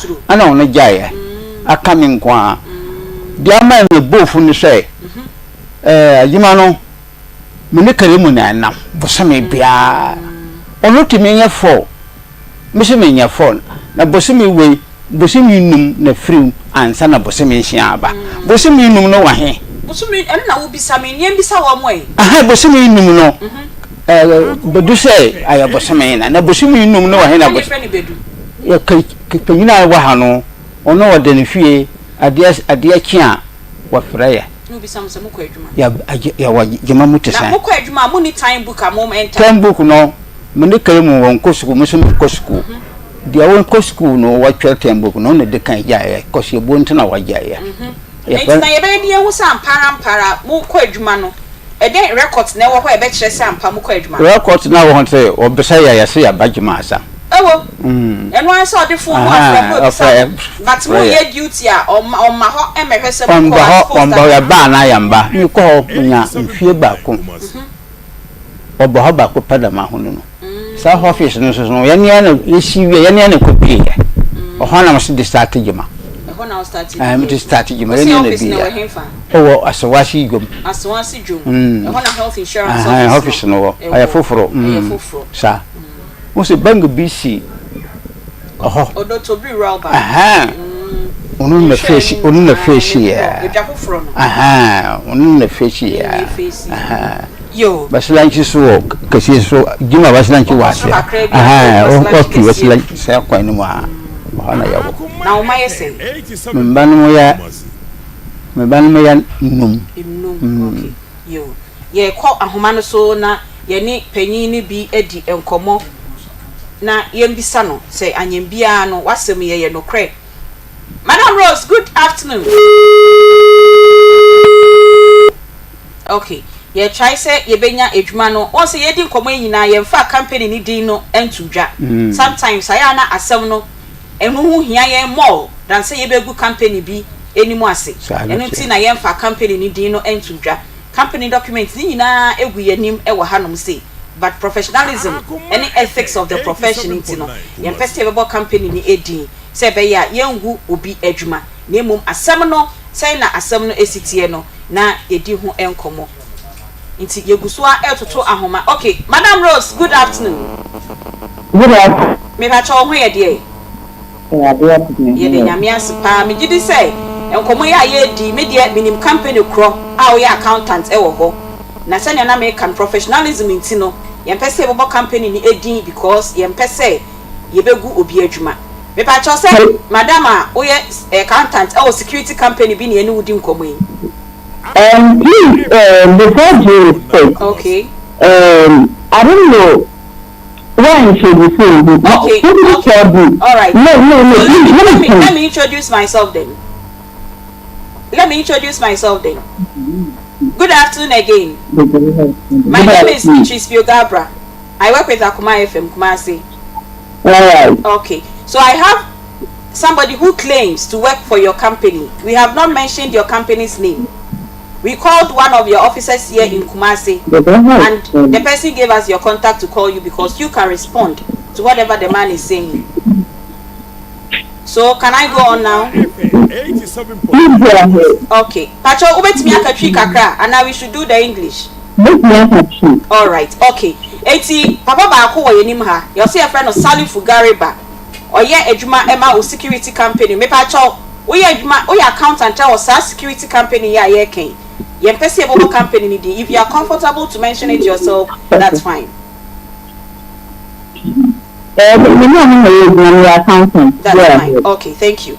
Ɛna ɔno gyaeɛ, aka me nko ara. Deɛ ama me bo afu ne sɛ, ɛɛ adwuma no, me ne Karimu na ɛnam bosome biara. Ɔno tumi nyɛ four, me nso menyɛ four. Na bosome wei, bosome num na firi mu ansa na bosome nsia aba. Bosome num no wɔ he? Bosome, ɛno na wobisa me, nea mbisa wɔn ɛ. Aha, bosome num no, ɛɛ Badu sɛ ayɛ bosome na, na bosome num no wɔ he na bosome. Hwan na yɛfrɛ no Badu? Yɛ panyin a ɔwɔ ha no, ɔno ɔda ne fie, adeɛ adeɛ kye a, wɔfrɛ yɛ. Na obisa mo sɛ mokɔ adwuma? Yɛ agye yɛwɔ gyema mu te Na sɛn? mokɔ adwuma a, monni time book a mo enter? Time book no, me ne Karimu wɔnkɔ sukuu, me nso menkɔ sukuu. Deɛ ɔnkɔ sukuu no wɔtwerɛ time book no, ɔno na ɛdi kan gyaeɛ, kɔsiabuo nti na wagyaeɛ. Enti na yɛbɛyɛ de ahu sɛ ampa ara ampa ara mokɔ adwuma no, ɛdɛn records na ɛwɔ hɔ a ɛbɛkyerɛ sɛ ampa mokɔ adwuma? Records no a ɛwɔ hɔ ne sɛ, wɔbisa yɛn a, yɛse yɛaba adwuma asa. Ɛwɔ, ɛno ara ne sɛ ɔde phone no afrɛ mo abisa mo, but moyɛ duty a, ɔmma ɔmma hɔ mmɛhwɛ sɛ mokɔ Ɔmba hɔ, as post ɔmba hɔ, anaa? yɛba anaa yɛmba. Mekɔ hɔ, menya mfie baako. Ɔbɔ hɔ baako pɛ na mahunu no. Saa office no nso no, yɛne ara na yɛsi wie, yɛne ara na ɛkɔpieeɛ. Ɛhɔ na mese de starte dwuma. Ɛhɔ na wo starte Ɛɛ, mede starte dwuma, Wo yɛne sɛ ara na office no wɔ ɛbieeɛ. hefa? Ɛwɔ Asewase Dwom. Asewase Dwom. Ɛhɔ na health insurance Ɛhɛn, office office no wɔ. no Ɛyɛ ɛwɔ. foforɔ. Ɛyɛ Mm, foforɔ. saa. Wohu sɛ bank bi si ɛhɔ. Odotobiri Rural Bank. Ɛhɛn. Ɔno na Nhwɛ face, anim ɔno na paa, face yɛkɔ yɛ. edwa foforɔ no. Ɛhɛn, ɔno na face yɛ. Ɛna efeesi. Ɛhɛn. Yo. Basilanchi so wɔ kɛseɛ so, Juma Basilanchi wɔ Ɔkɔ soro aseɛ. kakra bi a, Ɛhɛn, ɔkɔ Basilanchi ɔfi kɛseɛ no. Basilanchi saa kwan no mu a, ɛhɔ na yɛwɔ. Na wo mma yɛ sɛn? Me mma no mo yɛ, me ba no mo yɛ num. Nnum, okay. Yo. Yɛkɔ ahoma no so na yɛne panyin no bi adi nkɔmmɔ na yɛmbisa no sɛ anyɛm biara no w'asɛm yi ɛyɛ nokorɛ. Madam Rose, good afternoon. Okay, yɛtrae sɛ yɛbɛnya adwuma no. Wɔn sɛ yɛdi nkɔmmɔ yi nyinaa yɛmfa company no din no nto dwa. Sometimes ayɛ a na asɛm no ɛno ho hia yɛn more than sɛ yɛbɛgu company bi anim ase. Saa na Ɛno nti ɛteɛ. na yɛmfa company no din no nto dwa. Company document ne nyinaa gu yɛn anim wɔ hanom sei but professionalism ne ethics of the profession nti no yɛmpɛ sɛ yɛbɛbɔ company no din sɛ ɛbɛyɛ a yɛngu obi adwuma na mmom asɛm no sɛn na asɛm no si teɛ no na yɛdi ho nkɔmmɔ nti yɛgu so ara retoto ahoma. Ok, Madam Rose, good afternoon. Good afternoon. Mepakyɛ wo ho yɛ deɛ? Awurade adom me ho Yɛda yɛ. Nyame ase paa. Megye di sɛ nkɔmmɔ yi a yɛredi yi, me deɛ menim company korɔ a woyɛ accountant wɔ hɔ. Na sɛnea na meka no, professionalism nti no, yɛmpɛ sɛ yɛbɛbɔ company no din because yɛmpɛ sɛ yɛbɛgu obi adwuma. Mepakyɛw sɛ madam a woyɛ accountant wɔ security company bi na yɛne wo di nkɔmmɔ yi? Please, with all due respect, Okay. I don't know why introduce you. Okay, Who okay. called me? All right. No, So let please, me let let me me finish. let me introduce myself then. Let me introduce myself then. Good afternoon again. My Good name is afternoon. Beatrice Gabra. I work with Akuma FM Kumasi. All right. Okay. So I have somebody who claims to work for your company. We have not mentioned your company's name. We called one of your officers here in Kumasi and the person gave us your contact to call you because you can respond to whatever the man is saying. So can I go on now? Please go ahead. Okay. Pacho, wobɛtumi aka Twi kakra and now we should do the English. Wobɛtumi aka Twi. All right. Okay. Eti papa baako wɔ yɛnim ha. Yɛsɛ yɛfrɛ no Salifu Gariba. Ɔyɛ adwuma ɛma o security company. Mepacho, woyɛ adwuma, woyɛ accountant wɔ saa security company yi a yɛreka yi. Yɛmpɛ sɛ yɛbɛbɔ company no din. If you are comfortable to mention it yourself, that's fine. Me ne ɔmo na ɛyɛ adwuma, meyɛ accountant. That's Go fine. ahead. Okay, thank you.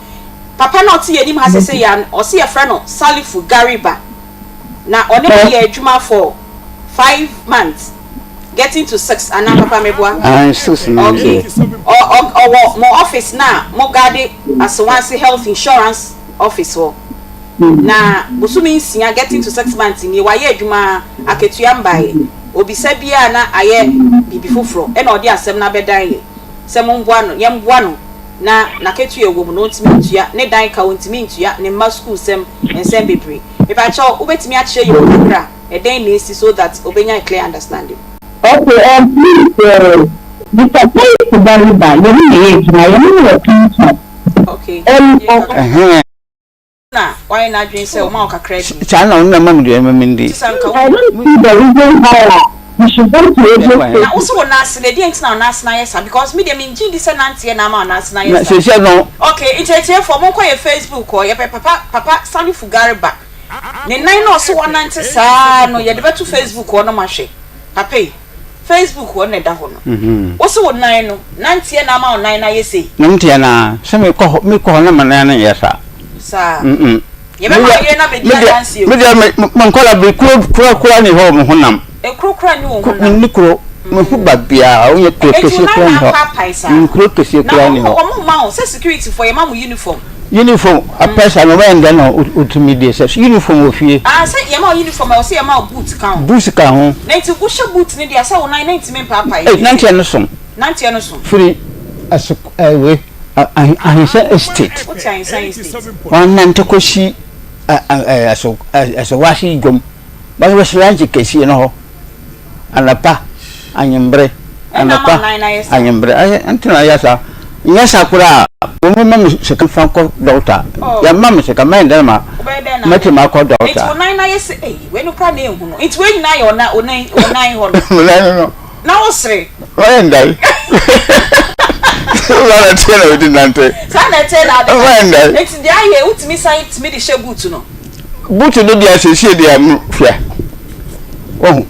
Papa na ɔte yɛnim ha sɛ yɛ ɔse yɛfrɛ no Salifu Gariba. Na ɔne me yɛ adwuma for 5 months, getting to 6 anaa papa meboa? Ah, 6 na Okay. Ɔwɔ mo office na mo guard Asewase Health Insurance office hɔ. Na bosome 6 getting to 6 months nie wayɛ adwuma akatua mbaeɛ. Obisa biara na ayɛ biribi foforɔ ɛna ɔde asɛm no abɛdan yɛ sɛ momboa no, yɛmboa no na n'akatua ɛwɔ mu na ɔntumi ntua ne dan ka, ɔntumi ntua ne mma school sɛm, nsɛm bebree. Mepakyɛw, wobɛtumi akyerɛ yɛ mu kakra ɛdɛn na esi so that obɛnya a clear understanding? Okay, please, Mr. Salifu Gariba, yɛne na ɛyɛ adwuma, yɛne no wɔ contract. Okay. Ɛhɛn. Na wayɛ n'adwene sɛ ɔma wo kakra di. Saa na ɔno na ɛma me deɛ ɛma mendi. Nti sɛ anka wo. I don't see the reason why a you should go to radio station. Na wo se wo nan ase no ɛdeɛn nti na wo nan ase no ayɛ saa because me deɛ mengye ndi sɛ nanteɛ na ama wo nan ase no ayɛ Na saa. seesei no. Okay nti atiefoɔ monkɔ yɛ Facebook hɔ yɛpɛ papa papa Salifu Garba ne nan na ɔse wanante saa no yɛde bɛto Facebook hɔ na moahwɛ papa yi. Facebook hɔ na ɛda hɔ no. Wo se wo nan no, nanteɛ na ama wo nan no ayɛ sei? Nanteɛ na, sɛ mekɔ hɔ, mekɔ hɔ na me nan no nyɛ saa. Saa. Mm-mm. Yɛbɛma wo yere no abɛdi adanseɛ o. Me deɛ, me, me nkɔla bere kuro kura kura ni hɔ wɔ me honam. Ekuro kura ni wɔ honam. Menni kuro, me ho ba biara, wonyɛ kuro kɛseɛ kura ni hɔ. Eti wo nan na apaapae saa? Kuro kɛseɛ kura ni hɔ. Na wɔn mma wo, sɛ security foɔ yɛma mo uniform. Uniform apɛ saa no ɔbɛyɛ dɛn na otumi deɛ sɛ uniform wɔ fie. Ah sɛ yɛma wo uniform ɛwɔ sɛ yɛma wo boot ka ho. Boot ka ho. Na nti wo hyɛ boot no deɛ sɛ wo nan na ntumi mpaapae. Ei nanteɛ no so. Nanteɛ no so. Firi ɛso ɛɛ wei Ahensan estate. Wote Ahensan estate. Wɔn nante kɔ si ɛɛ ɛso ɛsowase dwom. Bɛsɛ bɛsɛ lanche kɛseɛ no hɔ. Anɔpa, anwummere, anɔpa, anwummere. Ayɛ nti na ayɛ saa. Nyɛ saa koraa a, wɔbɛma me sika fa nkɔ dɔkta. Yɛmma me sika, mɛyɛ dɛn ma mɛtumi akɔ dɔkta. Nti wo nan no ayɛ sɛ, ei, wei no koraa na ɛnhu no. Nti wei nyinaa yɛ wo nan, wo nan, wo nan hɔ no. Me nan no no. Na wo sere. Wayɛ ndai. Saa na ɛteɛ na wodi nante. Saa na ɛteɛ na ade. Wayɛ ndai. Nti deɛ ayɛ, wotumi san tumi de hyɛ boot no. Boot no deɛ seesei deɛ hwɛ. Wahu?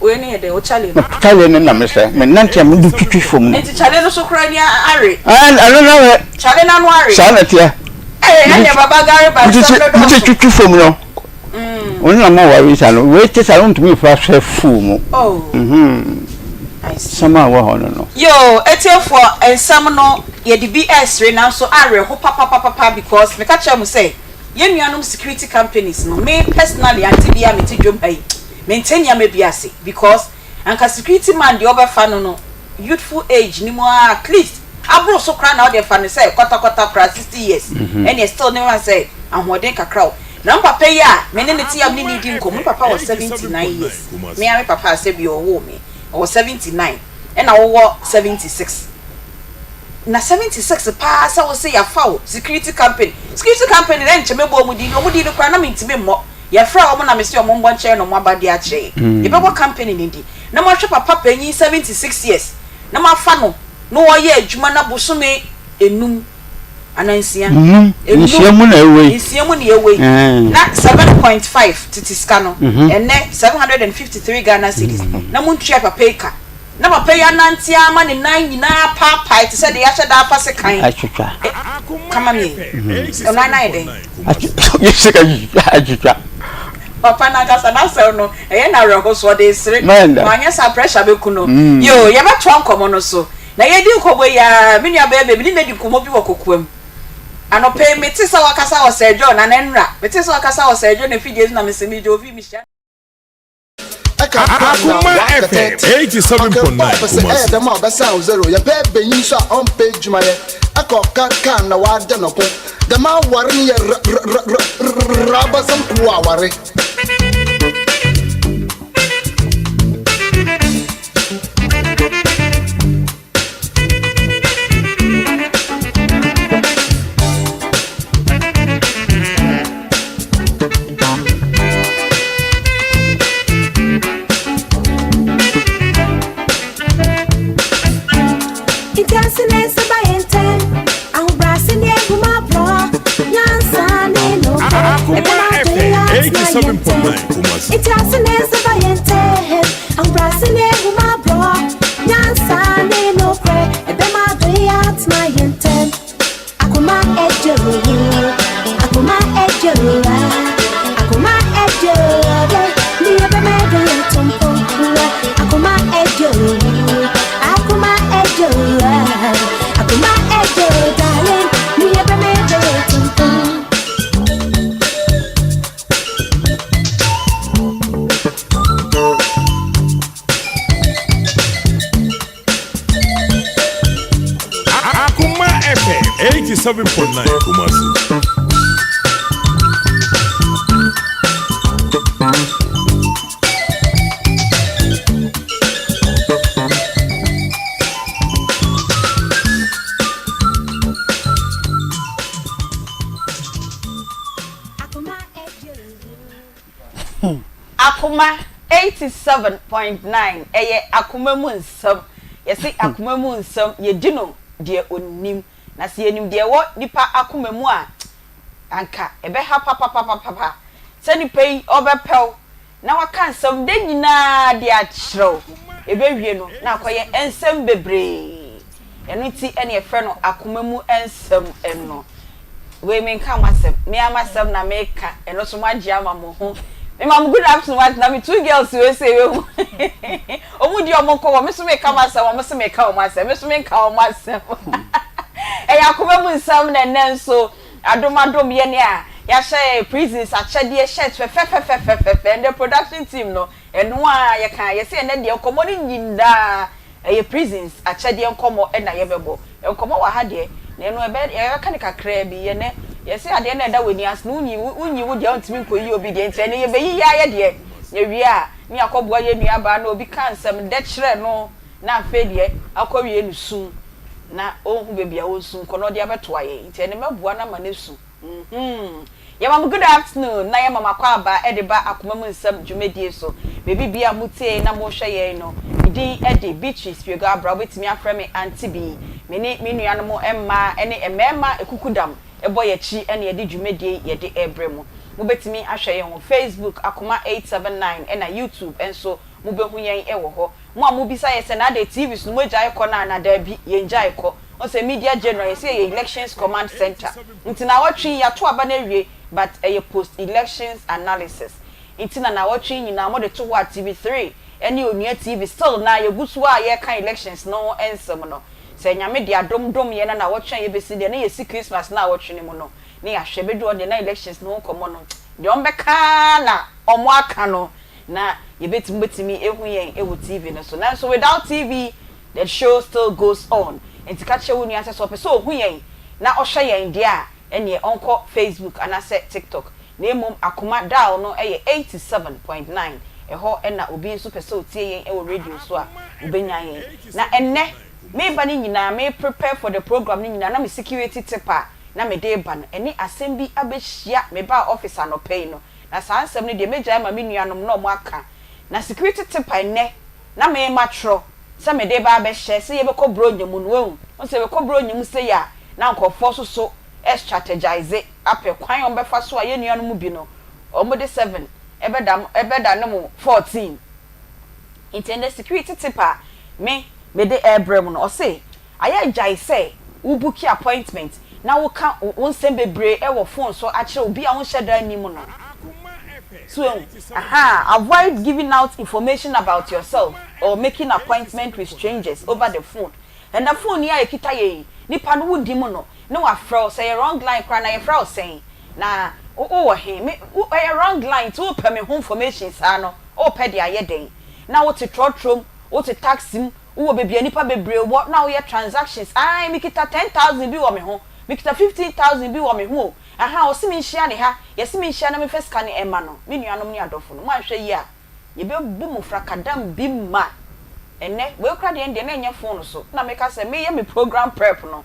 Wei ne yɛ dɛn? Wo chale no? Chale no na mesɛ menante a mede twitwi fam no. Nti chale no so koraa ni awe? Ɛno na we. Chale no ano awe? Saa na teɛ. Ɛɛ ɛnna baba gari ba nsɛm no dɔɔso. Mede twitwi fam no. Wɔn na mo wari sa no. Wei te sa no ntumi nfa hwɛ fuu mu. Oh. I see. Nsɛm a ɛwɔ hɔ no no. Yoo atiefoɔ nsɛm no yɛde bi ɛresere nanso awerɛho papapapapa because meka kyerɛ mo sɛ Yɛn nuanom security companies no, me personally ante bia mete dwom ha yi, mente nneɛma bi ase because anka security man deɛ ɔbɛfa no no youthful age no mu ara at least aboro so koraa na wodeɛ fa no sɛ kɔtakɔta koraa 60 years ɛneɛ still ne fa sɛ ahoɔden kakra o. Na me papa yi a me ne no te a me ne no redi nkɔmmɔ, me papa wɔ 79 years, me ara me papa a sɛbi ɔwoo me ɔwɔ 79 ɛna wowɔ 76. Na 76 paa sɛ wose yafa wo security company security company na nkyɛ mɛbɔ ɔmo din ɔmo din no koraa na mentumi mmɔ yɛfrɛ ɔmo na mese ɔmo mbɔ nkyerɛ na ɔmo aba de akyerɛ yɛn yɛbɛbɔ company no din na moahwɛ papa panyin 76 years na moafa no na ɔyɛ adwuma na bosome enum anaa nsia Num nsia mu na ɛwɔ yi nsia mu na ɛwɔ yi na 7.5 tete sika no ɛnɛ 753 Ghana cedis na montua papa yi ka. Ná papa yi anante ara ma ne nan nyinaa apaapae te sɛ deɛ yɛahyɛ da afa sekan. Atwitwa. Ka ma me yi. Ɔnan no ayɛ dɛn? Atwitwa. Papa no ankasa n'asɛm no, ɛyɛ no awerɛho so, ɔde resere. Wanyɛ saa a, pressure bɛku no. Yoo, yɛbɛtoa nkɔmmɔ no so. Na yɛredi nkɔmmɔ yi ara, me nua barima bi, me ne no adi nkɔmmɔ bi wɔ kokoam. Anɔpa yi, metee sɛ wakasa wɔ Sir John, anaa nnora, metee sɛ wakasa wɔ Sir John afidie so na mese, me Jovi, mehyia no. Akoma FM 87.9 Kumasi. Dɛm a ɔbɛsan wo zero yɛpɛ benyin so a ɔmpɛ edwumayɛ ɛkɔ ɔka kaa na ɔada no ko dɛm awar no yɛ r-r-r-r-r abasam kuw aware. Akoma FM 87.9 Kumasi. Akoma FM 87.9 Kumasi. Akoma 87.9 ɛyɛ akoma mu nsɛm. Yɛse akoma mu nsɛm yɛdi no deɛ ɔnim. Na sɛ yɛnim deɛ ɛwɔ nipa akoma mu a, anka ɛbɛha papapapapa. Sɛ nipa yi ɔbɛpɛw na waka nsɛm da nyinaa de akyerɛ wo, ɛbɛwie no na akɔyɛ nsɛm bebree. Ɛno nti ɛna yɛfrɛ no akoma mu nsɛm no. Wei menka mo asɛm, me ara m'asɛm na meka, ɛno nso moagye ama mo ho. Mema mo good afternoon wate na me two girls wei sɛ ehu. Ɔmo di ɔmo nkɔmmɔ, me nso meka m'asɛm, ɔmo nso meka ɔmo asɛm, me nso menka ɔmo asɛm. Ɛyɛ akoma mu nsɛm na ɛnnɛ nso adom adom yɛne a yɛahyɛ prisons akyɛdeɛ shirt fɛfɛfɛfɛfɛfɛ. Ɛnnɛ production team no ɛno a yɛka yɛsɛ ɛnnɛ deɛ nkɔmmɔ no nyinaa ɛyɛ prisons akyɛdeɛ nkɔmmɔ na yɛbɛbɔ. Nkɔmmɔ wɔ ha deɛ, na ɛno ɛbɛ yɛbɛka no kakraa bi. Yɛnɛ, yɛse adeɛ no a ɛda w'ani ase no, wonyi wonyi wo deɛ wontumi nkɔyi obi deɛ, nti ɛnɛ yɛbɛyi yɛ ara yɛ deɛ. Yɛwie a, ne yɛakɔboa yɛn nuabaa na obi ka nsɛm dɛ kyerɛ no, na afei deɛ akɔwie no su, na ɔnhu baabi a ɔnsu nkɔ na ɔde abɛtoa yɛn. Nti ɛnɛ mɛboa no ama no asu. Mhmm yɛma mo good afternoon na yɛma mo akwaaba de ba akoma mu nsɛm dwumadie so. Baabi biaa mo tie na mo hwɛ yɛn no, me din de Beatrice Piego Abra, wobɛtumi afrɛ me Auntie Bee. Me ne me nuanom mmaa ne mmarima akukudam bɔ yɛakyi na yɛde dwumadie yi yɛde rebrɛ mo. Mobɛtumi ahwɛ yɛn wɔ Facebook, Akoma 879 ɛna YouTube nso mobɛhu yɛn wɔ hɔ. Mo a mobisa yɛ sɛ na adɛn TV so no moagyae kɔ no anaa? Daabi, yɛngyae kɔ. Wohu sɛ media general yɛse yɛyɛ elections command centre nti naawɔtwe yi yɛato aba no awie but ɛyɛ post elections analysis nti na naawɔtwe yi nyinaa mode to hɔ a TV three ne Onua TV still na yɛgu so a yɛreka elections no ho nsɛm no. Sɛ Nyame de adom dom yɛn na naawɔtwe a yɛbɛsi deɛ na yɛsi Christmas naawɔtwe no mu no na yɛahwɛ bɛduru hɔ deɛ na elections no ho nkɔmmɔ no deɛ wɔbɛka ara na wɔaka no na yɛbɛtumi mobɛtumi ahu yɛn wɔ TV no so. Nanso without TV the show still goes on. Nti ka kyerɛ wo nua sɛ sɛ ɔpɛ sɛ ɔhu yɛn na ɔhwɛ yɛn deɛ a, ɛnneɛ ɔnkɔ Facebook anaasɛ TikTok. Na mmom Akoma dial no yɛ 87.9. Ɛhɔ na obi nso pɛ sɛ ɔtie yɛn wɔ radio so a, ɔbɛnya yɛn. Na ɛnnɛ mereba no nyinaa, me prepare for the program no nyinaa, na me security tip a na mede reba no, ɛne asɛm bi abɛhyia. Mebaa office anɔpa yi no, Na saa nsɛm no deɛ mɛgyae ama me nuanom na wɔaka. Na security tip a nnɛ na me matwerɛ sɛ mede reba abɛhyɛ sɛ yɛbɛkɔ Buronya mu no, wahu? Wohu sɛ yɛbɛkɔ Buronya mu sei a, na nkurɔfoɔ nso so strategise apɛ kwan a wɔbɛfa so a yɛn nuanom bi no, wɔde seven ɛbɛda ɛbɛdane mo 14. Nti ɛnnɛ security tip a me mede rebrɛ mo no, ɔse Ayɛ gyae sɛ wo booki appointment na wo ka wo nsɛm bebree wɔ phone so akyerɛ obi a wo nhyɛ da nnim no. So wahu? Ahaa, avoid giving out information about yourself or making appointment with strangers over the phone. Ɛnɛ phone yi a ɛkita yɛn yi, nipa no wo nnim no na wafrɛ wo, sɛ ɛyɛ wrong line koraa na yɛfrɛ wo sɛn? Na wo wɔ he? Me, wo, ɛyɛ wrong line nti wopɛ me ho information saa no, wopɛ de ayɛ dɛn? Na wote trɔtrɔ mu, wote taxi mu, Wowɔ baabi a nnipa bebree wɔ na woyɛ transactions, ae mekita 10,000 bi wɔ me ho, mekita 15,000 bi wɔ me ho o, ahaa ɔse menhyia ne ha, yɛse menhyia na memfa sika no mma no, me nuanom ne adɔfo no, moanhwɛ yie a, yɛbɛbu mo frakadam bi ma ɛnnɛ, wei koraa deɛ ɛndeɛ na ɛnyɛ phone so na meka sɛ meyɛ me program prep no,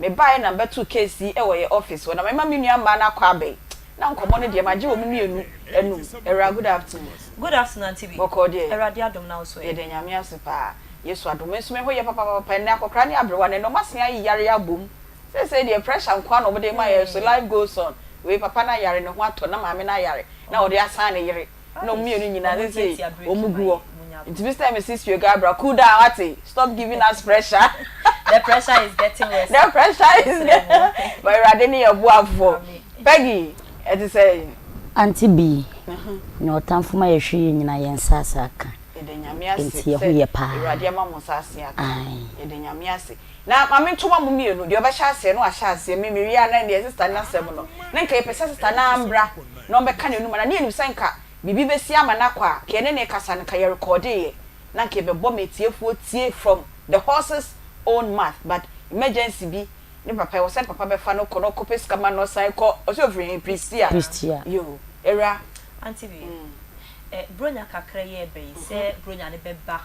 mebaeɛ na mebɛtoo case yi wɔ yɛn office hɔ na mema me nua mmaa no akɔ abɛn, na nkɔmmɔ no deɛ magye wɔn mmienu anum, Awuraa good afternoon. Good afternoon Auntie Bee. Bɔkɔɔ deɛ. Awurade adom na wo so ɛ? Yɛda Nyame ase paa. Yesu adom. Me nso me ho yɛ papapapa ɛnnɛ akɔkora ne aberewa no ɛnnɛ ɔmo asen ayi yare abom. Seesei deɛ pressure nkoa na ɔmo de ma yɛn so life goes on. Wei papa no ayare ne ho atɔ na maame no ayare na ɔde asan ne yere na ɔmo mmienu nyinaa seesei ɔmo gu hɔ. Nti Mister and Mrs Pioga bra cool down wate stop giving us pressure. The pressure is getting worse. The pressure is getting but Awurade ne yɛn boafoɔ. Peggy ɛte sɛn? Auntie Bee, nea ɔtamfo ma yɛhwere yɛn nyinaa yɛn nsa ase aka. Yɛda Nyame ase Enti yɛho sɛ yɛ paa. Awurade ama mo nsa ase aka. Ae. Yɛda Nyame ase. Na ma me ntoma mo mmienu, deɛ ɔbɛhyɛ aseɛ no wahyɛ aseɛ, me mewie a na ɛndeɛ sister no asɛm no, na nka yɛpɛ sɛ sister no ara mbra na ɔmbɛka n'anum anaa, na yɛnim sɛ nka biribi bɛsi ama no akɔ a, nka yɛne no rekasa no nka yɛrekɔɔdeeɛ na nka yɛbɛbɔ ma atiefoɔ tie from the horse's own mouth, but emergency bi Ne papa ɛwɔ sɛ ne papa bɛfa no kɔ na ɔkɔpɛ sika ma no ɔsan kɔ ɔsɛ ofiri he Pristia. Pristia. Yoo awura. Auntie bi eh bronya kakra yi ɛbɛ yi sɛ bronya no bɛba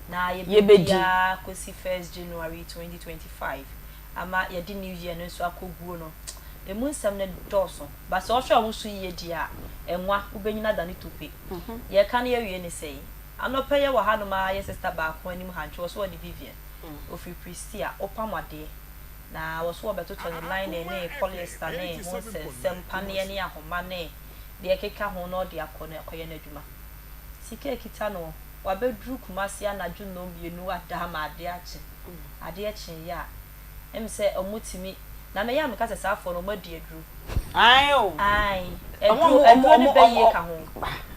na yɛbɛdi Yɛbɛdi. ara kɔsi first January 2025 ama yɛde new year no nso akɔ guo no. Emu nsɛm no dɔɔso but sɛ ɔhwɛ wo ho so yie deɛ a, ɛnwa, wobɛnyini adane tope. Yɛreka no yɛawie ne sɛi. Anɔpa yi yɛwɔ hanom ara yɛ sister baako anim hantwe, ɔse ɔde Vivian, ɔfiri Prestea, ɔpam adeɛ. Na ɔse ɔbɛtotɔ ne linen ne polyester ne ho nsɛnsɛm, paneɛ ne ahoma ne deɛ ɛkeka ho na ɔde akɔ na akɔyɛ n'adwuma. Sika a ɛkita no, wabɛduru Kumasi anadwo nnɔnmienu ada ama adeɛ akye. Adeɛ kyeeɛ a, Ɛm sɛ ɔmo tumi na meyɛ a meka sɛ saa foɔ no ɔmo adi aduro. Ae o. Ae Ɔmo aduro ɔmo aduro ne ɔmo bɛyie ɔmo ka ho.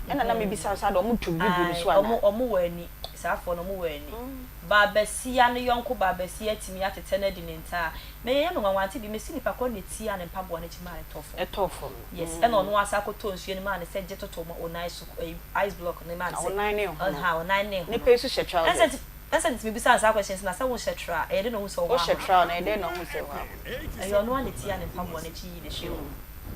Ɛna na mebisa wo sɛ adɛ ɔmo to biribi gu ne Ae so anaa. ɔmo ɔmo wɔ ani saa foɔ no ɔmo wɔ ani. Baabasia ne yɔnko baabasia atumi atetɛ no adi ne ntaa. Me ɛyɛ me nwanwa ante bi mesi nipa korɔ na etia ne mpaboa no akyi maa no tɔɔ fam. Ɛtɔɔ fam. Yes ɛna ɔno ara san kɔtɔɔ nsuo no maa no sɛ gye toto ma onan so ɛyi ice block no maa no sɛ. Onan ne ho no. Ɔha onan ne ho no. Nipa yi nso hyɛ trousers. Ɛnsɛ nti Ɛsɛ nti mebisa no saa question sɛ na sɛ wonhyɛ tra a ɛyɛ dɛn na ohu sɛ wo ho Wohyɛ ahono? tra a na ɛyɛ dɛn na ohu sɛ wo ho ahono? Ɛyɛ ɔno ara na etia ne mpaboa no akyi yii ne hwee o.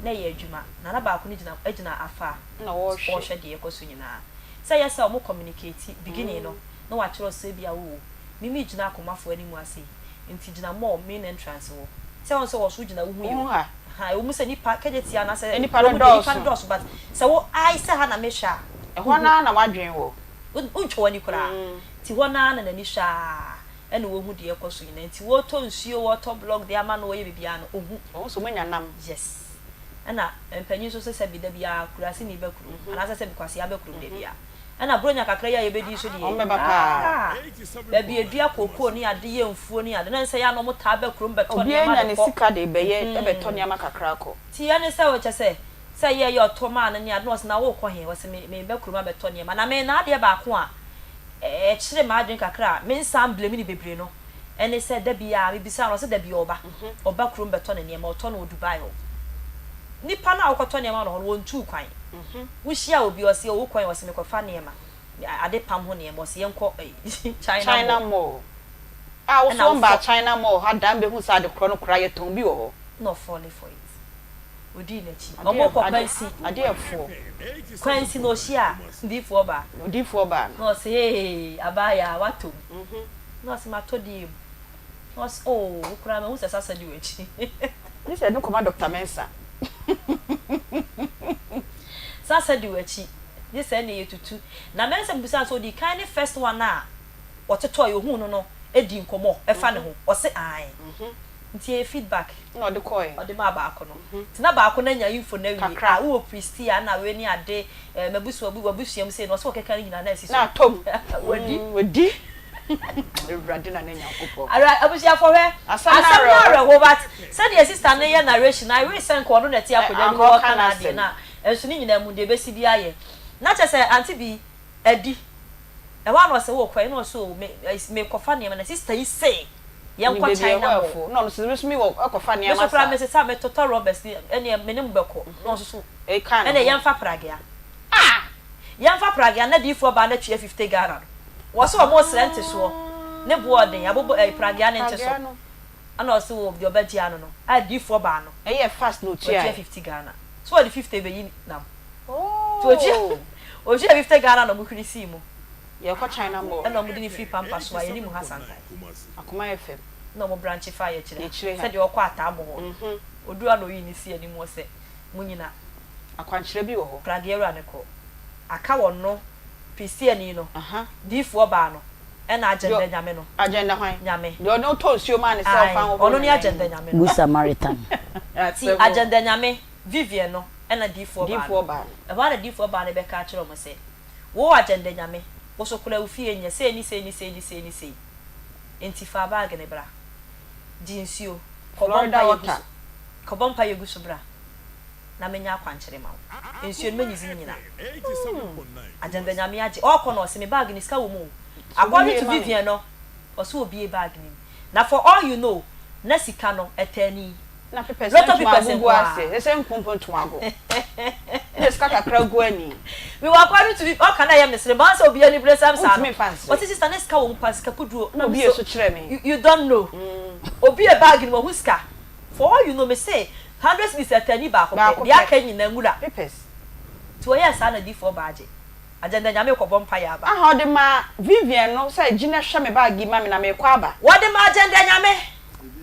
Na ɛyɛ adwuma. Na na baako no gyina gyina afa a Na ɔrehwɛ. ɔrehwɛ deɛ ɛkɔ so nyinaa. Sɛ ɛyɛ sɛ ɔmo communicate beginning no na wakyerɛ sɛ ebia oo me megyina akomafoɔ anim ha sei nti gyina mall main entrance hɔ. Sɛ wohu sɛ wɔ so wogyina wohu yi o. Wohu ha. Ahaa ɛwɔ mu sɛ nipa kɛgye tia anaasɛ Nipa no kurom deɛ nipa no dɔɔso. dɔɔso but sɛ wo eye sɛ ha na mehwɛ a Ɛhɔ wohu. no ara na w'adwene wɔ. Wontwa w'ani koraa. Nti hɔ no ara na n'ani hwɛ ara ɛna ɔhu deɛ ɛrekɔ so nyinaa. Nti wɔretɔ nsuo, wɔretɔ block de ama no, wɔreyɛ biribiara no, ɔhu. Ɔhu sɛ wɔanya nam. Yes. Ɛna mpanyin nso sɛ sɛbi da biara kuraseni ba kurom, anaasɛ sɛbi kwasea ba kurom da biara. Ɛna Buronya kakra yi a yɛbɛdi nso deɛ, Wɔbɛba paa. ah! Baabi yɛdua kookoo ne ade, yɛ mfuo ne ade, na ɛnsɛ yɛ a na wɔtaa ba kurom bɛtɔ Obiara nneɛma nya de ne kɔ. sika de rebɛyɛ, bɛtɔ nneɛma kakra akɔ. Nti ɛne sɛ kyerɛ sɛ, Sɛ yɛ yɛ ɔtɔ maa no ne ade na ɔse na worekɔ he? Ɔse me mereba kurom abɛtɔ nneɛma. Na me n'adeɛ baako a ɛkyere m'adwene kakra a mensan mblame no bebree no ɛne sɛ da biaa mebisa no ɔse da biaa ɔba. Ɔba kurom bɛtɔ ne nneɛma, ɔtɔ no wɔ Dubai hɔ. Nipa no a wokɔtɔ nneɛma no hɔ no wɔntuu kwan. Wohyia obi ɔse oh wokɔ he? Ɔse mekɔfa nneɛma, ade pam ho nneɛma. Ɔse yɛnkɔ China China mall. mall. A wo Ɛna so wombaa wofɔ. China mall ha da mbehu sɛ ade korɔ no koraa yɛtɔn bi wɔ hɔ. Na ɔfɔle for it. Odii n'akyi. Wɔkɔ kwansi. Adeɛ ɛfoɔ. Kwansi na ɔhyia odiyifoɔ baa. Odiyifoɔ baa no. Na ɔse ee abaayaa watɔ mu. Na ɔse matɔ deɛ mu. Na ɔse oo wo koraa mahu sɛ sasa di w'akyi. Gye sɛ yɛde kɔma Doctor Mensah. Sasa di w'akyi. Gye sɛ ɛnneɛ yɛtutu. Na Mensah bisaa no sɛ ɔdii kan ne first one a ɔtetɔeɛ ɔhuu no no dii nkɔmmɔ ɛfa ne ho. Ɔse aane. Nti ɛyɛ feedback. Na ɔde kɔɔɛ. Ɔde maa baako no. Nti na baako no anya info no awie. Kakra. Ah wowɔ Pristia na wei ne ade eh m'abusua w'abusua mu sei no ɔse ɔkeka ne nyinaa na asi so. Na atɔ mu. Wadi. Wadi. Awurade na ne Nyankopɔn. Awura abusuafoɔ hwɛ. Asɛm no Asɛm no awerɛho. awerɛho but sɛdeɛ sister no yɛ narration no I wish sɛ nka ɔno na ɛte akonnwa no mu Anka na ɔka ɔreka n'adeɛ n'asɛm. no a nso ne nyinaa mu deɛ ɛbɛsi biara yɛ. Na kyerɛ sɛ Auntie Bi adi. Ɛhɔ ara na ɔse worekɔ ɛ? Ɛna ɔse oo me merekɔfa nneɛma na sister yi se. Menim Yɛnkɔ baabi a China ɛhɔ mall. ɛfo. Na ɔno nso me nso mewɔ ɛkɔfa Me nso nneɛma koraa saa. mesesa metotɔ rubbers ne ɛneɛ me ne mo bɛkɔ. Na ɔno nso so Ɛka ne ɛneɛ ho. yɛmfa pragea. Ah! Yɛmfa pragea na diifoɔ baa no atua 50 Ghana no. Wɔse wɔn resrɛ ntesoɔ. Ne boɔ ɔden abobɔ ɛyi pragea no nteso. Pragea no. Ɛna ɔse oo deɛ ɔbɛgye ano no. A diifoɔ baa no. Ɛyɛ fast na Watua ɔtuaeɛ. 50 Ghana. So ɔde 50 bɛyi nam. Nti ɔtua Oh! ɔtua 50 Ghana na wɔhuri sii mu. Yɛkɔ China mall. Ɛna ɔmo de no firi pampa so a yɛne mu ha santan. Akoma yɛ fɛ. Ɛna ɔmo branche faa yɛkyire ha. Yɛkyire ha. Sɛdeɛ ɔkɔ Ataamo hɔ no. Ɔduru ha na ɔyii ne si anim hɔ sɛ, mo nyina. Akwankyerɛ bi wɔ hɔ. Prageɛ wura no kɔ. Aka wɔ no, Christiani no, diifoɔ baa no, ɛna Agyɛnda Nyame no. Agyɛnda hwan? Nyame. Deɛ ɔne wotɔ nsuo maa no sɛ ɔmfa Ae, nhohoro ɔno ne ne nan Agyɛnda mu. Nyame no. Good Samaritan. Ti Agyɛnda Nyame, Vivian no, ɛna diifoɔ baa no. Diifoɔ baa no. Ɛhɔ ara na diifoɔ baa no bɛka akyerɛ wɔn sɛ. Wo agenda nyame, wo so koraa wo fie nyɛ sei ne sei ne sei ne sei ne sei nti fa bag no bra. Gye nsuo, kɔbɔ Florida mpaeɛ gu water. so, kɔbɔ mpaeɛ gu so bra na menyɛ akwankyerɛ ma wo. Nsuo no mɛnyizi ne nyinaa. Agenda nyame agye, ɔɔkɔ no ɔse me bag no sika wɔ mu o. So obi According wie to ma me. Vivian no, ɔse obie bag no mu na for all you know na sika no ɛtɛ ani. Na papers Lotto ntoma papers agugu nko ara. ase ɛsɛ nkumpu ntoma ago na sika kakra gu ani. Mewɔ akoa no tumi ɔka na ɛyɛ me sere but ɔnsɛ obi ani bere sɛm saa no Wontumi nfa nsere. ɔse sister ne sika wɔ mu paa sika kuduro Na obi esu kyerɛ me. You you don't know obi yɛ bag no wahu sika for all you know me se hundred cedis ɛtɛ ani baako pɛ Baako deɛ pɛ. aka nyinaa nwura Papers. nti ɔyɛɛ saa na difoɔ baagye Agenda Nyame rekɔbɔ mpaeɛ aba. Aha ɔde maa Vivian no sɛ gye na hwɛ me bag yi ma me na merekɔ aba. Wɔde maa Agenda Nyame.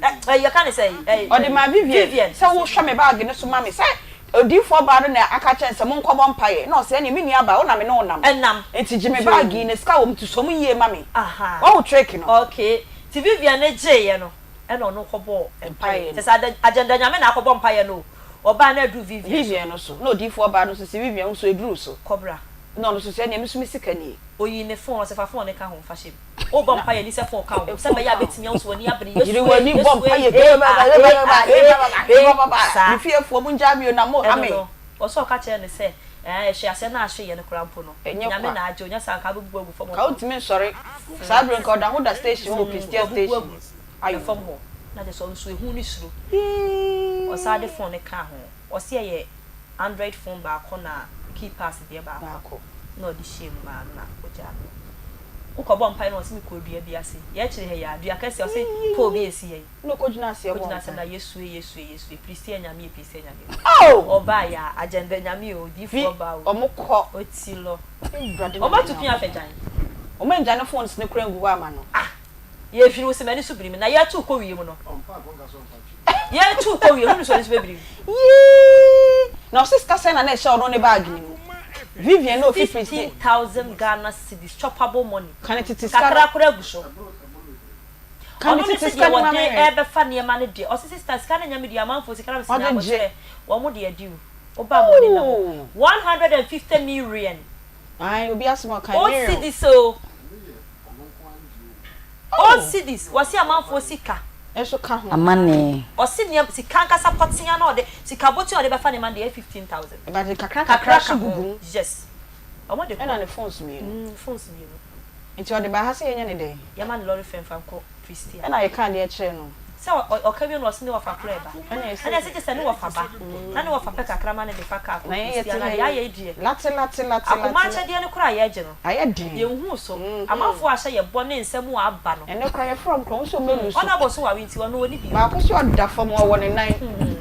Ɛ yɛka ne sɛ ɛ. Ɔde maa Vivian sɛ wohwɛ me baage no so ma me sɛ odiyifoɔ baa no na aka kyerɛ no sɛ monkɔbɔ mpaeɛ na ɔsɛ ɛneɛ me nua baa wo na me ne wo nam Ɛnam. nti gye me baage yi na sika wɔ mu nti sɔ mu yie ma me. Aha. Wahu trick no? Okay. Nti Vivian ne gyeeɛ no ɛna ɔno kɔbɔɔ mpaeɛ. Mpaeɛ no. Kyerɛ sɛ ada Agyanda Nyame na akɔbɔ mpaeɛ no o. Ɔbaa na aduru Vivian so. Vivian no so. Na odiyifoɔ baa no nso se Vivian wo nso ɛduru so. Kɔ bra. Na ɔno nso se ɛneɛ me nso me sika nie. Ɔyii ne phone ɔse fa phone no ka ho fa hyɛ mu. Wobɔ mpaeɛ ani sɛ phone ka wo ho sɛ ɛbɛyɛ a bɛtumi ahu sɛ w'ani abere Yere Yesu ei w'ani bɔ Yesu ei mpaeɛ ei ah ei ah ei ei saa Me fiefoɔ mongyaa me o na moha Ɛno me. no ɔsɛ ɔka kyerɛɛ no sɛ ɛɛ ɛhwe aseɛ na ahwe yɛ no koraa mpo no Ɛnyɛ Nyame kwa. na agye wo nyɛ saa nka wobɛbubu agu fam Nka hɔ wontumi nsɔre saa berɛ nka ɔda ho da station hɔ wɔ Pistia Wabubu station. agu Ayo. fam hɔ na kyerɛ sɛ ɔno nso ehu ne suro Yee. Ɔsan de phone no kaa ho ɔse ɛyɛ Android phone baako na key pass deɛ baako Baako. na ɔde hyɛɛ mu maa no na ɔgyaa no. Wokɔbɔ mpae na ɔse mekɔɔ dua bi ase. Yɛkyere ha yi ara, dua kɛseɛ ɔse pole bi a ɛsi ha yi. Na ɔkɔgyina aseɛ bɔɔ Kɔgyina ase mpae. na Yesu e, Yesu e, Yesu e, Pristia Nyame e, Pristia Nyame e. Oh! Ɔbaa yɛ a, Agyɛndɛ Nyame o, Fi, odiyifoɔ baa o. ɔmo kɔ. Ɔti lɔ. Awurade Ɔmo Nyame atu pia afɛ Nyankopɔn. gyan. Ɔmo angya ne phones no koraa angu hɔ ama no. Ah! Yɛhwiri wo se m'ani so biri me na yɛtu kɔ wiem no. Yɛtu kɔ wiem no so ani so bɛbiri me. Yii! Na ɔse sika sɛn na na ɛhyɛ ɔno ne bag no mu? Vivian na ofi Pristine. 15,000 Ghana cedis choppable money. Ka ne tete sika no. Kakra koraa gu so. Ka ne Ɔno ne tete se sika deɛ no ma wɔde me hwɛ. ɛrebɛfa nneɛma no deɛ ɔse sister sika no nyɛ me deɛ amanfoɔ sika na mese Wɔde nya gye. aboterɛ wɔn de adi o. Woba a mo ani nna hɔ. Ooh! 150 million. Ae obi asɛm a ɔkae Old million. cedis o. Old cedis, wɔse amanfoɔ sika. Nso ka ho. Amanee. Ɔse nea sika ankasa pɔtea na ɔde, sika bɔtua a ɔde bɛfa nneɛma no deɛ ɛyɛ 15,000. But nkakra nkakra Kakra nso ka gugu ho, mu. yes. Ɔmo de kɔ. Ɛna ne phones mmienu. Mm, phones mmienu. Nti ɔde baa ha sɛ yɛnyɛ no dɛn? Yɛma no lorry fare mfa nkɔ Prestea. Ɛna yɛkaa deɛ kyerɛɛ no. Sɛ ɔka wie no ɔse ne wɔfa korɔ ɛba. Ɛna yɛse. Ɛna yɛse gyesɛ ne wɔfa ba. Na ne wɔfa pɛ kakra ma no de fa car kɔ Na yɛn Prestea yɛte na ha deɛ yi. ayɛ yi deɛ. Late late late Akoma late. akyɛdeɛ no koraa a yɛgye no. Ayɛ den. Yɛnhuu so. Amanfoɔ ahyɛ yɛ bɔ ne nsɛm a aba no. Ɛnɛ koraa yɛfrɛ wɔn koraa wɔn nso wɔn alu so. Ɔno abɔ so ware nti ɔno ɔni bio. Baako nso ɔda fam ɔwɔ ne nan.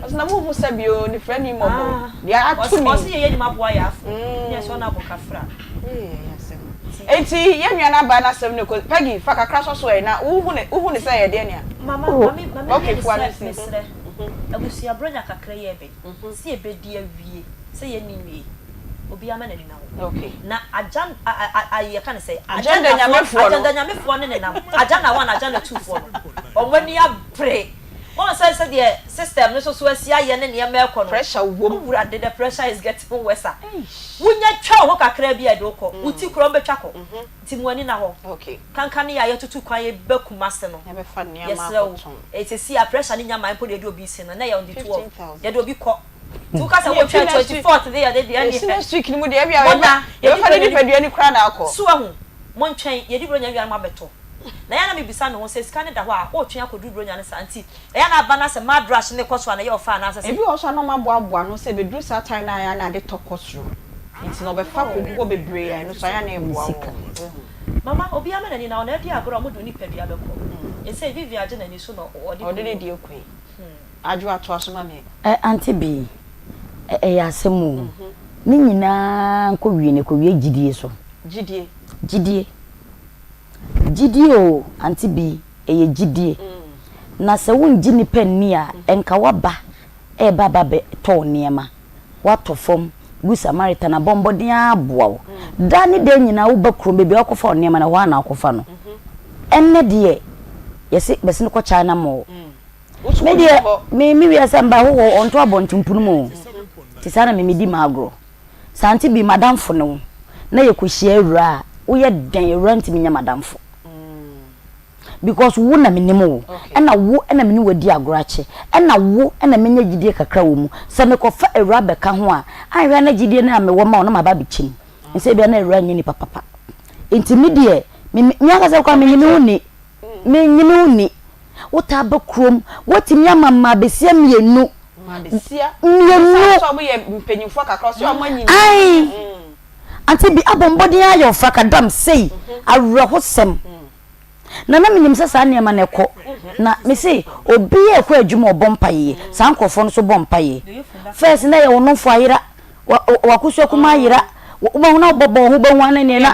Ɔse na monhu sɛ bio nifrani mmɔbɔ. Deɛ ato me yi. Ɔse yɛyɛ nim aboa yɛ afo. Ne yɛse ɔno abɔ kafra. Yee ɛyɛ asɛm. Enti yɛn nua no abaa n'asɛm no kɔ Peggy fa kakra sɔ so ɛ na wohu ne wohu ne sɛ ɛyɛ deɛ nea. Mama mame mame Okay wie ne fua no sɛ si. mesrɛ abusua bronya kakra yi ɛbɛn sɛ yɛbɛdi awie sɛ yɛnni nwie obiara ma n'ani na hɔ Okay. na agyan a a a yɛka ne sɛ Agenda agyandafoɔ nyamefoɔ no. agenda nyamefoɔ ne nenam agenda one agenda two foɔ no wɔn ani abere wɔn sɛ sɛdeɛ system no soso asi ayɛ ne nneɛma ɛkɔ no Pressure wom. Awurade the pressure is getting worse Wonya twa wo ho kakra bi a ɛde wo kɔ. Wo ti koraa wɔbɛtwa kɔ. Nti mo ani nna hɔ. Kanka ne yɛ a yɛtutu kwan ba Kumasi no, yɛsrɛ wo, seesei a pressure no nya mae mpo na yɛde obi resi no, na ɛyɛ on the 12, yɛde obi kɔ. Nti woka sɛ wotwɛn 24th de yɛde deɛ ɛndeɛ. Monna, yɛdi Buronya. So wahu? Montwɛn, yɛdi Buronya wie a na moabɛtɔ. Na ɛyɛ a na mebisa me ho sɛ sika no da hɔ a, woretwɛn akɔduru Buronya no saa nti, Ɛyɛ a na aba no asɛ mad rush no kɔ so a na ɛyɛ ɔfa anaasɛ sɛ. Ebi wɔ hɔ nso a na wɔaboaboa ano sɛ ɛbɛduru saa time no a ɛyɛ a na ade tɔ kɔ soro nti na wɔbɛfa kɔgu hɔ bebree a ɛno nso ayɛ a na ɛboa wɔn. Woahu? Mama, obiara ma n'ani na ɔno adi agorɔ a wɔde wo nipadua bɛkɔ. Ɛsei Vivian agye n'ani so na ɔde Ɔde kɔ ne yi o. deɛ kɔ yi. Adwoa toa so ma me. Ɛ Auntie Bee, ɛ ɛyɛ asɛm o. Ne nyinaa nkɔwie no, ɛkɔwie gyidie so. Gyidie. Gyidie. Gyidie o, Auntie Bee. ɛyɛ gyidie. Na sɛ wongye nnipa nni a, nka w'aba reba aba abɛtɔ wo nneɛma. Woatɔ fam, Good Samaritan abɔ mmɔden ara aboa wo. Da ne da nyinaa woba kurom, baabi a wokɔfa wo nneɛma no, ɛhɔ ara na wokɔfa no. Ɛnnɛ deɛ, yɛse bɛsene kɔ China Mall. Me deɛ, me me wiase mba hɔ hɔ, ɔnto abɔntenpono mu o. Nti saa na me medi m'agorɔ. Sɛ ante bi, m'adamfo ne wo, na yɛkɔhyia awura a, woyɛ dɛn, awura ntumi nyɛ m'adamfo. Because wo na menim wo, ɛna wo na me ne wo adi agorɔ akyɛ, ɛna wo na manya gyidie kakra wɔ mu. Sɛ mekɔfa awura bɛka ho a, anhwɛ a na gyidie no a mewɔ ma wo no maba abɛkyɛ mu. Nsɛ ebia na awura nyɛ nipa papa. Nti me deɛ, me me ankasa koraa menye me ho nni. Menye me ho nni. Wotaa ba kurom, woatumi ama mmaabesia mmienu. Mmienu. Ae. Ante bi abɔ mmɔden ayɛ ɔfrakadam sei, awerɛhosɛm. Na na menim sɛ saa nneɛma no ɛkɔ. Na mese obi a ɛkɔ adwuma ɔbɔ mpaeɛ, saa nkurɔfoɔ no nso bɔ mpaeɛ. First na ɛyɛ wo nomfo ayera, w'akosua kumaa ayera, wobɛhu na wobɔbɔ wo ho wobɛhu ana neɛ na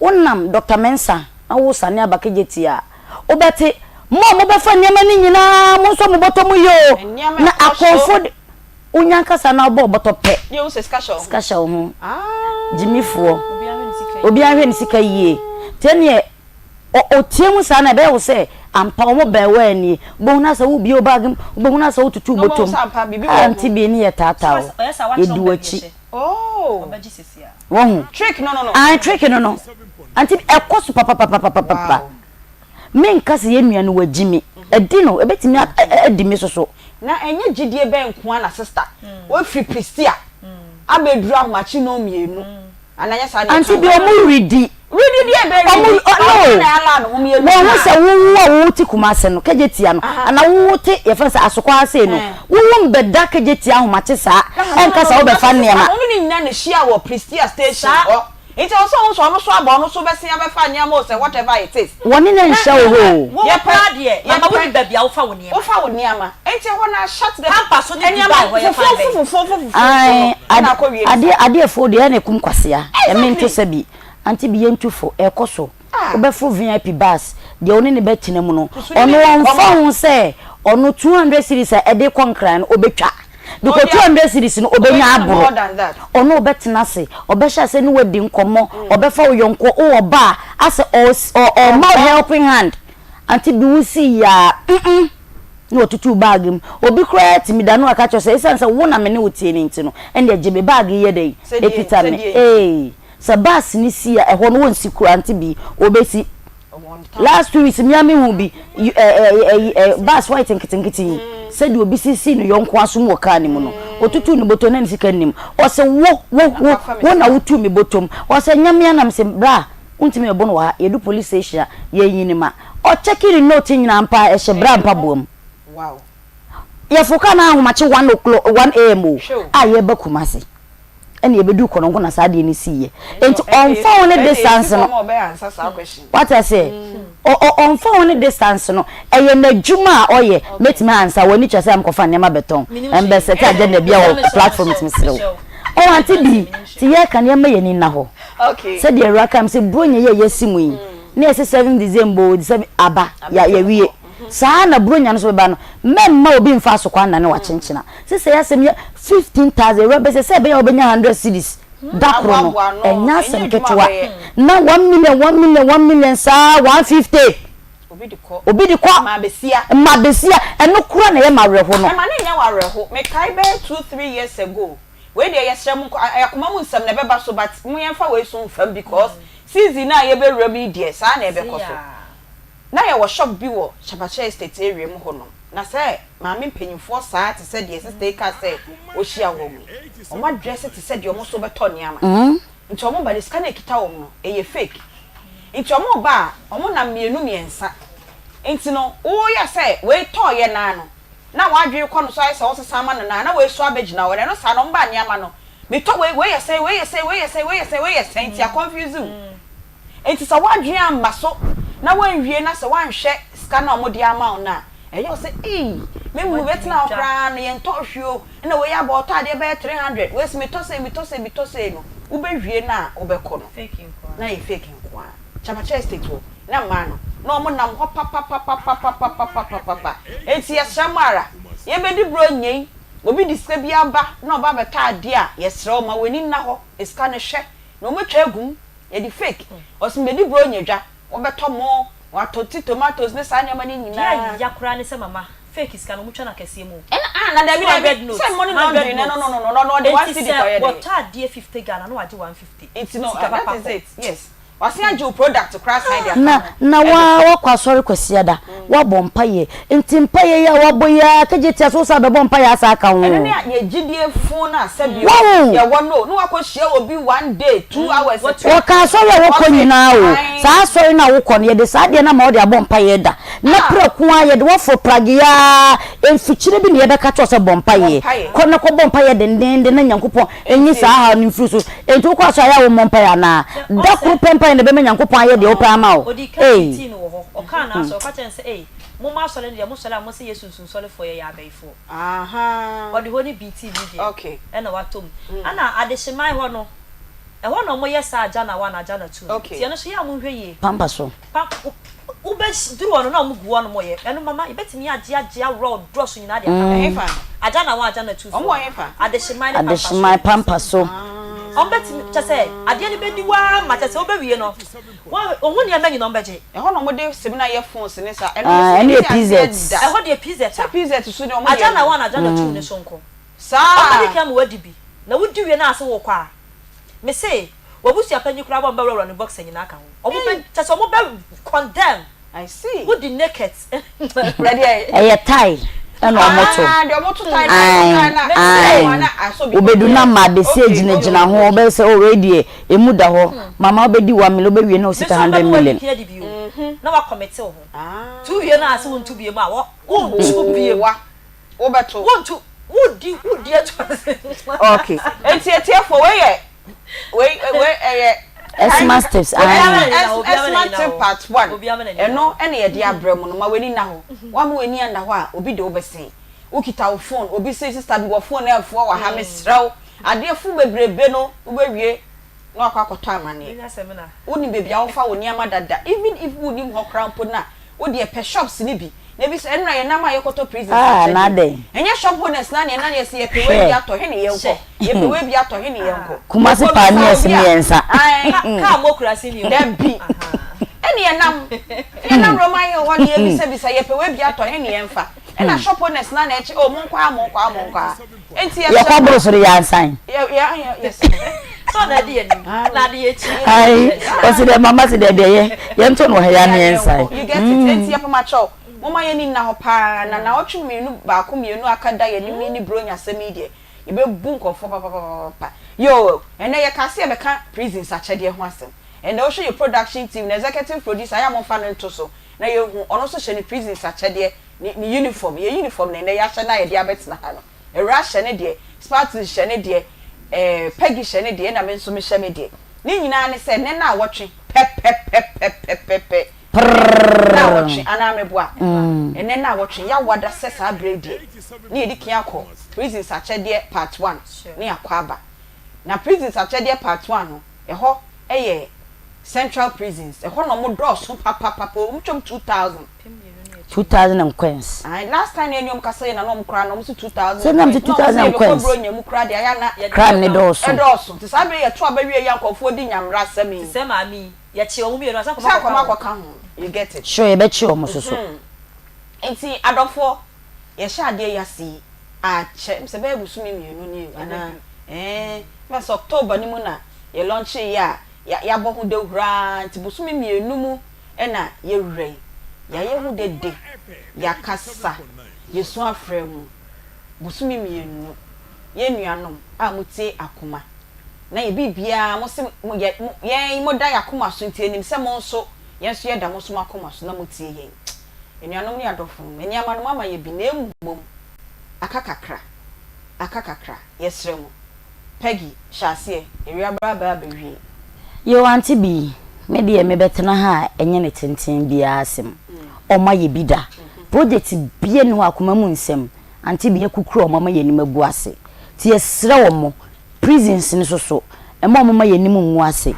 wonam Doctor Mensah na wosane aba Kejetia a, wobɛte. Mo a mobɛfa nneɛma no nyinaa, monsɔ mo bɔtɔ mu yie o, na akɔmfo de, wonya ankasa na wobɔ wo bɔtɔ pɛ, sika hyɛ wo ho. Gyimifoɔ, obiara nhwɛ ne sika yie. Nti ɛnneɛ, ɔteɛ mu saa no a, ɛbɛyɛ wo sɛ ampa wɔn bɛn wo a nie. Wobɛhunu ara sɛ wobue wo baage mu, wobɛhunu ara sɛ wotutu wo bɔtɔ mu. Ah, nti bi ne yɛtaataa wo, yɛdi w'akyi. Wahu? Ae, trick no no. Ante bi, ɛkɔ so papapapapapa. Menka sɛ yɛn nua no wagyi me. Adi no, ɛbɛtumi adi me soso. Na ɛnyɛ gyidie bɛn nko ara na sista wafiri Pistia abɛduru ahomakye nnɔnmienu anaa nyɛ saa na Ante yɛka bi no? ɔmo redi. Redi deɛ bɛn Ɔmo redi? ɔ no Ɔno na ala ne ho mmienu wɔn ho na. sɛ wowo a wowo te Kumase no kegye tia no anaa wowo te yɛfrɛ no sɛ Asokwa ha sei no wowo mbɛda kegye tia ahomakye saa Na no ɛnka no sɛ no na wobɛfa sɛ saa nneɛma. no ɔno ne nyina na hyia wɔ Prestea station hɔ nti ɛwɔ sɛ ɔhu sɛ ɔno so aba ɔno so bɛsen abɛfa nneɛma o sɛ whatever it is. Wɔne no Na nhyɛ wo hɔ o. Wo yɛpɛ koraa deɛ mama yɛpɛ wonim baabi a wofa wo nneɛma. wofa wo nneɛma nti ɛhɔ no shut the Pampa so ne nneɛma Dubai hɔ yɛ fufuo kwan bɛn? fufuo fufuo fufuo Ae no ade ɛna akɔ wie no adeɛ saa. adeɛ fo deɛ ɛna ɛkum kwasea ɛme nto Exactly. sɛ bi ante bi yɛntu fo ɛkɔ so Ah. wobɛforo vip bus deɛ wo ne no bɛtena mu no Susu ne ɔno ne ɔmfa nkɔmmɔ. ho sɛ ɔno 200 series a ɛde kɔ nkran no ɔbɛtwa because Ɔde a 200 series no ɔbɛnya ɔbɛnya no aboro more than that. ɔno ɔbɛtena ase ɔbɛhyɛ ase ne wadi nkɔmmɔ ɔbɛfa wo yɔnko wowɔ ba a asɛ ɔs ɔ ɔma wo Ɔbɔ. helping hand ante bi wo sii yaa mm na watutu wo bag mu obi koraa tumi da no aka kyerɛ sɛ ɛsiane sɛ wo na me ne wo tie no nti no ɛndeɛ gye me bag yi yɛ dɛn Sɛdeɛ ɛkita me sɛdeɛ nti. ee Sɛ bus no si a ɛhɔ no wɔnsi koraa nti bi wɔbɛsi. Last 2 weeks mea mehu bi bus white nketenkete yi sɛdeɛ obi sisi ne yɔnko asom wɔ kaa no mu no ɔtutuu ne bɔtɔ na ne sika nnim ɔsɛ wo wo wo wo na wotuu me bɔtɔm ɔsɛ nyɛ mea na mesɛ bra wontumi mɛbɔ no wɔ ha yɛdu police station a yɛnyi ne ma ɔkyɛke ne note nyinaa mpa ɛhyɛ bra mpaboa mu yɛfo kaa no ahomakye 1 o'clock 1 am o a yɛba Kumasi. ɛna yɛbɛduu Kɔnɔngo na saa adeɛ no siiɛ. Nti ɔmfa ho ne distance no, wate aseɛ, ɔmfa ho ne distance no, ɛyɛ n'adwuma a ɔyɛ, mɛtumi ansa, w'ani kyerɛ sɛ mekɔfa nneɛma bɛtɔn, ɛmbɛ sɛte agenda bi a wɔ platform tumi serew. Ɔwɔ ante bi, ti yɛka no yɛmma yɛni nna hɔ. Sɛdeɛ awura ka m sɛ buronya yi a yɛasi mu yi, na yɛsɛ 7 December o, 7 aba, yɛawie. Saa ara na Buronya no nso bɛba no, mɛmma obi mfa asokwa nnane w'akyenkyena. Sesɛɛ asɛm yi, 15,000, awura bɛsɛ sɛ ɛbɛyɛ a wobɛnya 100 cedis da koro no, ɛnyɛ asɛm ketewa. Na 1 million, 1 million, 1 million saa, 150. Obi de kɔ. Mma besia. Ɛno koraa na ɛyɛ me awerɛho no. Ɛma no nyɛ wo awerɛho. Mekae bɛyɛ two, three years ago, wei deɛ yɛsrɛ mo, akoma mu nsɛm na ɛbɛba so but mo yɛmfa wei so mfam because season no a yɛbɛwura mu yi deɛ saa na ɛbɛkɔ so. Na yɛwɔ shop bi wɔ Shabakyɛ Estate area mu hɔ nom, na sɛ maame mpanyinfoɔ saa te sɛ deɛ sister yi kaa sɛ ɔhyia wɔn yi, wɔn adrɛse te sɛ deɛ wɔn nso bɛtɔ nneɛma. Nti wɔn ba no sika no a ɛkita wɔn no ɛyɛ fake. Nti wɔn ba a, wɔn nam mmienu mmiɛnsa. Nti no woyɛ sɛ wei tɔɔyɛ no ara no, na w'adwene kɔ no so ayɛ sɛ wosesa ama no no ara, na wei nso abɛgyina hɔ. Na ɛno saa no wɔn ba nneɛma no, metɔ wei, wei yɛ sɛn, wei yɛ sɛn, wei yɛ sɛn, wei yɛ sɛn, wei yɛ sɛn, nti a confuse wo. Enti sɛ w'adwene amma so na woanwie na sɛ woanhwɛ sika no a wɔde ama wo no a, ɛyɛ wo sɛ ei, me mu bɛtena hɔ koraa no yɛntɔɔ hwee o, ɛna wei aba ɔtɔ adeɛ bɛyɛ 300, wei se metɔ sei, metɔ sei, metɔ sei no, wobɛwie no a wobɛkɔ no na ɛyɛ fake nko ara. Kyabakyɛ estate hɔ na mmaa no na wɔnam hɔ papapapapapapapapapa. Enti yɛsrɛ mo ara, yɛbɛdi Buronya yi, obi de sika bi aba na ɔba abɛtɔ adeɛ a, yɛsrɛ wo ma w'ani nna hɔ, sika no hwɛ na wɔatwa agu mu. Yɛde fake. Ɔse medi bronya dwa, wobɛtɔ mo, watɔ ti tomatoes ne saa nneɛma no nyinaa. Deɛ ɛya koraa ne sɛ mama fake sika no ɔmo twa no akɛseɛ mu o. Ɛna ah na dabi dabi sɛ money laundering no no no no no ɔde one Enti cedi kɔyɛ sɛ dɛn. wɔtɔ adeɛ 50 Ghana na wagye 150. Nti no Sika that papa is kɔ. it yes. Wasen agye wo product koraa san de aka Na ho na ɛde waa kɔ. wakɔ asɔre kwasiada, wabɔ mpaeɛ, nti mpaeɛ yi a wabɔ yi ara kegye tia so wosan bɛbɔ mpaeɛ asan aka ho Ɛno ne o. a yɛ gyidie fo no a sɛbi o Wahu? yɛwɔ no o na wakɔ hyia obi one day two hours pɛ Wɔka asɔre a wokɔ ɔse nyinaa o, ae. saa asɔre no a wokɔ no yɛde saa adeɛ no ama wode abɔ mpaeɛ da, na Ah. prɛko ara yɛde wo aforo pragea ara, mfikyire bi na yɛbɛka kyerɛ wo sɛ bɔ Bɔ mpaeɛ, mpaeɛ. kɔ na kɔbɔ mpaeɛ dendeenden na Nyankopɔn Nyi saa haw no mfiri so. Enti wokɔ asɔre a, ɛyɛ a wommɔ mpaeɛ anaa? Da koro pɛ mpaeɛ na ɛbɛma Nyankopɔn ayɛ deɛ wopɛ ama wo? Ɔdii kan Ei! pitii no wɔ hɔ. Ɔkaa n'asɔre, ɔka kyerɛɛ no sɛ, Ei, momma asɔre no deɛ, mosɔre a mose yɛ sunsunsɔrefoɔ, yɛyɛ abayifoɔ. Ɔde hɔ no bitii me deɛ, ɛna watɔ mu. Ɛna adehyeman hɔ no. Ɛhɔ na wɔyɛ saa Agyana one, Agyana two no. Nti ɛno nso yɛ a monhwɛ yie. Pampa so. Pa, wo bɛ duru hɔ no na wɔn gu hɔ nom yɛ. Ɛno mama yɛbɛtumi agye agye aworɔ dɔɔso nyinaa de aka ho. Ɛhefa? Agyana one, Agyana two Wɔn foɔ wɔ no. hefa? Adehyeman ne Pampa so. Adehyeman, Pampa so. Wɔn bɛtumi, kyɛ sɛ adeɛ no bɛdi hɔ ara ma kyɛ sɛ wobɛwie no, wɔn, wɔn nneɛma nyinaa wɔn bɛgye. Ɛhɔ na wɔde samina yɛ phones ne saa. Ɛno Ah, nso ɛno yɛ mente aseɛ PZ. da. Ɛhɔ deɛ PZ a. Sɛ PZ so deɛ wɔn deɛ Agyana no. one, Agyana two no so nko. Saa. Wɔbɛdi kan ama woadi bi, na wodi wie na ase wokɔ a, mese w'abusua panyin koraa bɔ bɛwurawura ne boxer nyinaa ka ho. Wɔn bɛ, kyɛ sɛ wɔn bɛ condemn. I see. Wodi naked. Ɛdeɛ. Ɛyɛ tie ɛna wɔn to. Ah, deɛ wɔn to tie na tie na Ae, ae. Wobedu na mmaa besia gyinagyina ho, wɔbɛyɛ sɛ oh wei deɛ emu da hɔ. Mama wobɛdi one million, wobɛwie na wo sika Mese hundred wɔbɛma million. w'adi pia di bi o, na wakɔmete wo ho. Tu wie na ase wontu biem a, wɔ, wontu biem. Wobɛto. Wontu, wodi, wodi atu ase. Ok, enti atiefoɔ wei yɛ, wei, wei ɛyɛ. Esma steps, ae. Esma tip part one, ɛno ɛna yɛde abrɛ mo no, ma w'ani nna hɔ, woamma w'ani anna hɔ a, obi de wo bɛsen, wokita wo phone, obi se sister mewɔ phone ɛɛfoɔ wɔ ha, mesrɛ wo, adeɛ fo bebrebe no, wobɛwie na wakɔ akɔtɔ amaneɛ. Wonim baabi a wofa wo nneɛma dada even if wonnim hɔ koraa mpo no a, wo deɛ pɛ shops no bi na bi sɛ ɛnora yɛnam a yɛkɔtɔ prisons Ah, akyɛdeɛ. na adɛn? Ɛnyɛ shop owners no ara na yɛnam yɛse yɛpɛ wei bi Hwɛ. atɔ, he ne yɛnkɔ? Yɛpɛ wei bi atɔ, he ne yɛnkɔ? Kumasi Yɛkɔ bisa pioneers obi a, mmiɛnsa. ae. Kaa mmɔ kurase ni o. Dabi. Ɛne yɛnam, yɛnam Roman Hill hɔ na yɛbisabisa yɛpɛ wei bi atɔ, he ne yɛmfa? Ɛna shop owners no ara na ɛkye, oh monkɔ ha, monkɔ ha, monkɔ ha. Enti yɛsrɛ Yɛkɔ mo. boro so de yɛansan. Yɛ yɛ yɛ yɛsrɛ. Sɛ ɔna adi yɛn anim na ade yɛ akyi. Ayi ɔsi dɛ mama si dɛ deɛ yɛ yɛnto no wɔ ha yɛ ano yɛnsan. You get it? Enti yɛpɛ ma kyɛw. Momma yɛn ani nna hɔ paa na naawɔtwe mmienu baako mmienu aka da yɛn anim yi ne Buronya asɛm yi deɛ yɛbɛbu nkurɔfoɔ papapapapa. Yoo ɛnnɛ yɛkaa sɛ yɛbɛka prisons akyɛdeɛ ho asɛm. Ɛnnɛ wohwɛ yɛ production team no executive producer ayɛ a momfa no nto so na yɛnhu ɔno nso hyɛ ne prisons akyɛdeɛ ne ne uniform, yɛn uniform na ɛnnɛ yɛahyɛ no a yɛde abɛtena ha no. Awuraa hyɛ ne deɛ, Spartus hyɛ ne deɛ, ɛɛ Peggy hyɛ ne deɛ, ɛna me nso mehyɛ me deɛ. Ne nyinaa ne sɛ nnɛ naawɔtwe pɛpɛpɛpɛpɛpɛ, naawɔtwe anaa meboa? Ɛnnɛ naawɔtwe, yɛawada sɛ saa berɛ yi deɛ, ne yɛdi kan akɔ Prisons Akyɛdeɛ part one ne yɛakɔ aba. Na Prisons Akyɛdeɛ part one no, ɛhɔ yɛ Central Prisons, ɛhɔ na wɔdɔɔso papapapa, wɔtwam 2000. 2000 and coins. Ayi last time na ɛni ɔmo kasa yɛ na na ɔmo koraa na ɔmo si 2000 Sɛ nam si 2000 and coins. Na ɔmo sɛ yɛbɛkɔ bronya mu koraa deɛ ayɛ na. Crime ne dɔɔso. Ɛdɔɔso nti saa bere yɛto aba wie yɛ nkorɔfoɔ di nyamera asɛm yi. Te sɛ maame yi yɛkye ɔmo mmienu ansa nkɔmɔ akɔka ho. Sɛ nkɔmɔ akɔka ho you get it. Sure yɛbɛkye ɔmo soso. Nti adɔfoɔ yɛhyɛ adeɛ yi ase yi akyɛ sɛ bɛyɛ bosome mmienu nie o anaa ɛɛn bɛsɛ October no mu na yɛ launch yɛ a yɛabɔ ho dawuro ara nti bosome mmienu mu na yɛwura yi, yɛayɛ ho dede, yɛakasa, yɛsu afrɛ mo, bosome mmienu, yɛn nuanom a motie akoma, na yɛ biribiara mo se mo yɛ mo yɛn moda yɛn akoma so nti yɛnim sɛ mo nso yɛn nso yɛda mo nso mo akoma so na motie yɛn. Anuanom ne adɔfonom, nneɛma no moama yɛ bi na mmom aka kakra, aka kakra, yɛsrɛ mo. Peggy, hyɛ aseɛ, awia bɛrɛ abɛ abɛwie. Yoo aunty bi, me deɛ me bɛtena ha a ɛnyɛ ne tenten biara asɛm. Ɔmo ayɛ bi da. Project bia nni hɔ akoma mu nsɛm. Aunty bi akukuru ɔmo ama yɛn anim agu ase. Nti yɛsrɛ ɔmo, prisons no soso, mma ɔmo mma yɛn anim ngu ase.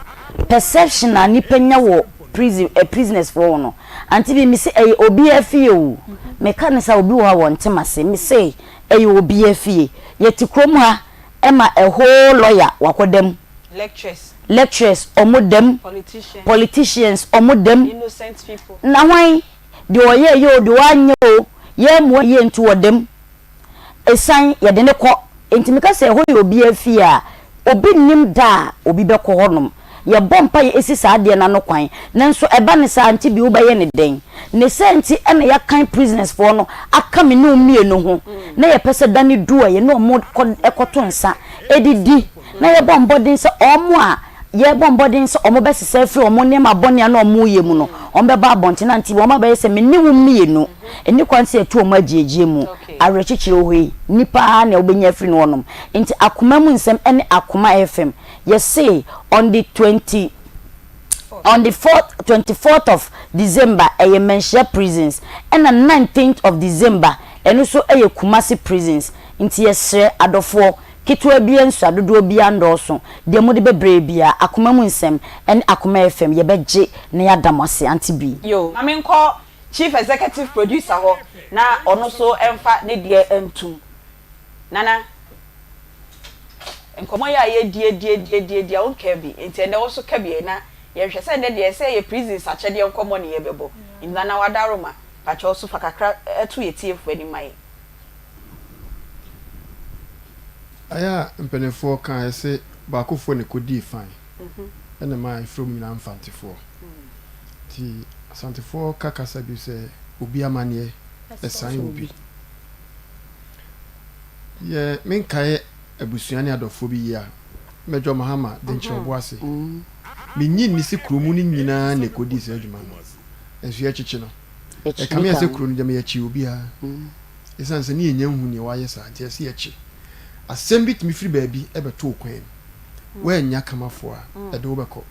Perception a nnipa nya wɔ prison eh prisoners foɔ ho no, aunty bi mese ɛyɛ obiara fie oo. Meka no saa obi wɔ hɔ a wɔnte m'ase. Mese ɛyɛ obiara fie. Yɛte kurom ha ma a whole lawyer wakɔ da mu. Lecturers. Lecturers ɔmo da mu. Politicians. Politicians ɔmo da mu. Innocent people. Na hwan? Deɛ ɔyɛɛyɛ oo, deɛ wanyɛ oo, yɛmmoa yie nti ɔda mu. Ɛsan yɛde no kɔ. Nti meka sɛ ɛhɔ yɛ obiara fie a, obi nnim da a obi bɛkɔ hɔnom. Yɛbɔ mpaeɛ si saa adeɛ no ano kwan. Nanso ɛba no saa nti bi wobɛyɛ no dɛn? Ne saa nti na yɛakan prisoners foɔ no aka me ne wo mmienu ho na yɛpɛ sɛ da no du a yɛne wɔn kɔ kɔto nsa didi na yɛbɔ mmɔden sɛ wɔn a yɛrebɔ mmɔden sɛ wɔbɛsesa afiri wɔn nneɛma bɔne a na wɔreyɛ mu no wɔbɛba abɔnten na nti wɔn abɛyɛ sɛ me ne wo mmienu ɛni kwan sɛ yɛto wɔn agyiegyie mu. Awerɛkyekyerɛ wɔ hɔ yi nnipa ara na wobɛnya afiri ne hɔnom. Nti akoma mu nsɛm ne akoma FM Yɛse on the twenty on the fourth 24th of December ɛyɛ Manhyia prisons ɛna 19th of December ɛno nso ɛyɛ Kumasi prisons nti yɛsrɛ adɔfoɔ. Ketewa biara nsua, dodoɔ biara nnɔɔso. Deɛ mode bɛbrɛ yɛ biara, akoma mu nsɛm ne Akoma FM, yɛbɛgye na yɛada mo ase. Auntie Bee. Yoo, ma menkɔ Chief Executive Producer hɔ na ɔno nso mfa ne deɛ ntom. Nana, nkɔmmɔ yi a yɛredi adi adi adi a wonkaa bi, nti ɛnnɛ wo nso ka bi ɛ na yɛnhwɛ sɛ ɛnnɛ deɛ sɛ ɛyɛ prisons akyɛdeɛ nkɔmmɔ ne yɛrebɛbɔ. Nti Nana Wadaroma, pakyɛ wo nso fa kakra to yɛn tiefoɔ anim ma yɛn. Ayɛ a mpaninfoɔ ka yɛse baakofoɔ na ɛkɔdii fan ɛna ɛma yɛfrɛ wɔn nyinaa Mfantefoɔ. Nti Asantefoɔ ka kasa bi sɛ obi amaneɛ ɛsan obi. Yɛ menkae abusua ne adɔfoɔ bi yie a, Major Mahama Denkyerɛ Ɔboase. Mennye nni se kuro mu no nyinaa na ɛkɔdii saa adwuma no. Nso yɛkyekye no. Ɛkame ayɛ sɛ kuro no gyama yɛkye obiara. Ɛsiane sɛ ne yɛnnya nhu nea wayɛ saa nti, ɛsɛ yɛkye. Asɛm bi tumi firi baabi bɛto wo kwan mu. Woannya kamafoɔ a, ɛde wo bɛkɔ.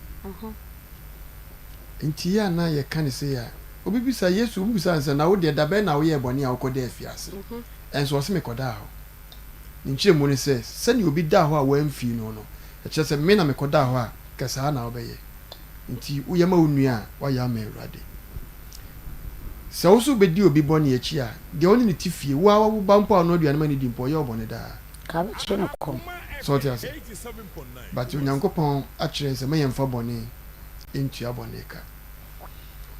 Nti yɛ a na yɛka no sei a, obi bisa Yesu, obi bisa no sɛ, na wo deɛ da bɛn na woyɛɛ bɔne a wokɔdaa afiase? Ɛnso ɔse mekɔdaa hɔ. Ne nkyerɛmu ne sɛ, sɛnea obi daa hɔ a wɔamfii no no, ɛkyerɛ sɛ me na mekɔdaa hɔ a, nka saa na wobɛyɛ. Nti woyɛ ma wo nua a, woayɛ ama Awurade. Sɛ wo nso wobɛdi obi bɔne akyi a, deɛ wo ne no te fie, wo ara wo ba mpo a ɔnoa aduane ma no di mpo, ɔyɛ wo bɔne daa. Ka bɛkyere no kɔm. So wote ase? But Onyankopɔn akyerɛ yɛn sɛ mma yɛmfa bɔne ntua bɔne ka.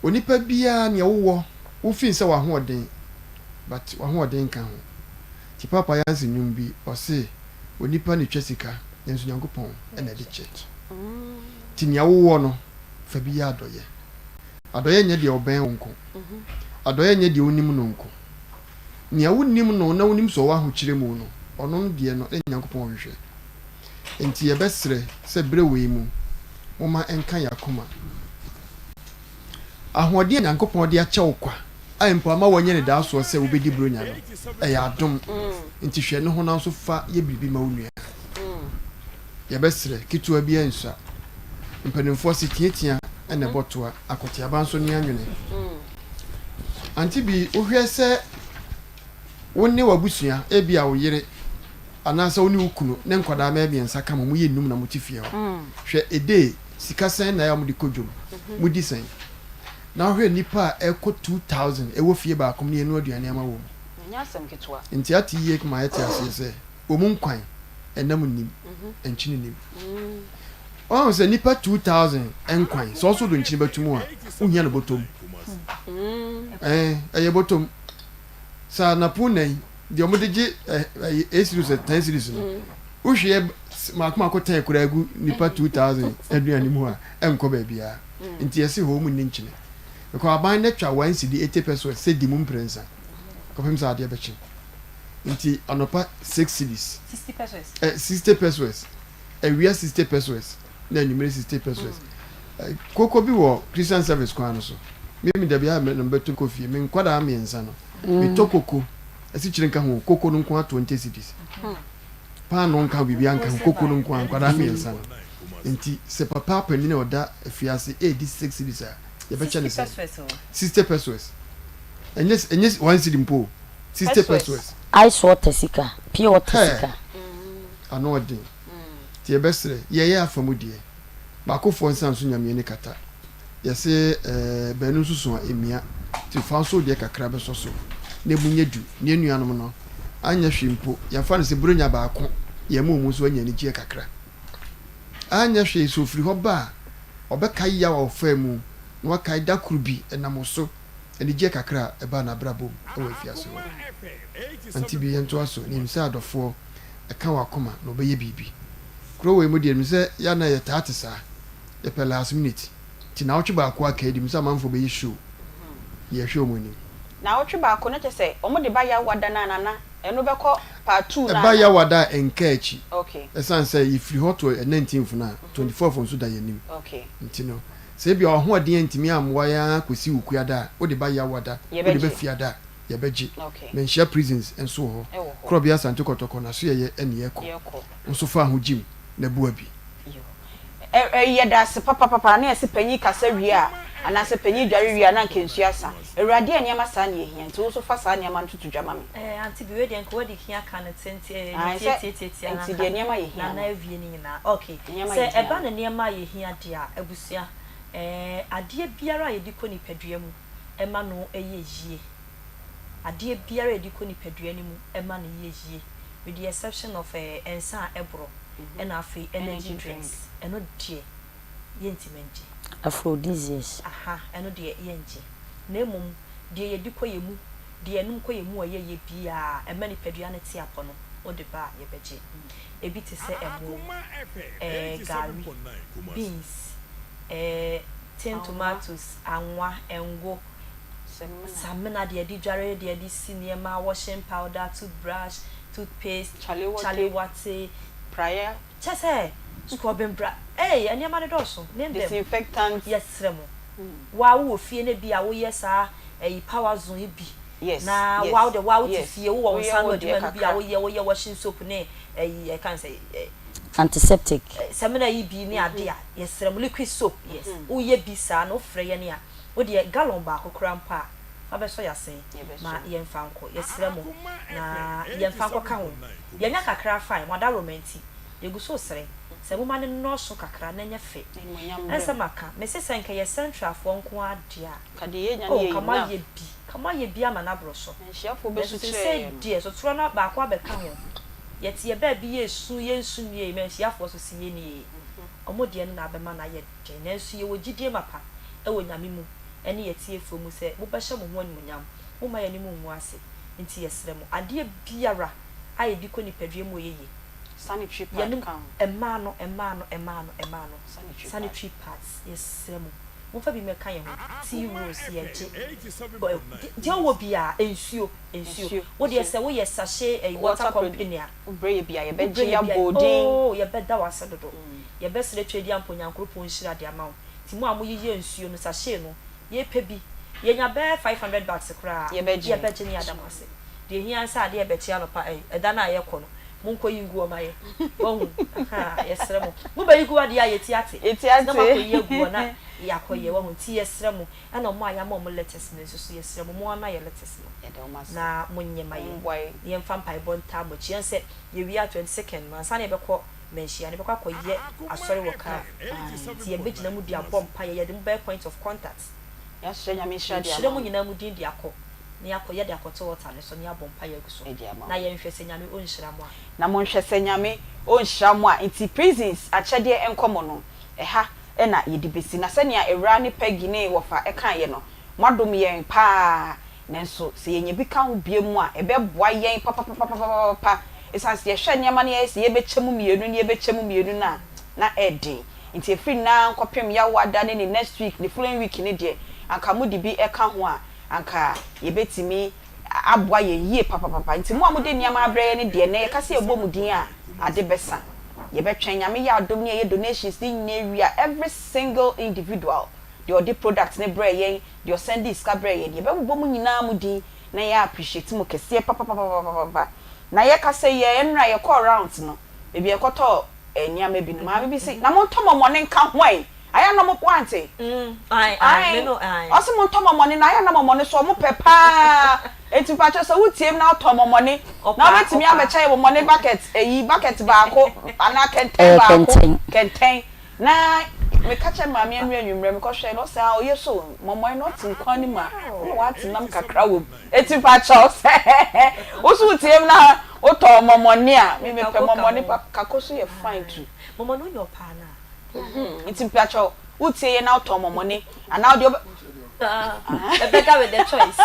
Onipa biara nea wowɔ, wo feel sɛ w'ahoɔden, but w'ahoɔden nka ho. Nti Paapa Yansi nnwom bi, ɔse, Onipa na etwa sika, nanso Nyankopɔn na ɛde kyɛ. Nti nea wowɔ no, fa bi yɛ adɔyɛ. Adɔyɛ nyɛ deɛ ɔbɛn wo nko. Adɔyɛ nyɛ deɛ wonim no nko. Nea wonnim no na wonim sɛ ɔwɔ ahokyerɛ mu no, ɔno no deɛ no na Nyankopɔn hwehwɛ. Enti yɛbɛsrɛ sɛ berɛ wei mu, momma ɛnka yɛn akoma. Ahoɔden a Nyankopɔn de akyɛ wo kwa a mpo ama woanya anidaasoɔ sɛ wobɛdi Buronya no, ɛyɛ adom. Enti hwɛ ne ho na nso fa yɛ biribi ma wo nua. Yɛbɛsrɛ, ketewa biara nsua. Mpanimfoɔ se tiatia na ɛbɔ toa, akɔteaba nso ne anwene. Ante bi, wohwɛ sɛ wo ne w'abusua, ebia wo yere anaasɛ wo ne wo kunu ne nkwadaa mɛyɛ mmiɛnsa ka mo, moyɛ nnum na mote fie hɔ. Hwɛ a day, sika sɛn na ɛyɛ a mode kɔ dwom? Modi sɛn? Na wohwɛ nnipa a ɛkɔ 2000 ɛwɔ fie baako mu na yɛnoa aduane ama wɔn. Nti ate yie ma yɛte aseɛ sɛ wɔn nkwan, ɛnam nnim, nkyene nnim. Wahu sɛ nnipa 2000 nkwan, sɛ ɔso do nkyene bɛto mu a, wohia no bɔtɔ mu. Ɛɛ, ɛyɛ bɔtɔ mu. Sɛ anapo nna yi, deɛ wɔde gye ɛɛ eight series sɛ ten series no, wohwie mako mako ten koraa gu nnipa 2000 aduane mu a, ɛnkɔ baabiara. Nti yɛse hɔ wɔn nni nkyene. Because aban no atwa one cedi 80 pesewas sɛ di mu mprɛnsa kɔpem sɛ adeɛ bɛkye. Nti anɔpa six cedis. 60 pesewas. Eh, 60 pesewas. Awia 60 pesewas na anwummere 60 pesewas. Eh, koko bi wɔ Christian service kwan no so. Me me dabi a me na mebɛtɔ kɔ fie. Me nkwadaa mmiɛnsa no. Metɔ koko. Asikyire nka ho. Koko no nko ara 20 cedis. Paano nka ho, biribiara nka ho. Koko no nko ara, nkwadaa mmiɛnsa no. Nti sɛ papa panin a ɔda afiase redi six cedis a, yɛbɛkyɛ no sɛn? 60 pesewas. Ɛnyɛ ɛnyɛ one cedi mpo o. 60 pesewas. Ice water sika, pure water sika. Ano ɔden. Nti yɛbɛsrɛ, yɛyɛ afa mu deɛ, baakofoɔ nsa nso Nyame ani kata. Yɛse eh, baanu nso so a, ɛmia. Nti fa nso wo deɛ kakra bɛsɔ so na ɛmu nyɛ du. Ne anuanom no, anyɛ hwee mpo, yɛmfa no sɛ Buronya baako, yɛma wɔn nso anya anigyeɛ kakra. Anyɛ hwee, sɛ ɔfiri hɔ ba a, ɔbɛkae yaw a ɔfaa mu, na wakae da koro bi, ɛnam wo so, anigyeɛ kakra a ɛbaa n'abrabɔ mu wɔ afiase hɔ. Ante bi, yɛntoa so. Nim sɛ adɔfoɔ, ɛka w'akoma na ɔbɛyɛ biribi. Kuro wei mu deɛ, nim sɛ yɛ a na yɛtaa te saa. Yɛpɛ last minute. Nti naawɔtwe baako aka yi deɛ, nim sɛ amanfoɔ bɛyɛ show na yɛhwɛ wɔn anim. Naawɔtwe baako no kyerɛ sɛ wɔn de ba Yawada no anaa na ɛno bɛkɔ part two no Ɛba anaa? Yawada a ɛnka akyi. Okay. Ɛsiane sɛ yɛfiri hɔ to nineteenth no a, 24th nso da yɛn anim. Okay. Nti no, Sɛ ebia w'ahoɔden antumi ammoa yɛn ara kɔsi Wukuada a, wode ba Yawada, wode ba Yɛbɛgye. Fiada a, yɛbɛgye. Okay. Manhyia prisons nso wɔ hɔ. Ɛwɔ hɔ. Korɔbea Asante Kɔtɔkɔ n'asoɛeɛ ɛne yɛkɔ. Yɛkɔ. Wo nso fa ho gyim na boa bi. Yo. Ɛ ɛ yɛda ase papapapa na yɛse panyin kasa wie a. Anaasɛ panyin dware wie a na anka nsuo asa. Awurade a nneɛma saa na yɛhia nti wo nso fa saa nneɛma no toto dwa ma me. Eh auntie bi wei deɛ nka wadi kan aka no tenten eh Ae ne sɛ tiatiatiatia na nti anka deɛ nneɛma a yɛhia Nana no. awie ne nyinaa ok Nneɛma a sɛ yɛhia ɛba no. no nneɛma a yɛhia deɛ a abusua eh adeɛ biara a yɛde kɔ nipadua mu ɛma no yɛ yie adeɛ biara a yɛde kɔ nipadua no mu ɛma no yɛ yie with the exception of eh nsa a ɛborɔ ɛna afei energy Energy drink. drinks ɛno deɛ yɛntumi ngye. Aphrodisias. Aha, ɛno deɛ yɛngye. Na mmom deɛ yɛdi kɔ yɛn mu, deɛ yɛnom kɔ yɛn mu a ɛyɛ yɛ biara a ɛma nipadua no te apɔ no, wode ba a, yɛbɛgye. Ebi te sɛ ɛmo, ɛɛ gari, beans, ɛɛ tin tomatoes, anwa, ngo, samina, deɛ yɛde dware, deɛ yɛde si nneɛma, washing powder, toothbrush, toothpaste, chalewate, praeɛ. Kyɛ sɛ scrubbing bra ei nneɛma no dɔɔso name them. Disinfectant. Yɛsrɛ mo wo a wowɔ fie na bi a woyɛ saa ɛyi power zone yi bi na wo a wode wo a wote fie wowɔ wo nsa ano adwuma no bi a woyɛ woyɛ washing soap ne ɛyi yɛka no sɛ ɛ. Antiseptic. Samina yi bi ne ade a yɛsrɛ mo liquid soap yes woyɛ bi saa na wofrɛ yɛn a wodeɛ gallon baako koraa mpo a fa bɛsɔ yɛn asen ma yɛmfa nkɔ yɛsrɛ mo na yɛmfa nkɔka ho Yɛanya kakra fine, mo adaworoma nti, yɛgu so resere. Sɛ moma no nnɔɔso kakra na ɛnyɛ fɛ. Ɛnsɛ maka, mese sɛ nka ɛyɛ Centralfoɔ nko ara deɛ a, oh, nka moayɛ bi, nka moayɛ bi ama no aboro so. Nanso seesei deɛ, sotorɔ no baako abɛka ho. Yɛte yɛn baabi yɛresu, yɛnsu nwiei, Manhyiafoɔ nso se yɛnnie. Wɔn deɛ no na abɛma no ayɛ den. Nanso yɛwɔ gyidie mapa wɔ Nyame mu ne yɛn atiefoɔ mu sɛ mobɛhyɛ mo ho animuonyam, momma yɛn anim ngu ase. Nti yɛsrɛ mo, adeɛ biara a yɛde kɔ nipadua mu ɔyɛ yie. Sanitary pad Yɛnom ka ho. mmaa no, mmaa no, mmaa no, mmaa no. Sanitary pad. Sanitary pads, yɛsrɛ mo, momfa bi mmɛka yɛn ho. Tea rolls, yɛgye. Ɔ deɛ wowɔ biara, nsuo, nsuo. Nsuo, Wo deɛ nsuo. sɛ woyɛ sachet ɛyi water Water produ company a, wobrɛ yɛ bi a, wobrɛ yɛbɛgye, yɛ bi yɛabɔ a, wo din. oh, yɛbɛda wo ase dodo. Yɛbɛsrɛ Tweaduampɔ Nyankoropɔn nhyira de ama wo. Nti mo a moyeyɛ nsuo no, sachet no, Yɛpɛ bi. Yɛnya bɛyɛ 500 bags koraa a, Yɛbɛgye. yɛbɛgye ne yɛada mo ase. Deɛ ɛhia ne sɛ adeɛ rebɛkye anɔpa ɛyi, ɛda no a yɛrekɔ no, monkɔyi ngu hɔ ma yɛn. Wahu? Ahaa, yɛsrɛ mo. Mobɛyi gu hɔ deɛ a, yɛti ate. Yɛti Nti na ate. moakɔyi agu hɔ na yɛakɔyɛ, wahu? Nti yɛsrɛ mo. Ɛna mo a yɛama mo letters no nso so, yɛsrɛ mo, mo ara yɛ letters no. Yɛda mo ase. Na monyɛ ma yɛn. Mommoa yɛn. Na yɛmfa mpaebɔ ntaa mo akyi. Ɛne sɛ, yɛwie a, 22nd no, ansa na yɛbɛkɔ manhyia no, yɛbɛkɔ akɔyɛ asɔre wɔ car. Nti yɛbɛgyina mu de abɔ mpaeɛ, yɛde mo bɛyɛ point of contact. Yɛasrɛ Nyame nhyira de Yɛhyira ama mo mo. nyinaa mo din de akɔ, na yɛakɔ yɛde akɔto altar no so na yɛabɔ mpaeɛ agu so, De ama na mo. yɛnhwɛ sɛ Nyame ɔnhyira mo a. Na monhwɛ sɛ Nyame ɔnhyira mo a. Nti prisons akyɛdeɛ nkɔmɔ no, ɛha na yɛde bɛsi. Na sɛnea Awuraa ne Peggy ne wɔfa kaeɛ no, moadom yɛn paa. Nanso sɛ yɛnya bi ka ho bio mu a, ɛbɛboa yɛn papapapapapa. Esiane sɛ yɛhwɛ nneɛma na yɛyɛ sɛ yɛbɛkyɛ mu mmienu na yɛbɛkyɛ mu mmienu no a, na ɛyɛ den. Nti ɛfiri nnɛ ara nkɔpem Yawoada ne ne next week, ne following week no deɛ, anka mode bi ka ho a, anka yɛbɛtumi aboa yɛn yie papapapa. Nti mo a mode nneɛma abrɛ yɛn no deɛ, nnɛ yɛka sɛ yɛbɔ mo din a, ade bɛsa. Yɛbɛtwɛn, Nyame yɛ adom ne yɛyɛ donations no nyinaa wie a, every single individual, deɛ ɔde product no brɛɛ yɛn, deɛ ɔsɛndee sika brɛɛ yɛn, yɛbɛbobɔ mo nyinaa mo din na yɛ appreciate mo kɛseɛ papapapapapa. Na yɛkasa yi ɛ, nnora yɛkɔɔ rounds no, baabi a yɛkɔtɔɔ nneɛma bi no, maame bi se, na montɔ mɔmɔne nka ho ɛ, ayɛ a na mo, woante? Ae, ɔse montɔ mɔmɔne, na ayɛ a na mɔmɔne so ɔmo pɛ paa, enti mpakyɛw sɛ wotie mu na wotɔ mɔmɔne, na wobɛtumi abɛkyɛ yɛ mɔmɔne bucket, ɛyi, bucket baako, anaa kɛntɛn Ɛyɛ baako, kɛntɛn. kɛntɛn. Na meka kyerɛ maame anwummere anwummere mekɔhwɛe no ɔse ah oye so mɔmɔe no ɔte nkwan no mu a na wate nam kakra wɔ mu eti pakyɛw sɛ wo so wotie mu na wotɔ mɔmɔne a me mepɛ mɔmɔne pa kako so yɛ fine too. Mɔmɔne wonya ɔpaa no a. Nti pakyɛw wotie yɛ na wotɔ mɔmɔne anaa wode wobɛ A beggar with a choice.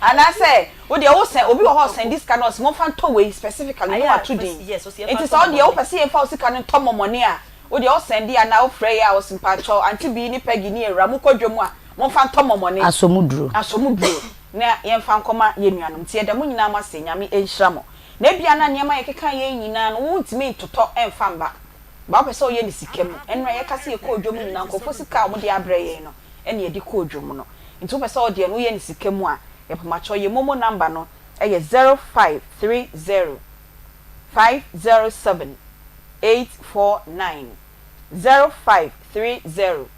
Anaasɛ wo deɛ wo sɛn obi wɔ hɔ ɔsɛnde sika na ɔse momfa ntɔ wei specifically na wato din nti sɛ wo deɛ wopɛ sɛ yɛmfa wo sika no ntɔ mɔmɔne a Wo deɛ wo sɛnde anaa wo frɛ yɛ a ɔse mpakyɛw auntie Bii ne Peggy ne Awura mo kɔ dwam a momfa ntɔ mɔmɔne Asɔ mu duro. asɔ mu duro na yɛmfa nkɔma yɛn nuanom nti yɛda mo nyinaa mo ase Nyame nhyira mo na ebia na nneɛma a yɛkeka yɛn nyinaa no wo ntumi ntotɔ mfa mba ba wopɛ sɛ woyɛ no sika mu ɛnora yɛka sɛ yɛkɔɔ dwam nyinaa nkurɔfoɔ sika a wɔde abrɛ yɛn no ɛna yɛde kɔɔ dwam no nti wopɛ sɛ wodeɛ no woyɛ no sika mu a yɛpamakyɛw yɛn momo number no ɛyɛ 0530 507 849 0530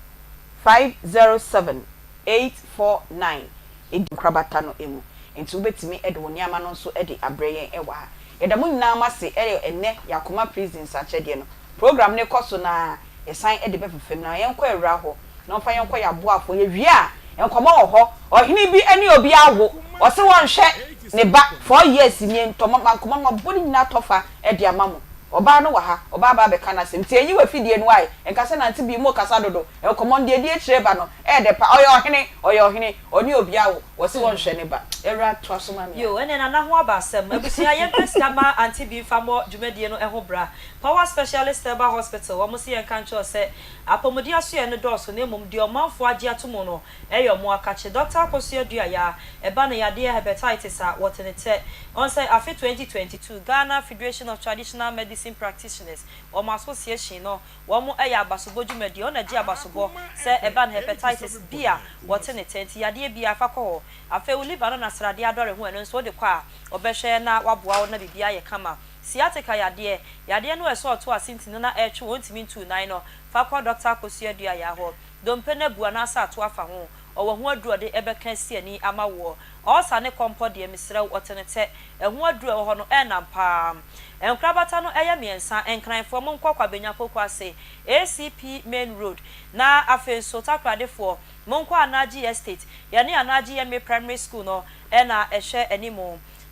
507 849 di nkorabata no mu. Nti wobɛtumi de wo nneɛma no nso de abrɛ yɛn wɔ ha. Yɛda mo nyinaa mo ase ɛyɛ ɛnnɛ Yakoma Prisons akyɛdeɛ no. Program no kɔ so na yɛsan de bɛfefam na yɛnkɔ awura hɔ na ɔmfa yɛnkɔ yɛn aboafoɔ. Yɛwie a, nkɔmmɔ wɔ hɔ. Ɔhene bi ne obi awo, ɔse wɔnhwɛ ne ba 4 years nie ntɔma mankoma mabɔ ne nyinaa tɔfa de ama mo. Ɔbaa no wɔ ha, ɔbaa aba abɛka n'asɛm. Nti ɛnyi w'afidie no ae, nka sɛ nante bi mo kasa dodo. Nkɔmmɔ no deɛ ɛdi akyire ba no, ɛyɛ dɛ pa. Ɔyɛ ɔhene, ɔyɛ ɔhene, ɔne obi awo, wɔse wɔnhwɛ ne ba. Awura toa so ma me a. Yoo ɛneɛ nana ho aba asɛm. Abusua yɛmpɛ sika ma auntie bi mfa mmɔ dwumadie no ho bra. Power Specialist Herbal Hospital wɔn se yɛnka nkyerɛ wo sɛ apɔmuden asoɛɛ no dɔɔso na mmom deɛ ɔmanfoɔ agye ato mu no yɛ ɔmo akakye. Dɔkta Akosua Duah ɛba no yadeɛ Hepatitis a wɔte ne tɛ. Ɔn sɛ afe 2022 Ghana Federation of Traditional Medicine Practitioners wɔn association no wɔn yɛ abasobɔ dwumadie ɔna gye abasobɔ sɛ ɛba no Hepatitis B a wɔte ne tɛ nti yadeɛ biara fa kɔ hɔ. Afei wo liver no na sradeɛ adɔre ho ɛno nso wode kɔ a ɔbɛhwɛ na waboa wo na biribiara ayɛ kama. Sciatica yadeɛ, yadeɛ no a ɛsɛ ɔto ase ntini na ɛretwe wo ntumi ntu nan no, fa kɔ dɔkta Akosua Aduayaa hɔ. Dompe no abu anaasɛ ato afa ho, ɔwɔ ho aduru a ɔde ɛbɛka asi ani ama woɔ. Ulcer ne kɔmpɔ deɛ, mesrɛ wo, ɔte no tɛ. Ɛho aduru a ɛwɔ hɔ no, ɛnam paa. Nkorabata no ɛyɛ mmiɛnsa, Nkranfoɔ monkɔ Kwabenya Koko ase, ACP Main Road, na afei nso Takoradefoɔ, monkɔ Anagye Estate, yɛne Anagye Yɛmee Primary School no na ɛhwɛ anim.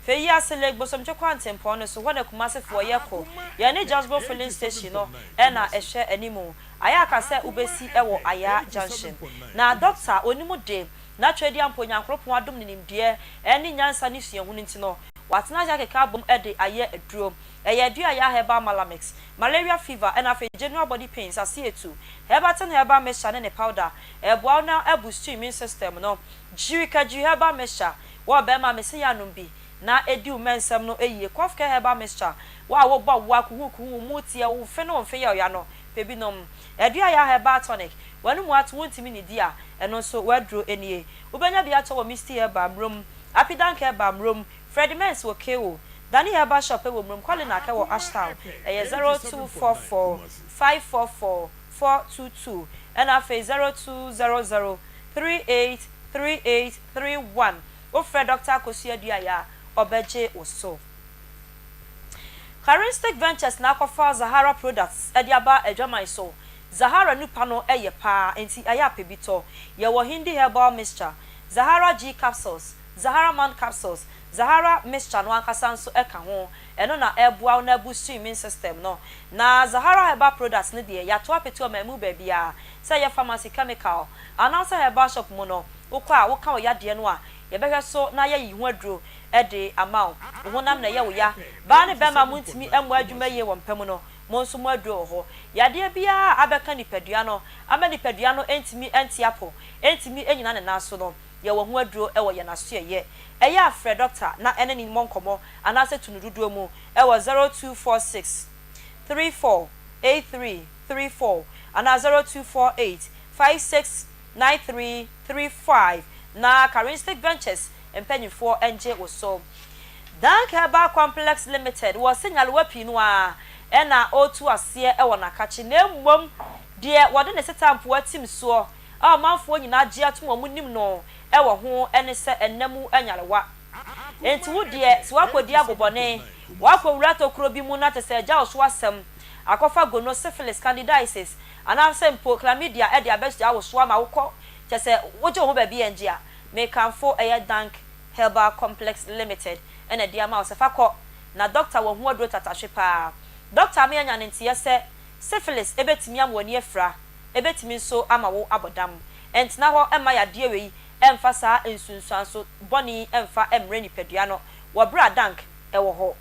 Fei yi ase Lake Bosomtwe kwantempɔn no so, hɔ na Kumasefoɔ yɛ kɔ. Yɛne Jasbo Filling Station no na ɛhwɛ anim. Ayɛ aka sɛ wobɛsi wɔ Ayaa Junction. Na Dɔkta a ɔnim de, na Tweaduampo Nyankoropɔn adom no nimdeɛ ne nyansa ne suahunu nti no, watena ase akeka abom de ayɛ aduro. Ɛyɛ aduro a ɛyɛ Herbal Malamix, Malaria Fever ɛna afei General Body Pains, ase etu, Herbatin Herbal Mixture ne ne powder. Ɛboa wo na aboost immune system no. Gyirikagyiri Herbal Mixture, Wo ɔbarima, mese yɛ anom bi na edi wo mmɛnsɛm no yie. Cough Care Herbal Mixture, Wo a wobɔ wo akuhukuhu, wo mu teɛ, wo mfe ne wo mfe yɛ ɔya no, pɛ bi nom. Aduaya Herbal Tonic, W'anomu ato, wontumi nnidi a, ɛno nso w'aduro nie. Wobɛnya bi atɔ wɔ Misty Herbal, Mmrom, Apidank Herbal, Mmrom, Freddie Mens wɔ KO, Danny Herbal Shop wɔ Mmrom, Kɔlinak wɔ Ashtown. Ɛyɛ 0244 544 422 ɛna afei 0200 3838 31 Wofrɛ Dɔkta Akosua Aduayɛ a, ɔbɛgye wo so. Charistic Ventures na akɔfa Zahara Products de aba adwaman so. Zahara nupa no yɛ paa, enti ɛyɛ a pɛ bi tɔ. Yɛwɔ Hindi Herbal Mixture, Zahara G Capsules, Zahara Man Capsules, Zahara Mixture no ankasa nso ka ho. Ɛno na ɛboa wo na ɛboost immune system no. Na Zahara Herbal Products no deɛ, yɛato apete ɔman mu baabiara, sɛ ɛyɛ pharmacy, chemical, anaasɛ herbal shop mu no. Wokɔ a, woka wo yadeɛ no a, yɛbɛhwɛ so na yɛayi ho aduro de ama wo. Wo honam na ɛyɛ wo ya. Baa ne bɛrima a montumi mmɔ adwuma yie wɔ mpa mu no, mo nso mo aduro wɔ hɔ. Yadeɛ biara a abɛka nipadua no ama nipadua no ntumi nte apɔ, ntumi nnyina ne nan so no, yɛwɔ ho aduro wɔ yɛn asoɛeɛ. Ɛyɛ a frɛ dɔkta na ɛne no mmɔ nkɔmmɔ anaasɛ tu no dodoɔ mu wɔ 0246 34 83 34 anaa 0248 56 9335 na Charistic Ventures mpanyinfoɔ ngye wo so. Dank Herbal Complex Limited wɔ se nyarewa pii no ara na ɔretu aseɛ wɔ n'akakye na mmom deɛ wɔde ne setampo atim soɔ a ɔmanfoɔ nyinaa gye atom a wɔnim no wɔ ho ne sɛ ɛnna mu nyarewa. Enti wo deɛ sɛ woakɔdi agobɔne, woakɔwura tokuro bi mu na kyɛ sɛ agya wo so asɛm, akɔfa gono, syphilis, candidiasis, Anaasɛ mpo chlamydia de abɛsoa wo so ama wokɔ kyerɛ sɛ wogye wo ho baabi a ɛngye a, mekamfo ɛyɛ Dank Herbal Complex Limited na ɛde ama wo sɛ fa kɔ na dɔkta wɔ ho aduro tatahwe paa. Dɔkta ama yɛanya ne nteɛ sɛ syphilis bɛtumi ama w'ani afira, ɛbɛtumi nso ama wo abɔ dam. Ɛntena hɔ mma yadeɛ wei ɛmfa saa nsunsuanso bɔne yi mfa mmrɛ nipadua no wɔ berɛ a Dank wɔ hɔ.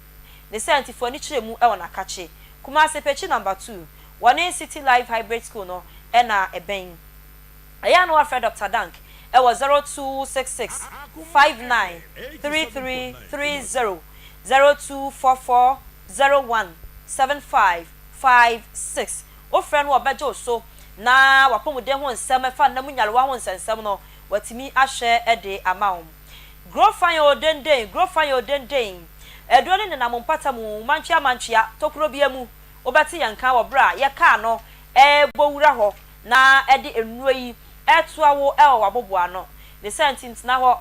Ne saa nti fo ani kyerɛ mu wɔ Nakakye, Kumasi Pekyi Number 2. Wɔne City Life Hybrid School no na ɛbɛn. Ɛyɛ a na wɔafrɛ Dɔkta Dank wɔ 0266 59 3330, 0244 01 75 56. Wofrɛ no a ɔbɛgye wo so na w'apɔmuden ho nsɛm ɛfa nna mu nyarewa ho nsɛnsɛm no watumi ahwɛ de ama wo. Gro fan o denden, gro fan o denden, Aduro no nenam mpata mu, mantwea mantwea, tokuro bia mu. Wobɛte yɛn nka wɔ berɛ a yɛkaa no rebɔ wura hɔ na ɛde nnuro yi Ɛretoa wo wɔ w'aboboano. Ne saa nti ntena hɔ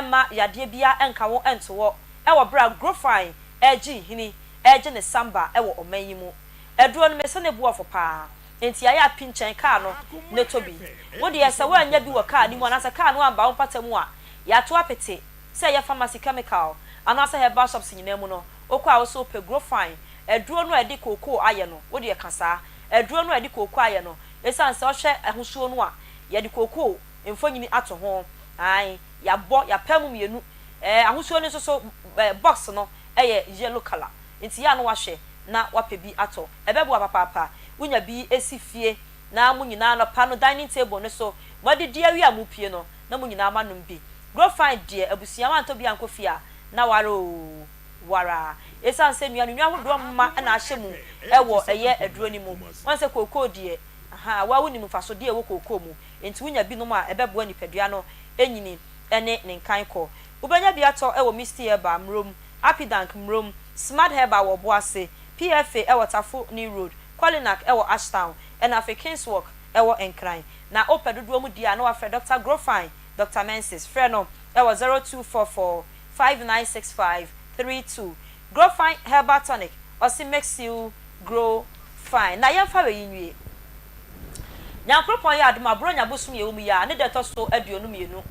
mma yadeɛ biara nka wo nto hɔ wɔ berɛ a Grofine regye nhini regye ne samba wɔ ɔman yi mu. Aduro no mese ne bo ɔfo paa nti ayɛ a pinkyɛn kaa no ne tɔ bi. Wo deɛ sɛ woannya bi wɔ kaa no mu anaasɛ kaa no amba wo mpata mu a, yɛato apete sɛ ɛyɛ pharmacy chemical anaasɛ herbal shops nyinaa mu no wokɔ a wose wopɛ Grofine aduro no a yɛde kookoo ayɛ no wo deɛ ka saa aduro no a yɛde kookoo ayɛ no Esiane sɛ ɔhwɛ ahosuo no a, yɛde kookoo mfonini ato ho. Aane, yɛabɔ, yɛapae mu mmienu. Ɛɛ, ahosuo no nso so, ɛɛ, box no yɛ yellow colour. Nti yɛ a na woahwɛ na woapɛ bi atɔ. Ɛbɛboa papaapa. Wonya bi si fie na mo nyinaa anɔpa no dining table no so, moadidi awie a mopue no, na mo nyinaa moanom bi. Grofine deɛ, abusua woantɔ bi ankɔ fie a, na woara oo. Woara. Esiane sɛ nnuane nnua ahodoɔ mma na ahyɛ mu wɔ ɛyɛ aduro no mu. Woahu sɛ kookoo deɛ, ahaa, wo ara wonim mfasodeɛ a ɛwɔ kookoo mu. Enti wonya binom a, ɛbɛboa nipadua no nyini ne ne nkan kɔ. Wobɛnya bi atɔ wɔ Misty Herbal, Mmrom, Apidank, Mmrom, Smart Herbal wɔ Ɔboase, PFA wɔ Tafo New Road, Qualinac wɔ Ashtown, ɛna afei Kingswalk wɔ Nkran. Na wopɛ dodoɔ mu deɛ a, na woafrɛ Dɔkta Grofine, Dɔkta Menses. Frɛ no wɔ 0244 5965 32 Grofine herbal tonic ɔse makes you grow fine Na yɛmfa wei nwie Nyankoropɔn yɛ adom a Buronya bosom yɛwɔ mu yi a ne da ɛtɔ so 22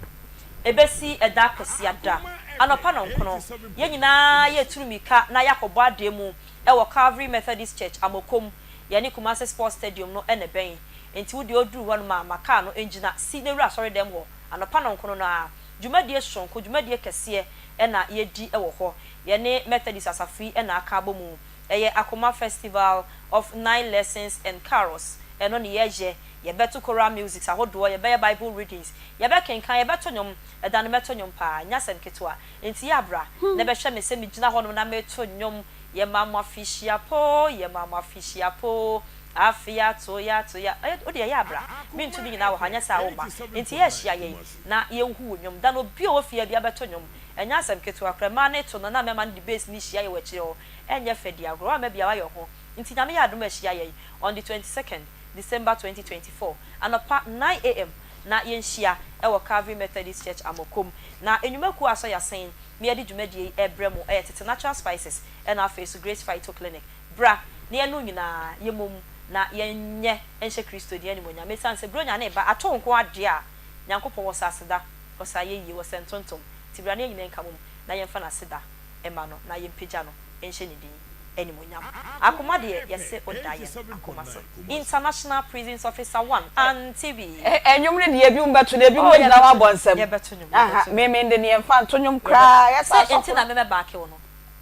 ɛbɛsi ɛda Kwasiada anɔpa nɔnkono yɛn nyinaa yɛturu mmirika na yɛakɔbɔ adeɛ mu wɔ Calvary Methodist Church Amokom yɛne Kumasi Sports Stadium no na ɛbɛn nti wo deɛ woduru hɔnom a ma car no ngyina si na wura asɔredɛm hɔ anɔpa nɔnkono no ara Dwumadie soronko, dwumadie kɛseɛ na yɛdi wɔ hɔ. Yɛne Methodist asafo yi na aka abɔ mu. Ɛyɛ Akoma Festival of Nine Lessons and Carols. Ɛno ne yɛyɛ. Yɛbɛto choral musics ahodoɔ, yɛbɛyɛ Bible readings, yɛbɛkenkan, yɛbɛto nnwom. Ɛda no mɛto nnwom paa, ɛnyɛ asɛm ketewa. Enti yɛ a bra na bɛhwɛ me sɛ megyina hɔnom na mereto nnwom. Yɛma mo afehyia poo, yɛma mo afehyia poo, afe ato yɛ ato yɛ. Wo deɛ yɛ a bra. Mentu ne nyinaa wɔ ha, nyɛ saa a womma. Enti yɛ a hyia yɛn. Na yɛnhu wo nnwom. Da no obi a ɔwɔ fie ha biara bɛto nnwom. Ɛnyɛ asɛm ketewa koraa. Mmaa no reto no na mmarima no de bass no rehyia yɛn wɔ akyire hɔ. Ɛnyɛ fɛ di agorɔ. Woamma biara woayɛ wo ho. Nti Nyame yɛ adom a hyia yɛn on the 22nd December 2024 anɔpa 9am na yɛnhyia wɔ Calvary Methodist Church Amokom. Na nnwumakuo a asɔ yɛn asen ma yɛde dwumadie yi rebrɛ mo yɛ Tete Natural Spices ɛna afei nso Grace Phyto Clinic. Bra na yɛne wo nyinaa yɛmmom na yɛnyɛ nhyɛ Kristo din animuonyam. Ɛsiane sɛ Buronya no reba ato wo nko ara deɛ a, Nyankopɔn wɔsɛ aseda, wɔsɛ ayɛyie, wɔsɛ ntontom, nti bra na yɛn nyinaa nka mom na yɛmfa n'aseda mma no na yɛmpagya no nhyɛ ne din animuonyam. Akoma deɛ yɛse oda yɛn akoma so. International Prisons Officer one, Auntie Bi. Ɛnwom no deɛ ebinom bɛto na ebinom bɛgyina hɔ abɔ nsam. Yɛbɛto nwom, yɛbɛto nwom. Me me de neɛ mfa nto nwom koraa yɛ saa Sɛ nti na me mɛ baake wo no.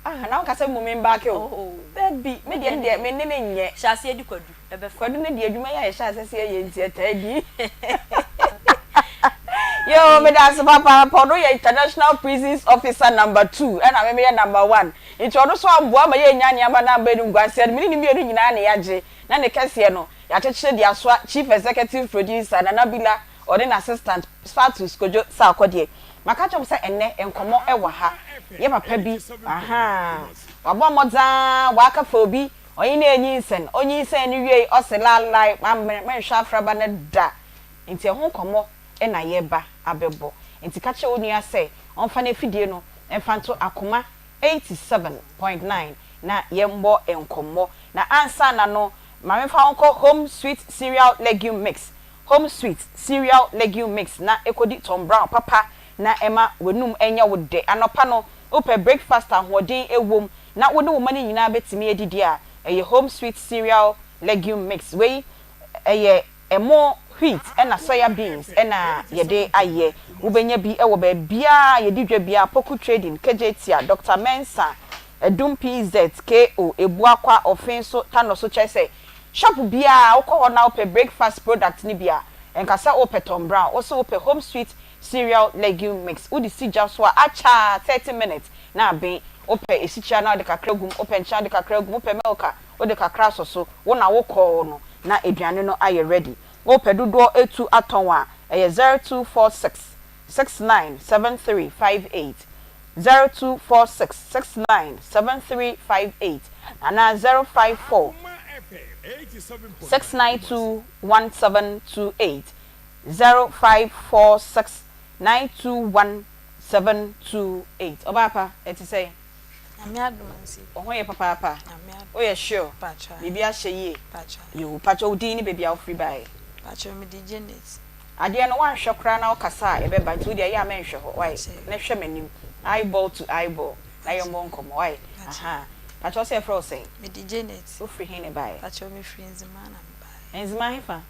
Aha na woka sɛ mmom me mbaake wo. Dabi me deɛ ne deɛ me ne no nyɛ. Hyɛ aseɛ di kwadu. Ɛbɛfa. Kwadu no deɛ adwuma yi a yɛhyɛ aseɛ sɛ yɛyɛ nti ɛtaa di. Yoo meda ase papaapa ɔno yɛ international prisons officer number two ɛna me meyɛ number one nti ɔno nso amboa ma yɛnnya nneɛma no amba animguaseɛ no me ne no mmienu nyinaa na yɛagye na ne kɛseɛ no yɛakyekyere de asoa chief executive producer Nana Bila ɔne n'assistant Fatus Kojo Sarkodie maka akyerɛ mo sɛ ɛnnɛ nkɔmmɔ wɔ ha yɛ papa bi ahaa wabɔ mmɔdzen ara waka fa obi Ɔnye no enyinsɛn. Onyinsɛn no wiei ɔse laalae mennhwɛ afraba no da. Ntsi ɛho nkɔmbɔ na yɛreba abɛbɔ. Ntsi ka kyerɛ wo nua sɛ ɔmfa n'efidie no mfa nto Akoma 87.9 na yɛmbɔ nkɔmbɔ. Na ansaana no ma memfa wo nkɔ Home Sweet Cereal Legume Mix. Home Sweet Cereal Legume Mix na ekodi Tom Brown papa na ɛma w'anum nyɛ wo dɛ. Anɔpa no wopɛ breakfast a ahoɔden wom na wo ne wo mma no nyinaa bɛtumi adidi a, ɛyɛ Home Sweet Cereal Legume Mix. Wei ɛyɛ ɛmo, wheat ɛna soya beans ɛna yɛde ayɛ. Wobɛnya bi wɔ baabiara a yɛdi dwa biara, Poku Trading, Kejetia, Doctor Mensah, Adum PZ, KO, Ebuakwa, Ɔfenso, Tanoso, kyerɛ sɛ shop biara wokɔ hɔ na wopɛ breakfast product no bi a, ɛnka sɛ wopɛ Tom Brown, wose wopɛ Home Sweet Cereal Legume Mix. Wode si gya so a, akyɛ ara 30 minutes na aben. Wopɛ esikyire a na wode kakra gu mu, wopɛ nkyene a wode kakra gu mu, wopɛ milk a wode kakra asɔ so. Wo na wokɔɔ no na aduane no ayɛ ready. Wopɛ dodoɔ atu atɔn a, ɛyɛ 0246 69 7358, 0246 69 7358 anaa 054 692 1728. 0546 921 728. Ɔbaa pa, ɛte sɛn? Nyame adom nti. Wo ho yɛ papaapa? Nyame adom. Woyɛ sure? Pakyɛ. Biribi ahyɛ yie? Pakyɛ. Yoo, pakyɛ wo din ne baabi a wofiri baeɛ? Pakyɛ me de Janet. Adeɛ no woanhwɛ koraa na wokasa a ɛbɛba nti wodeɛ ɛyɛ a mɛnhwɛ hɔ wai na hwɛ m'anim eyeball to eyeball na yɛmmɔ nkɔmmɔ wai ahaa. Pakyɛ wose yɛfrɛ wo sɛn? Me de Janet. Wofiri he na ɛbaeɛ? Pakyɛ mefiri Nzema na mebaeɛ. Nzema hefa?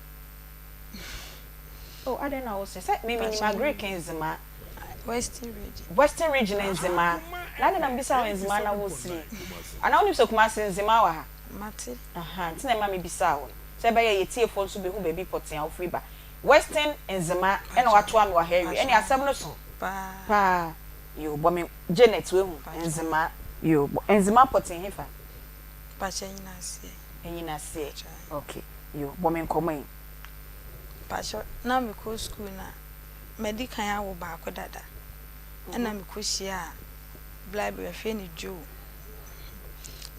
Oh adɛn na wose sɛ me menim Agric Nzema. Western region. Western region Nzema. Na adɛn na mebisa wo Nzema na wosiri? Anaa wonim sɛ Kumasi Nzema wɔ ha? Mate. Ahaa nti na ɛma mebisaa wo no. Sɛ ɛbɛyɛ a yɛtiefoɔ nso bɛhu baabi pɔtee a wofiri ba. Western Nzema ɛna watoa me wɔ ha awie. Ɛne asɛm no so paa. Yoo bɔ me Janet wahu Nzema yoo bɔ Nzema pɔtee hefa? Mpakyɛ Anyinaseɛ. Anyinaseɛ ok yoo bɔ me nkɔmmɔ yi. Mpakyɛ na mekɔ school na madi kan awo baako dada ɛna mekɔ hyiaa bla bi yɛfrɛ no Joe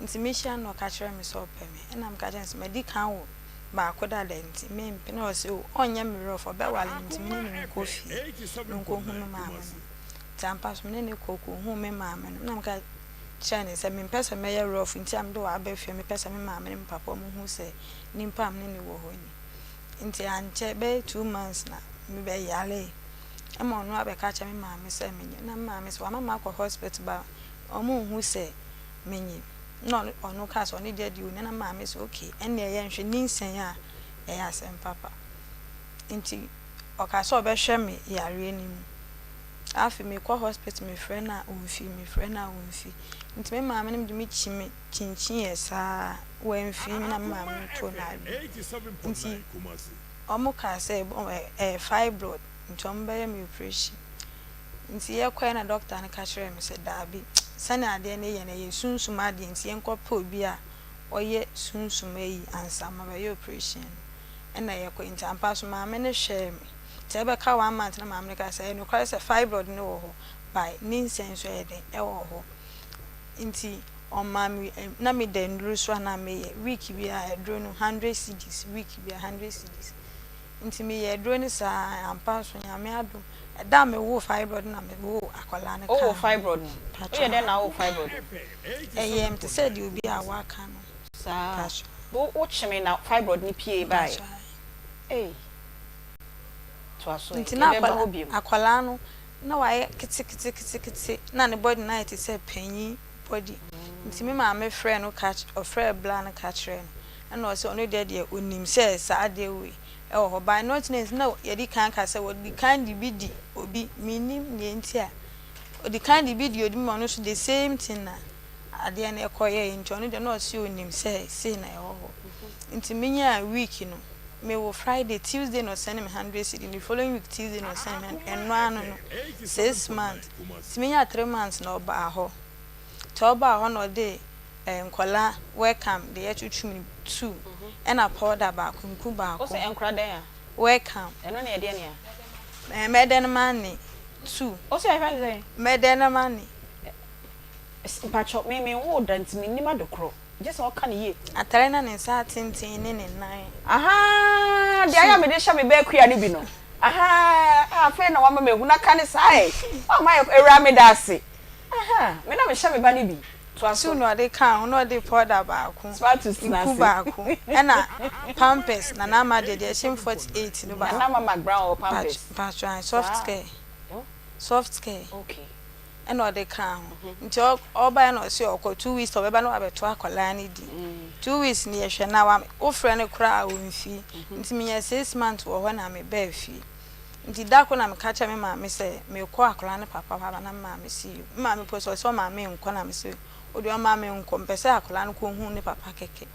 nti mehyia no na ɔka kyerɛ me sɛ ɔpɛ me ɛna meka kyerɛ no sɛ madi kan awo baako dada nti mempɛ na ɔse oh ɔnyɛ me rough ɔbɛwale me nti me ne no nkɔ fie menkɔhu me maame no nti ampa so me ne no kɔ kɔhuu me maame no na meka kyerɛɛ no sɛ mempɛ sɛ mɛyɛ rough nti a mede wo aba fie mepɛ sɛ me maame ne me papa ɔmo hu sɛ nimpa a me ne no wɔ hɔ ni. Ntsi ankyɛ bɛyɛ two months na mebɛyaree ma ɔno abɛka akyerɛ me maame sɛ menye na me maame se ɔama makɔ hospital but ɔmo nnhu sɛ menye na ɔno kaa sɛ ɔno deɛ deɛ ɔnni na me maame se okay ɛnneɛ yɛnhwɛ nyinsɛn a ɛyɛ asɛm papa nti ɔkaa sɛ ɔbɛhwɛ me yareɛ no mu afei mekɔ hospital mefrɛ no a ɔmmfi mefrɛ no a ɔmmfi nti me maame no de me kyi me kyinkyiniiɛ saa wamfii me na me maame no too no adeɛ nti wɔn kaa sɛ ɛyɛ fibroid nti wɔn bɛyɛ me operation nti yɛkɔɛ na doctor no ka kyerɛɛ me sɛ daabi sɛnea adeɛ no yɛ no ɛyɛ sunsum adeɛ nti yɛnkɔ pɛ obi a ɔyɛ sunsum ayi ansa ma bɛyɛ operation no ɛna yɛkɔɛ nti ampa so maame no hwɛɛ me nti ɛbɛka one month na maame no kaa sɛ ɛyɛ nokware sɛ fibroid no wɔ hɔ by ne nsɛn nso ɛyɛ den ɛwɔ hɔ nti ɔmaa me na meda nnuro so a na meyɛ week biara aduro no hundred cedis week biara hundred cedis nti meyɛ aduro no saa ampa nso Nyame adom ɛda a mewoo fibroid no na mewoo akwadaa no kaa Wowoo ho. fibroid no? Mpakyɛw. Woyɛ dɛn na wowoo fibroid no? Ɛyɛɛ me te sɛ deɛ obi a waka no. Saa. Mpakyɛw. Wo wokyemee na fibroid no pue baeɛ? Mpakyɛw. Ei. Toa so ɛ, Nti na yɛbɛba hɔ akwadaa biom. akwadaa no na wayɛ ketekete na ne body no ayɛ te sɛ panyin body nti me maame frɛɛ no ka ɔfrɛɛ bla no ka kyerɛɛ no ɛna ɔse ɔno deɛ deɛ onim sɛ saa adeɛ wei ɛwɔ hɔ by not knowing na yɛdi kan ka sɛ wɔdi kan de bi di obi mennim deɛ nti a ɔdi kan de bi di obi ma ɔno nso the same thing na adeɛ no ɛkɔ yɛɛ nti ɔno deɛ na ɔse onim sɛ sei na ɛwɔ hɔ nti menyaa week no Me wo Friday, Tuesday na ɔsɛne me hundred cedi, the following week Tuesday na ɔsɛne me hundred, ɛno ano no six months, nti me nyaa three months na ɔbaa hɔ, nti ɔbaa hɔ na ɔde eh, nkɔla welcome de yɛtwetwe me two, ɛna powder baako, nku baako. Wose nkora dɛn a? Welcome. Ɛno ne ɛdeɛ nea? Eh, mɛdɛ no ma ne two. Wose yɛfrɛ no sɛn? Mɛdɛ no ma ne. Mpakyɛw, me me nwoo da nti mennim ade korɔ. Gye sɛ ɔka no yie. Atare na ne nsa atenten ne ne nan. Ahaa, deɛ ayɛ a mede hyɛ me ba akua no bi no. Ahaa, ah, afei na wama mahu na ka no saa ɛ. Wama ayɛ, Awuraa meda ase. Ahaa, me na mehyɛ me ba no bi. Toa so. Two na ɔde kaa ho, na ɔde powder baako, Smartus tena nku ase. baako, ɛna pampers, Nana Ama deɛ, deɛ ɛhyem 48 no baako. Nana Ama McBrown wɔ pampers? Mpacho, ae, soft Saa. care, soft care. Okay. ɛna ɔde kaa ho nti ɔbaeɛ na ɔse ɔkɔ two weeks ɔbɛba na wabɛto akwadaa no di two weeks no yɛhwɛ na wa wofrɛ no koraa a ɔmfi nti menya six months wɔ hɔ na mebaa fie nti da ko na meka kyerɛ me maame sɛ mekɔ akwadaa no papa hɔ aba na me maame se me maame po sɛ ɔsɛ ɔma me nkɔ na me se wode ɔma me nkɔ mpɛ sɛ akwadaa no kɔhu ne papa kɛkɛ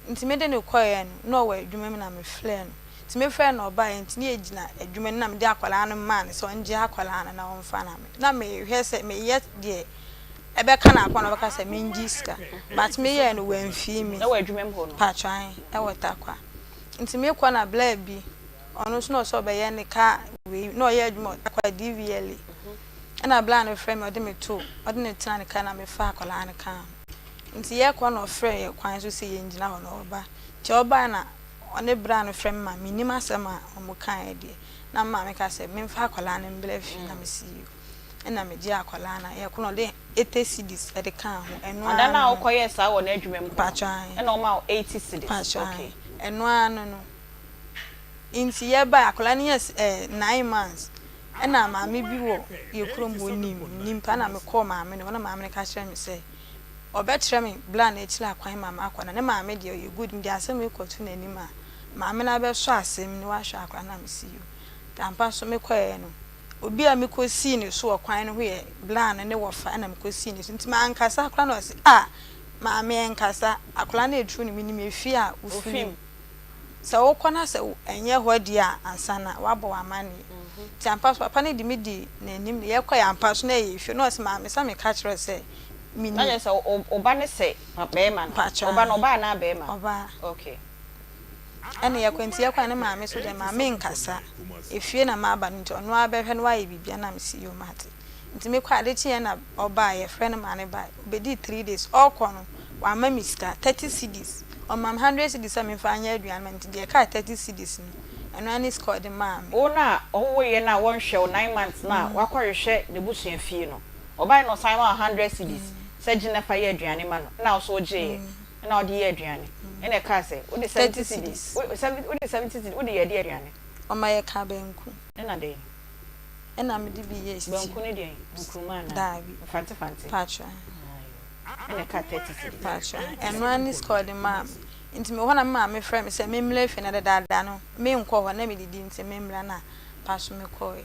nti mede no kɔeɛ no na ɔwɔ adwuma mu na mefrɛ no Nti me frɛɛ no ɔbaeɛ nti ne yɛgyina adwuma no na mede akwadaa no maa no sɛ ɔngye akwadaa no na ɔmfa na me na mehwɛ sɛ meyɛ deɛ ɛbɛka no akɔn na ɔbɛka sɛ mengye sika but meyɛɛ no wamfii me. Ɛwɔ adwuma mu hɔ no? Paatwa ae ɛwɔ Tarkwa nti mekɔ na blaa bi ɔno nso na ɔsɛ ɔbɛyɛ ne car wei na ɔyɛ adwuma wɔ Tarkwa DVLA ɛna blaa no frɛ me ɔde me too ɔde ne tena ne car na mefa akwadaa no kaa ho nti yɛkɔ na ɔfrɛ yɛ kwan so sɛ yɛngyina hɔ na ɔba nti ɔbaeɛ na. ɔne bra no frɛ me ma mennim asɛm a ɔmo kaeɛ deɛ na me maame ka sɛ memfa akwadaa no mbra fie na mese yoo ɛna megyee akwadaa no a yɛkɔ na ɔde 80 cedis ɛde kaa ho ɛno Ada ara no a no no. wokɔyɛɛ saa wɔ n'adwuma mu hɔ no Mpakyɛw ae. ɛna ɔmaa wo 80 cedis Mpakyɛw ae okay. ɛno ara no no nti yɛbae akwadaa no yɛ eh, 9 months ɛna maame bi wɔ yɛ kurom hɔ nim nimpa na mekɔɔ maame no hɔ na maame no ka kyerɛ me sɛ ɔbɛkyerɛ me bla na akyire akwan ma makɔ na ne maame deɛ ɔyɛ good mede asɛm yi kɔto n'anim a maame no abɛsɔ asɛm no wahwɛ akwadaa no na mesi yo ampa so mekɔɛ no obi a mekɔsii ne so wɔ kwan no ho yɛ bla no ne wɔfa ɛna mekɔsii ne so nti mankasa koraa na ɔse a maame ɛnkasa akwadaa no ɛturu no menim efie a wofiri mu sɛ wokɔ na sɛ ɛnyɛ hɔ deɛ a ansa na wabɔ w'amanneɛ nti ampa so papa no de me di n'anim na yɛkɔ yɛ ampa so na ɛyɛ efie na ɔse maame sɛ meka kyerɛ sɛ menim Na kyerɛ sɛ wo ba ne sɛ bɛrima no Mpakyɛw. wo ba no ɔbaa anaa bɛrima? Ɔbaa. Okay. Ɛna yɛkɔ nti yɛkɔ a ne maame so deɛ maame nkasa efie na maaba no nti ɔno ara bɛhwɛ no wayɛ biribia na mesi yɛ mate nti mekɔ ade kyeɛ na ɔbaa yɛfrɛ no maame baa obɛdii 3 days ɔkɔ no wama me sika 30 cedis ɔma me 100 cedis sɛ memfa nyɛ aduane ma nti deɛ ɛkaa 30 cedis no ɛno ara ne sika ɔde maa me. Wo na ɔwowoeɛ no a wɔnhwɛ wo 9 months no a wakɔhwehwɛ n'abusua fie no ɔbaeɛ na ɔsan ma wo 100 cedis sɛ gye na fa yɛ aduane ma no ɛna wo so wogyeeɛ ɛna wode yɛ aduane ɛna ɛkaa sɛ wode 70 cedis wode 70 cedis wode yɛ de aduane. Ɔma yɛka banku. Ɛna dɛn? Ɛna mede bi yɛ stew. Banku ne deɛn? Nkruma anaa? Daabi. Mfante fante? Pakyɛw. Ɛna ɛkaa 30 cedis. Pakyɛw. Ɛno ara ne sika ɔde maa me. Nti mewɔ hɔ na me maame frɛ me sɛ memmra fie na dedaada no menkɔ hɔ na medidi nti memmra na pa so mekɔe.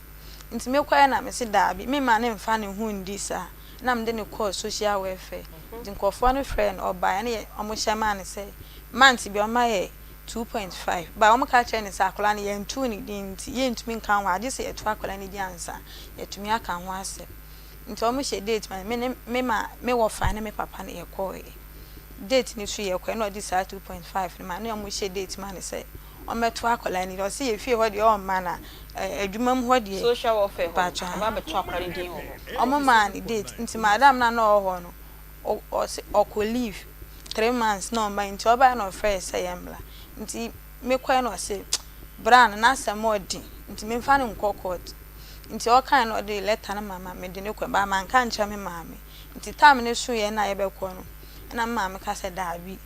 Nti mekɔɛ na mese daabi memma ne mfa ne ho ndi saa na mede no kɔɔ social welfare. Nti nkurɔfoɔ no frɛɛ no ɔbaeɛ na ɔmo hyɛ maa no sɛ month bi ɔma yɛ 2.5 ba ɔmo ka kyerɛ no sɛ akwadaa no yɛntoo ne din nti yɛntumi nka ho agye sɛ yɛto akwadaa no din ansa yɛtumi aka ho asɛm. Nti ɔmo hyɛ date ma me ne me ma me wɔfa ne me papa no yɛkɔɔɛ. Date no so yɛkɔɛ na ɔde saa 2.5 no ma na ɔmo hyɛ date ma no sɛ ɔmmɛto akwadaa no din. Ɔse yɛ fie hɔ deɛ ɔmma na adwuma mu hɔ deɛ. Social welfare hɔ Mpakyɛw. ɔba abɛto akwadaa no din wɔ hɔ. Ɔmo maa no date nti madam no a na ɔwɔ hɔ no ɔse ɔkɔ leave 3 months na ɔmba nti ɔbaeɛ na ɔfrɛɛ sɛ yɛmmra nti mekɔɛ na ɔse bra no n'asɛm ɔden nti memfa no nkɔ court nti ɔkae na ɔde letter no ma ma mede no kɔ ba manka nkyerɛ me maame nti time no so yɛ na yɛbɛkɔ no ɛna me maame ka sɛ daabi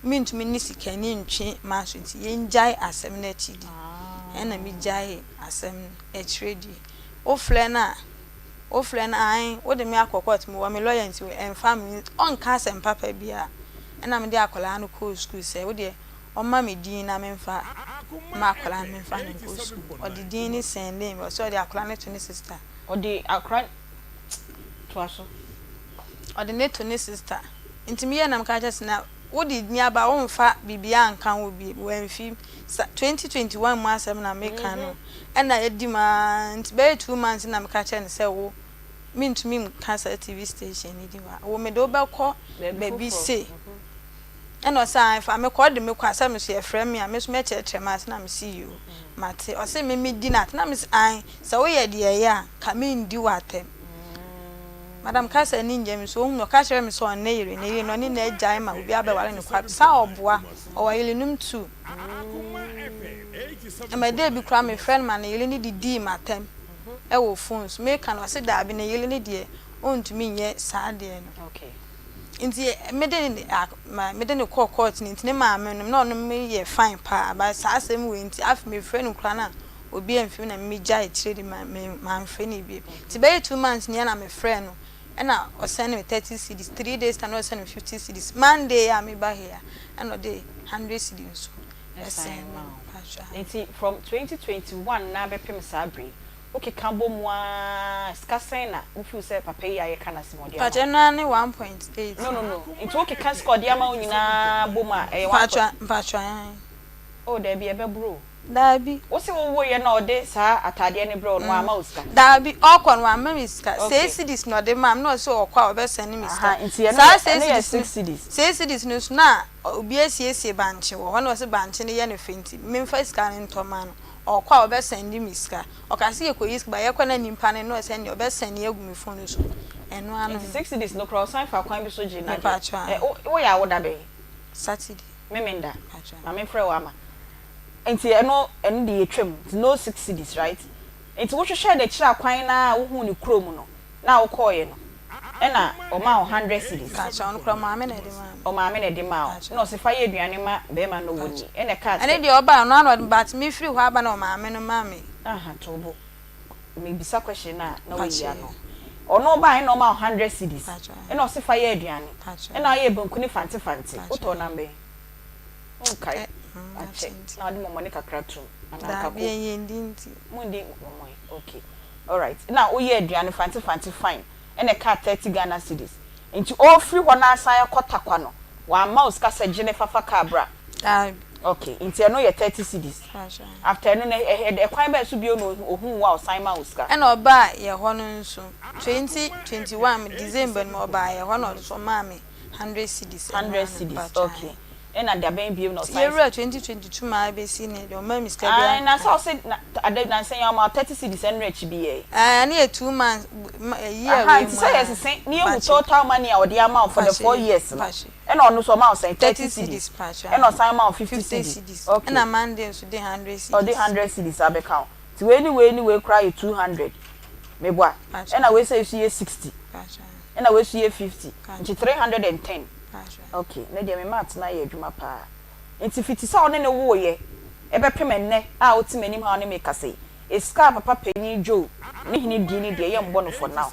mentumi ne sikani ntwe m'aso nti yɛngyae asɛm no akyi di ɛna megyae asɛm no akyire di wofrɛ no a wofrɛ no ae wode me akɔ court mewɔ me lawyer nti ɛmfa me ɔnka asɛm papa biara ɛna mede akwadaa no kɔɔ school sɛ wodeɛ ɔma me din na memfa ma akwadaa no memfa no nkɔ school ɔde din ne sɛndee me ɔsɛ ɔde akwadaa no to ne sister. Ɔde akwadaa toa so. Ɔde ne to ne sister nti meyɛ na meka kyerɛ sɛ na wode ni aba womfa biribiara nka ho bi wamfi sa 2021 mu asɛm na meka no ɛna adi mu ara nti bɛyɛ 2 months na meka kyerɛ no sɛ wo mentumi nka saa TV station no di hɔ a wo mede wobɛkɔ baabi se ɛna ɔsɛ ae fa mekɔ ɔde me kɔ a sɛ me so yɛfrɛ me a me so mɛkyerɛkyerɛ me ase na mese yoo mate ɔse me medi no ate na mese ae sɛ woyɛ deɛ ɛyɛ a ka mendi w'atɛm madam kasa ni ngyɛ me so ohun ɔka kyerɛ me sɛ ɔne yere ne yere no ɔne n'agyae ma obi abɛware no kwa sa ɔboa ɔwɔ yerenom tu ɛma dɛ bi koraa mefrɛ no ma ne yere ne didii m'atɛm ɛwɔ phone so meka no ɔse daabi ne yere ne deɛ ɔntumi nyɛ saa deɛ no nti mede ne ma mede ne kɔɔ court no nti ne maame no na ɔno me yɛ fine paa but saa asɛm wei nti afei mefrɛ no koraa na obi amfi mu na megya akyire de ma me mamfrɛ no bio nti bɛyɛ 2 months ni na mefrɛ no ɛna ɔsɛn me 30 cedis 3 days time na ɔsɛn me 50 cedis Monday a meba here ɛna ɔde 100 cedis nso ɛsɛn ma wo nti from 2021 na bɛpem saa bere wokeka bɔ mu aa sika sɛn na wofeel sɛ papa yi a yɛka n'asɛm ɔde ama Mpakyɛ no ara ne 1.8. No, nti wokeka sika ɔde ama wo nyinaa bɔ mu a ɛyɛ 1. Mpakyɛ mpakyɛ. Oh daabi, ɛbɛboro o. Daabi. Wosi wo woyɛ na ɔde saa ataadeɛ ne brɛ wo no wama wo sika? Daabi, ɔkɔ no wama me sika. 6 cedis na ɔde maa me na ɔsɛ ɔkɔ a ɔbɛsɛn me sika. Nti ɛno saa yɛ ɛno yɛ 6 cedis 6 cedis. 6 cedis no so na obi asiesie bankye wɔ hɔ na ɔsɛ bankye no yɛ no fɛ nti memfa sika no ntɔ ma no ɔkɔ a ɔbɛsɛn me sika ɔka sɛ yɛkɔyi sika ba yɛkɔ na nipa no na ɔsɛn deɛ ɔbɛsɛn agu me phone so ɛno ano. Nti 6 cedis no koraa ɔsan fa kwan bi so gye na Mepakyɛ. Ɛ woyɛ awoda bɛn? Saturday. Memenda. Maame frɛ wo ama. Nti ɛno ɛno de yɛtwam nti no six cedis right? Nti wohwehwɛɛ n'akyiri akwan no ara a wohuu ne kurom no na wokɔeɛ no ɛna ɔmaa wo hundred cedis? Mpakyɛw, ɔno koraa ɔmaame na ɛde maa me. Ɔmaame na ɛde maa wo Mpakyɛw. ɛna ɔse fa yɛ aduane ma bɛɛma no ɔwɔ ni ɛna ɛkaa Ɛno sɛ. deɛ ɔbaeɛ ɔno ara na ɔde but me firi hɔ aba na ɔmaame no maa me. Aha to wo bo mebisa question no a na woayi Mpakyɛw. ano. Ɔno ɔbaeɛ ɛna ɔmaa wo hundred cedis Mpakyɛw. ɛna ɔse fa yɛ aduane Mpakyɛw. ɛna woyɛɛ banku ne fante fante Mpakyɛw. wotɔɔ nam bɛn? Wonkae? Ɛ mm Akyɛ akyɛ nti. na wode mɔmɔne kakra tom anaa Daabi nkako? ɛnyɛ ndi nti. Mondi mɔmɔne ok alright na woyɛ aduane fante fante fine ɛna ɛkaa thirty Ghana cedis nti ɔɔfiri hɔ na asan akɔ Tarkwa no wamma wo sika sɛ gye ne fa fa car bra? Daabi. Ok nti ɛno yɛ thirty cedis Mpakyɛ. after ɛno no ɛ ɛkwan bɛn so bio na ohuu wo a ɔsan maa wo sika? Ɛna ɔbaa yɛ hɔ no nso 2021 December no mu ɔbaa yɛ hɔ na ɔno nso ɔmaa me hundred cedis ɛno Hundred ara no cedis mpakyɛ ok ɛna dabɛn bio na Nti ɔsan. yɛwura 2022 mu ara bɛsi nnɛ deɛ ɔmmaa me sika biara Ae na nka. sɛ ɔse na ada nansa yi ɔma wo 30 cedis ɛnora akyi bi yɛɛ. Ae ɛno yɛ two months ma year Aha wei nti mu sɛ ara yɛsese na yɛhu mpakyɛ total money a ɔde ama wo for the mpakyɛ four years no mpakyɛ ɛna ɔno nso ɔma wo sɛn 30 30 cedis cedis mpakyɛ ɛna ae ɔsan ma wo 50 50 cedis cedis ok ɛna Monday nso de 100 ɔde cedis. 100 cedis abɛka ho nti wei ne wei ne wei koraa yɛ 200 meboa Mpakyɛ ɛna wei sei nso yɛ 60 mpakyɛ ɛna wei nso yɛ 50 mpakyɛ nti 310 mpakyɛ. Ok ne deɛ me math no ayɛ adwuma paa. Nti fiti sɛ wo ne no woeɛ bɛpem ɛnnɛ a wote m'anim ha a wo ne me rekasa yi, sika a papa panin Joe ne hene di no deɛ yɛmmɔ no for now.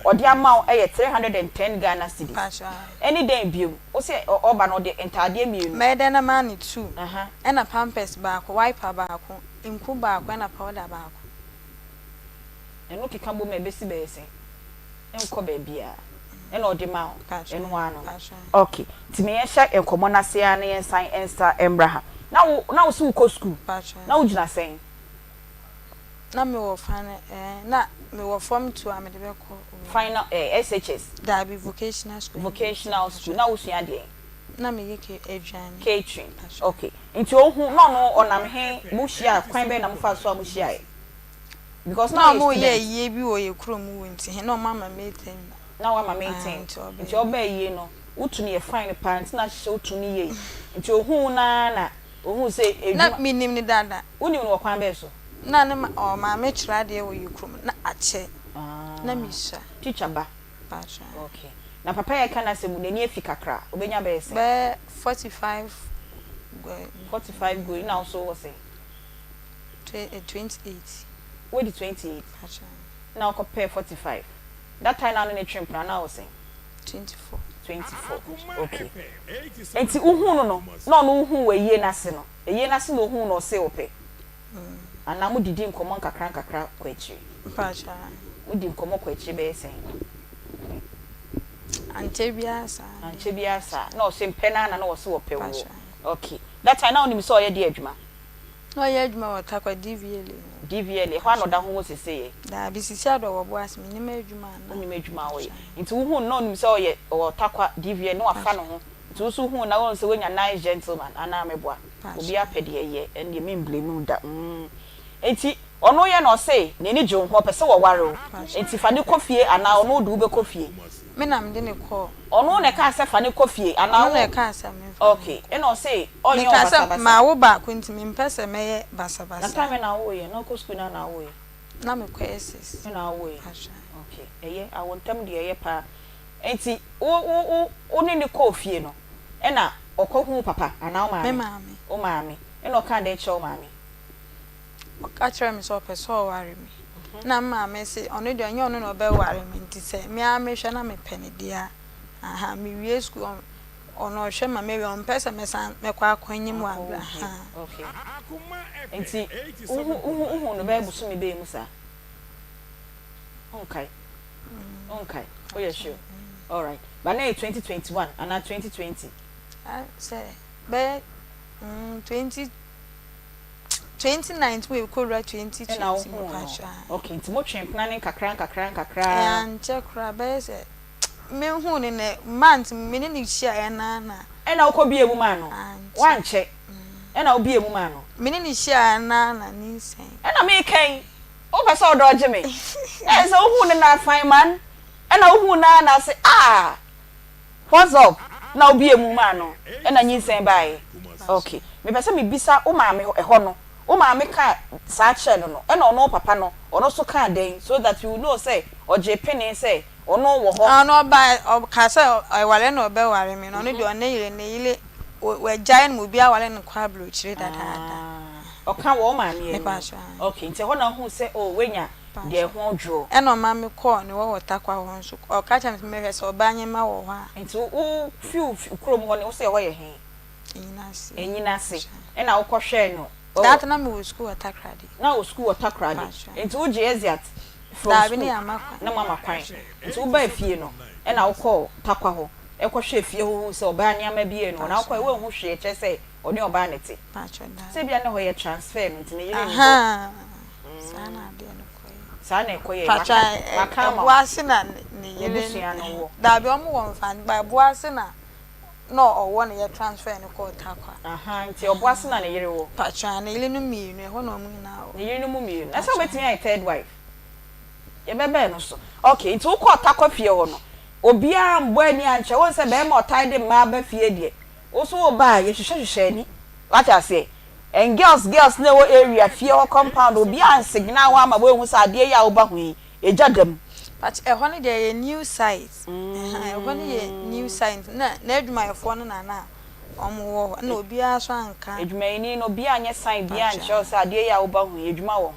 Ɔde ama wo yɛ 310 Ghana cedis. Mpakyɛ. Ɛne dɛn biom? Wo se ɔba no ɔde ntaadeɛ mmienu. Mɛyɛ dɛn na maa no two, Aha. ɛna pampers baako, wiper baako, nku baako ɛna powder baako. Ɛno keka bom a ɛbɛsi bɛyɛ sɛn? nkɔ baabiara ɛna ɔde ma wo ɛno ara no ok nti me yɛnhyɛ nkɔmmɔ no ase ara na yɛnsan nsa mmra ha na wo na wo se wokɔ school na wo gyina sɛn? Na me wɔ final eh na me wɔ form two a mede bɛkɔ. Final eh SHS. Daabi vocational school. Vocational school na wo sua deɛn? Na me yɛ ke aduane. Catering ok nti ohu na ɔno ɔnam he mo hyia kwan bɛn na mo fa so a mo hyiaɛ? Because Na na ɔmo ɔyɛ yɛ student. ayie bi wɔ yɛ kurom hɔ nti he na ɔmo ama me ten. Na wama me Ah, ten. nti ɔbaa Nti yie. ɔbaa yie no, wo tu no yɛ fine paa nti na ahyehyɛ wo tu no yie. Nti ohuu wo no ara na ohuu sɛ Na edwuma. me nim no dada. Wo nim no wɔ kwan bɛn so? Na ne ma ɔmaame kyerɛ adeɛ wɔ yɛ kurom na akyɛ. Na me Ah, sua. teacher ba. Mpakyɛ. Okay. Na papa yi a ɛka n'asɛm yi, n'ani afi kakra. Obenya bɛyɛ sɛn? Bɛyɛ 45 going. 45 going, na wo nso wowɔ sɛn? 28. Wadi 28 na wokɔ pɛɛ 45 that time na wo ne no twe mpena na wowɔ sɛn? 24. 24 okay nti wohuu no no na ɔno wohuu wɔ ayie no ase no ayie no ase na ohuu no ɔsee wopɛ anaa mo didi nkɔmmɔ nkakra nkakra kɔ akyiri? Mo di nkɔmmɔ kɔ akyiri bɛyɛ sɛn? Ankyɛ biara saa. Ankyɛ biara saa na ɔse mpɛ no ara na na ɔse ɔpɛ woɔ okay that time na wonim sɛ ɔyɛ deɛ adwuma? Na ɔyɛ adwuma wɔ Tarkwa DVLA mu. DVLA, ɛhɔ ara na ɔda ho wɔ seesei ɛ? Daabi, seesei ara deɛ ɔwɔ Boase, mennim adwuma a na. Wonnim adwuma a ɔyɛ. Nti wohuu no na ɔnim sɛ ɔyɛ, ɔwɔ Tarkwa DVLA na wafa ne ho. Nti wo nso wohuu no na woahu sɛ woanya nice gentleman anaa meboa? Obiara pɛ deɛ ɛyɛ, ɛndeɛ me mblame wo da mm. Nti ɔno yɛ na ɔse n'ani gye wo ho, ɔpɛ sɛ wɔware wo, nti fa no kɔ fie anaa ɔno wode wo bɛkɔ fie? Me na mede no kɔɔ. Ɔno na ɛkaa sɛ fa no kɔ fie anaa Ɔno wo? na ɛkaa sɛ memfa no Okay, nkɔ. ɛna ɔse ɔnyɛ wo Mekaa sɛ basabasa. mawo baako nti mempɛ sɛ mɛyɛ Na basabasa. time bɛn na wowoeɛ? Na wokɔ sukuu no a na wowoeɛ? Na mekɔ SS. Ɛna wowoeɛ? Pakyɛ. Okay, ɛyɛ, awo ntɛm deɛ ɛyɛ paa. Nti wo wo wo wo ne no kɔɔ fie no, ɛna ɔkɔ huu wo papa anaa wo maame? Me maame. Wo maame. Ɛna ɔkaa dɛn kyerɛɛ wo maame? Ɔka kyerɛɛ me sɛ ɔpɛ sɛ ɔware me. Ɛna me maame se ɔno deɛ ɔnyɛ ɔno na ɔbɛware me nti sɛ me ara mehwɛ na mepɛ no deɛ a, ahaa, mewie sukuu a ɔno ɔhwɛ ma mewie a ɔmpɛ sɛ mɛsan mɛkɔ akɔnyem wɔ Akɔ abra wo fie. ahaa. Okay. Nti wohu wohu wohu no bɛyɛ bosome bɛn mu saa? Wonkae? Wonkae? Woyɛ sure? Alright. But na ɛyɛ 2021 anaa 2020? Ah, sɛ bɛyɛ mm, 20 2019 wei kɔwura 2020 Ɛna mu wohuu no? pakyɛ a. Okay, nti motwee mpena no nkakra nkakra nkakra. Ɛankyɛ koraa bɛyɛ sɛ mehuu no nɛ month me ne no hyiaeɛ no ara na. Ɛna wokɔ biee mu maa no? Ankyɛ. Woankyɛ ɛna wobiee mu maa no? Me ne no hyiaeɛ no ara na nyinsɛn. Ɛna meka yi, wopɛ sɛ wodɔgye me? Ɛɛ sɛ wohuu no na fine man, ɛna wohuu no ara na ase ah! What's up? Na wobiee mu maa no ɛna nyinsɛn baeɛ? Ok, mepɛ sɛ mebisa wo maame hɔ, ɛhɔ no, wo maame kaa saa kyerɛɛ no no, ɛna ɔno wo papa no, ɔno nso kaa dɛn so that you will know sɛ ɔgyee penee sɛ ɔno wɔ hɔ. Ɔno ɔbae, ɔkaa sɛ ɛware na ɔbɛware me no, ɔno deɛ ɔne yere, ne yere, wagyae no ma obi aware no kɔ aburokyire dadaada. Ah, ɔka wɔ wo maame anim? Mepa kyɛw, ae. Ok, nti ɛhɔ na wohuu sɛ oh woanya deɛ ɛho dwoɔ. Ɛna ɔma me kɔɔ ne hɔ wɔ Tarkwa hɔ nso, ɔka kyerɛɛ me sɛ mɛhwɛ sɛ ɔbaa nyɛma wɔ hɔ a. Nti wo fi wo kurom hɔ no, wo sɛ ɛhɔ yɛ he? Enyinase. Enyinase. Ɛna wo kɔ hwɛɛ no wɔ. That na me wɔ sukuu wɔ Takoradi. Na wɔ sukuu wɔ Takoradi. Nti wo gye Eziat from Daabi sukuu. ne yɛama kwan. Na mo ama kwan. Nti wo baa fie no ɛna wo kɔɔ Tarkwa hɔ ɛkɔ hwɛɛ fie hɔ huu sɛ ɔbaa nneɛma bi ɛnu hɔ. Na wo kɔɛ woanhu hwee kyerɛ sɛ ɔne ɔbaa na ɛte. Sɛ ebia na hɔ yɛ transfer no nti ne yere nni hɔ. Ahaa. Saa na adeɛ no kɔyɛ. Saa na ɛkɔyɛɛ. Pakyɛ Maka ama wo. Ɛboase na ne yere. N'abusua no wɔ. Daabi ɔmo wɔ Mfantse but Ɛboase na na ɔwɔ no yɛ transfer no kɔɔ Tarkwa. Ahaa nti Ɔboase na ne yere wɔ? Pakyɛ ne yere no mmienu ɛhɔ na ɔmo nyinaa wɔ. Ne yere no mu mmienu. Na sɛ wobɛtumi ayɛ third wife? Yɛbɛbɛn no so. Okay nti wokɔɔ Tarkwa fie hɔ no obiara ammɔ ani ankyerɛ wo sɛ bɛrima ɔtae de mmaa ba fie deɛ wo nso woba a yɛhwehwɛhwehwɛ ani wate aseɛ and girls girls na ɛwɔ area fie hɔ compound obiara ansignal wo ama woahu sɛ adeɛ yi a woba ho yi egya da mu. But ɛhɔ no deɛ ɛyɛ new site ɛhɔ no yɛ new site nti na n'adwumayɛfoɔ no na na wɔn wɔ hɔ ɛna obiara nso anka. Adwumayɛni no obiara anyɛ sign biara ankyerɛ wo sɛ adeɛ yi a woba ho yi adwuma wɔ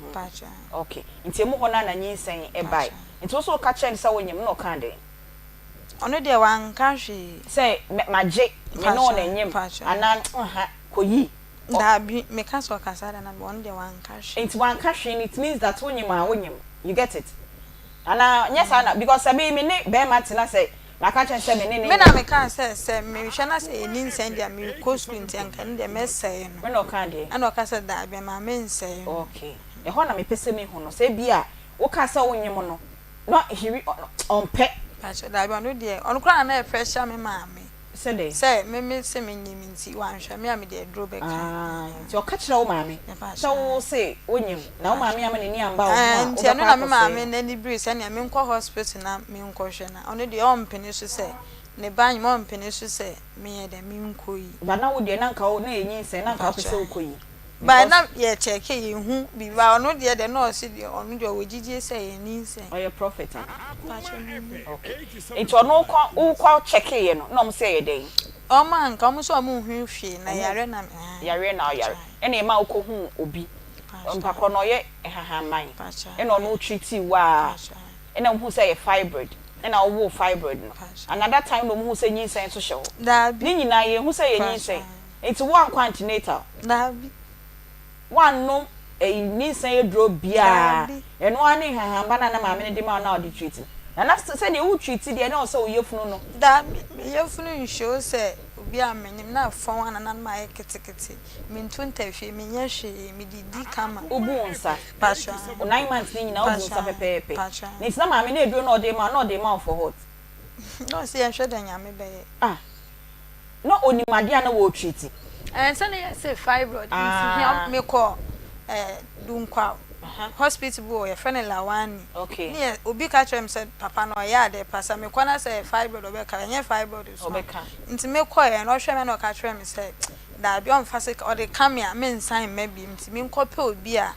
ho okay nti emu hɔ no ara na nyinsɛn bae nti wo nso woka kyerɛɛ no sɛ wonyem na ɔkaa dɛn? Ɔno deɛ wanka hwee. Sɛ magye me ne wo na ɛnyem anaa nha kɔyi. Daabi, meka sɛ ɔkasa da na ɔno deɛ wanka hwee. Nti wanka hwee no it means that wonyem a wonyem, you get it? Anaa nyɛ saa na, because sɛ me me ne bɛɛma te na sɛ maka kyerɛ no sɛ me ne no Me na nyem. mekaa sɛ sɛ mehwɛ na sɛ ɛnni nsɛn deɛ a merekɔ sukuu nti anka ɛno deɛ mɛsɛe no. Ɛna ɔkaa deɛn? Ɛna ɔka sɛ daabi mma mensɛe no. Okay, ɛhɔ na mepɛ sɛ mehu no, sɛ ebia wokaa sɛ wonyem no na he re ɔmpɛ. Mpakyɛw daabi ɔno deɛ ɔno koraa na na ɛpressure me maame. Sɛ dɛn? Sɛ me me se me nyim nti wanhwɛ me a mede aduro bɛka. Ah nti ɔka kyerɛ wo maame sɛ wo se wo nyim na wo maame amma n'ani amba wo ho a Ɛɛ nti wobɛkɔ ɛno na me akɔsɛe maame no. n'ani bere sɛnea menkɔ hospital na menkɔhwɛ na ɔno deɛ ɔmpene so sɛ ne ba nyim ɔmpene so sɛ menyɛ dɛn menkɔ yi. But na wo deɛ na nka wo na ɛnyinsɛn na nka wopɛ sɛ wokɔ yi. But na yɛ check yɛ hu biribi but ɔno deɛ deɛ na ɔse deɛ ɔno deɛ ɔwɔ gyidie sɛ yɛ nyinsɛn. Ɔyɛ prophet anaa? Mpakyɛ me nim. Okay nti ɔno wokɔ wokɔ check yɛ no na ɔmo sɛ ɛyɛ dɛn? Ɔmo anka ɔmo sɛ ɔmo nhu hwee na yareɛ na me aah. Yareɛ na ɔyare ɛna ɛma wokɔ huu obi nipa korɔ no ɔyɛ nhahanman ɛna ɔno treatii wo aa ɛna wohu sɛ ɛyɛ fibroid ɛna wowoo fibroid no another time na ɔmo hu sɛ nyinsɛn nso hyɛ hɔ ne nyinaa yɛnhu sɛ ɛyɛ nyinsɛn Nti woankɔ antenatal? Daabi. Woannom ɛyi nyinsɛn aduro biara? Daabi. Ɛno ara ne nhahanba no a na maame no de ma wo na wode treat no? Na na sɛdeɛ wo treat deɛ na ɛwɔ sɛ wo yafunu no. Daabi, me yafunu nhyoo sɛ obi a menyem na fɔn a nananom ayɛ ketekete. Mentu ntahwie, menyɛ hwee, medidi kama. Wobu wo nsa? Pakyɛ. Wo 9 months no nyinaa wobu nsa pɛpɛɛpɛ? Pakyɛ. Nti na maame no aduro no a ɔde rema wo no na ɔde rema wo for what? Na ɔse yɛnhwɛ deɛ Nyame bɛyɛ. Ah. Na onim adeɛ a na wɔretreati. Ɛɛ sɛ ne yɛ se fibroid nti hia me kɔ ɛɛ Dunkwa hospital bi wɔ yɛfrɛ no Lawani Okay. ne yɛ obi ka kyerɛ me sɛ papa no ɔyɛ adeɛ pa sɛ mekɔ na sɛ ɛyɛ fibroid ɔbɛka ɛnyɛ fibroid so Ɔbɛka. nti me kɔ yɛ no ɔhwɛ me na ɔka kyerɛ me sɛ daabi ɔnfa se ɔde ka me a me nsan mma biem nti me nkɔ pɛ obi a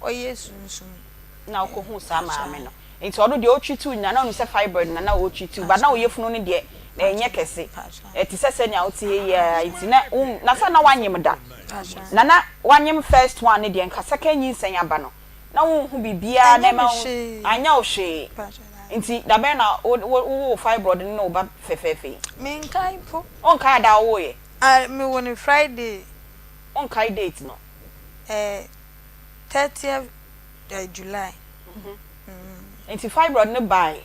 ɔyɛ sunsum. Na ɔkɔ hu saa maame no. Nti ɔno deɛ ɔtreat wo nyinaa na ɔnim sɛ fibroid na na ɔretreat wo but na wo yafunu no deɛ na ɛnyɛ kɛse ɛte sɛ sɛnea wote ha yi ara nti na wo na sɛ na wanyem da na na wanyem first one no deɛ nka second nyinsɛn aba no na wonhu biribiara na ɛma wo anyɛ wo hwee nti dabɛn na wo wo wowoo fibroid no ne wo ba fɛfɛɛfɛ yi? Menkae mpo. Wonkae ada a wowoeɛ? Ah mewo no Friday. Wonkae date no? Eh 30th July. Nti fibroid no bae.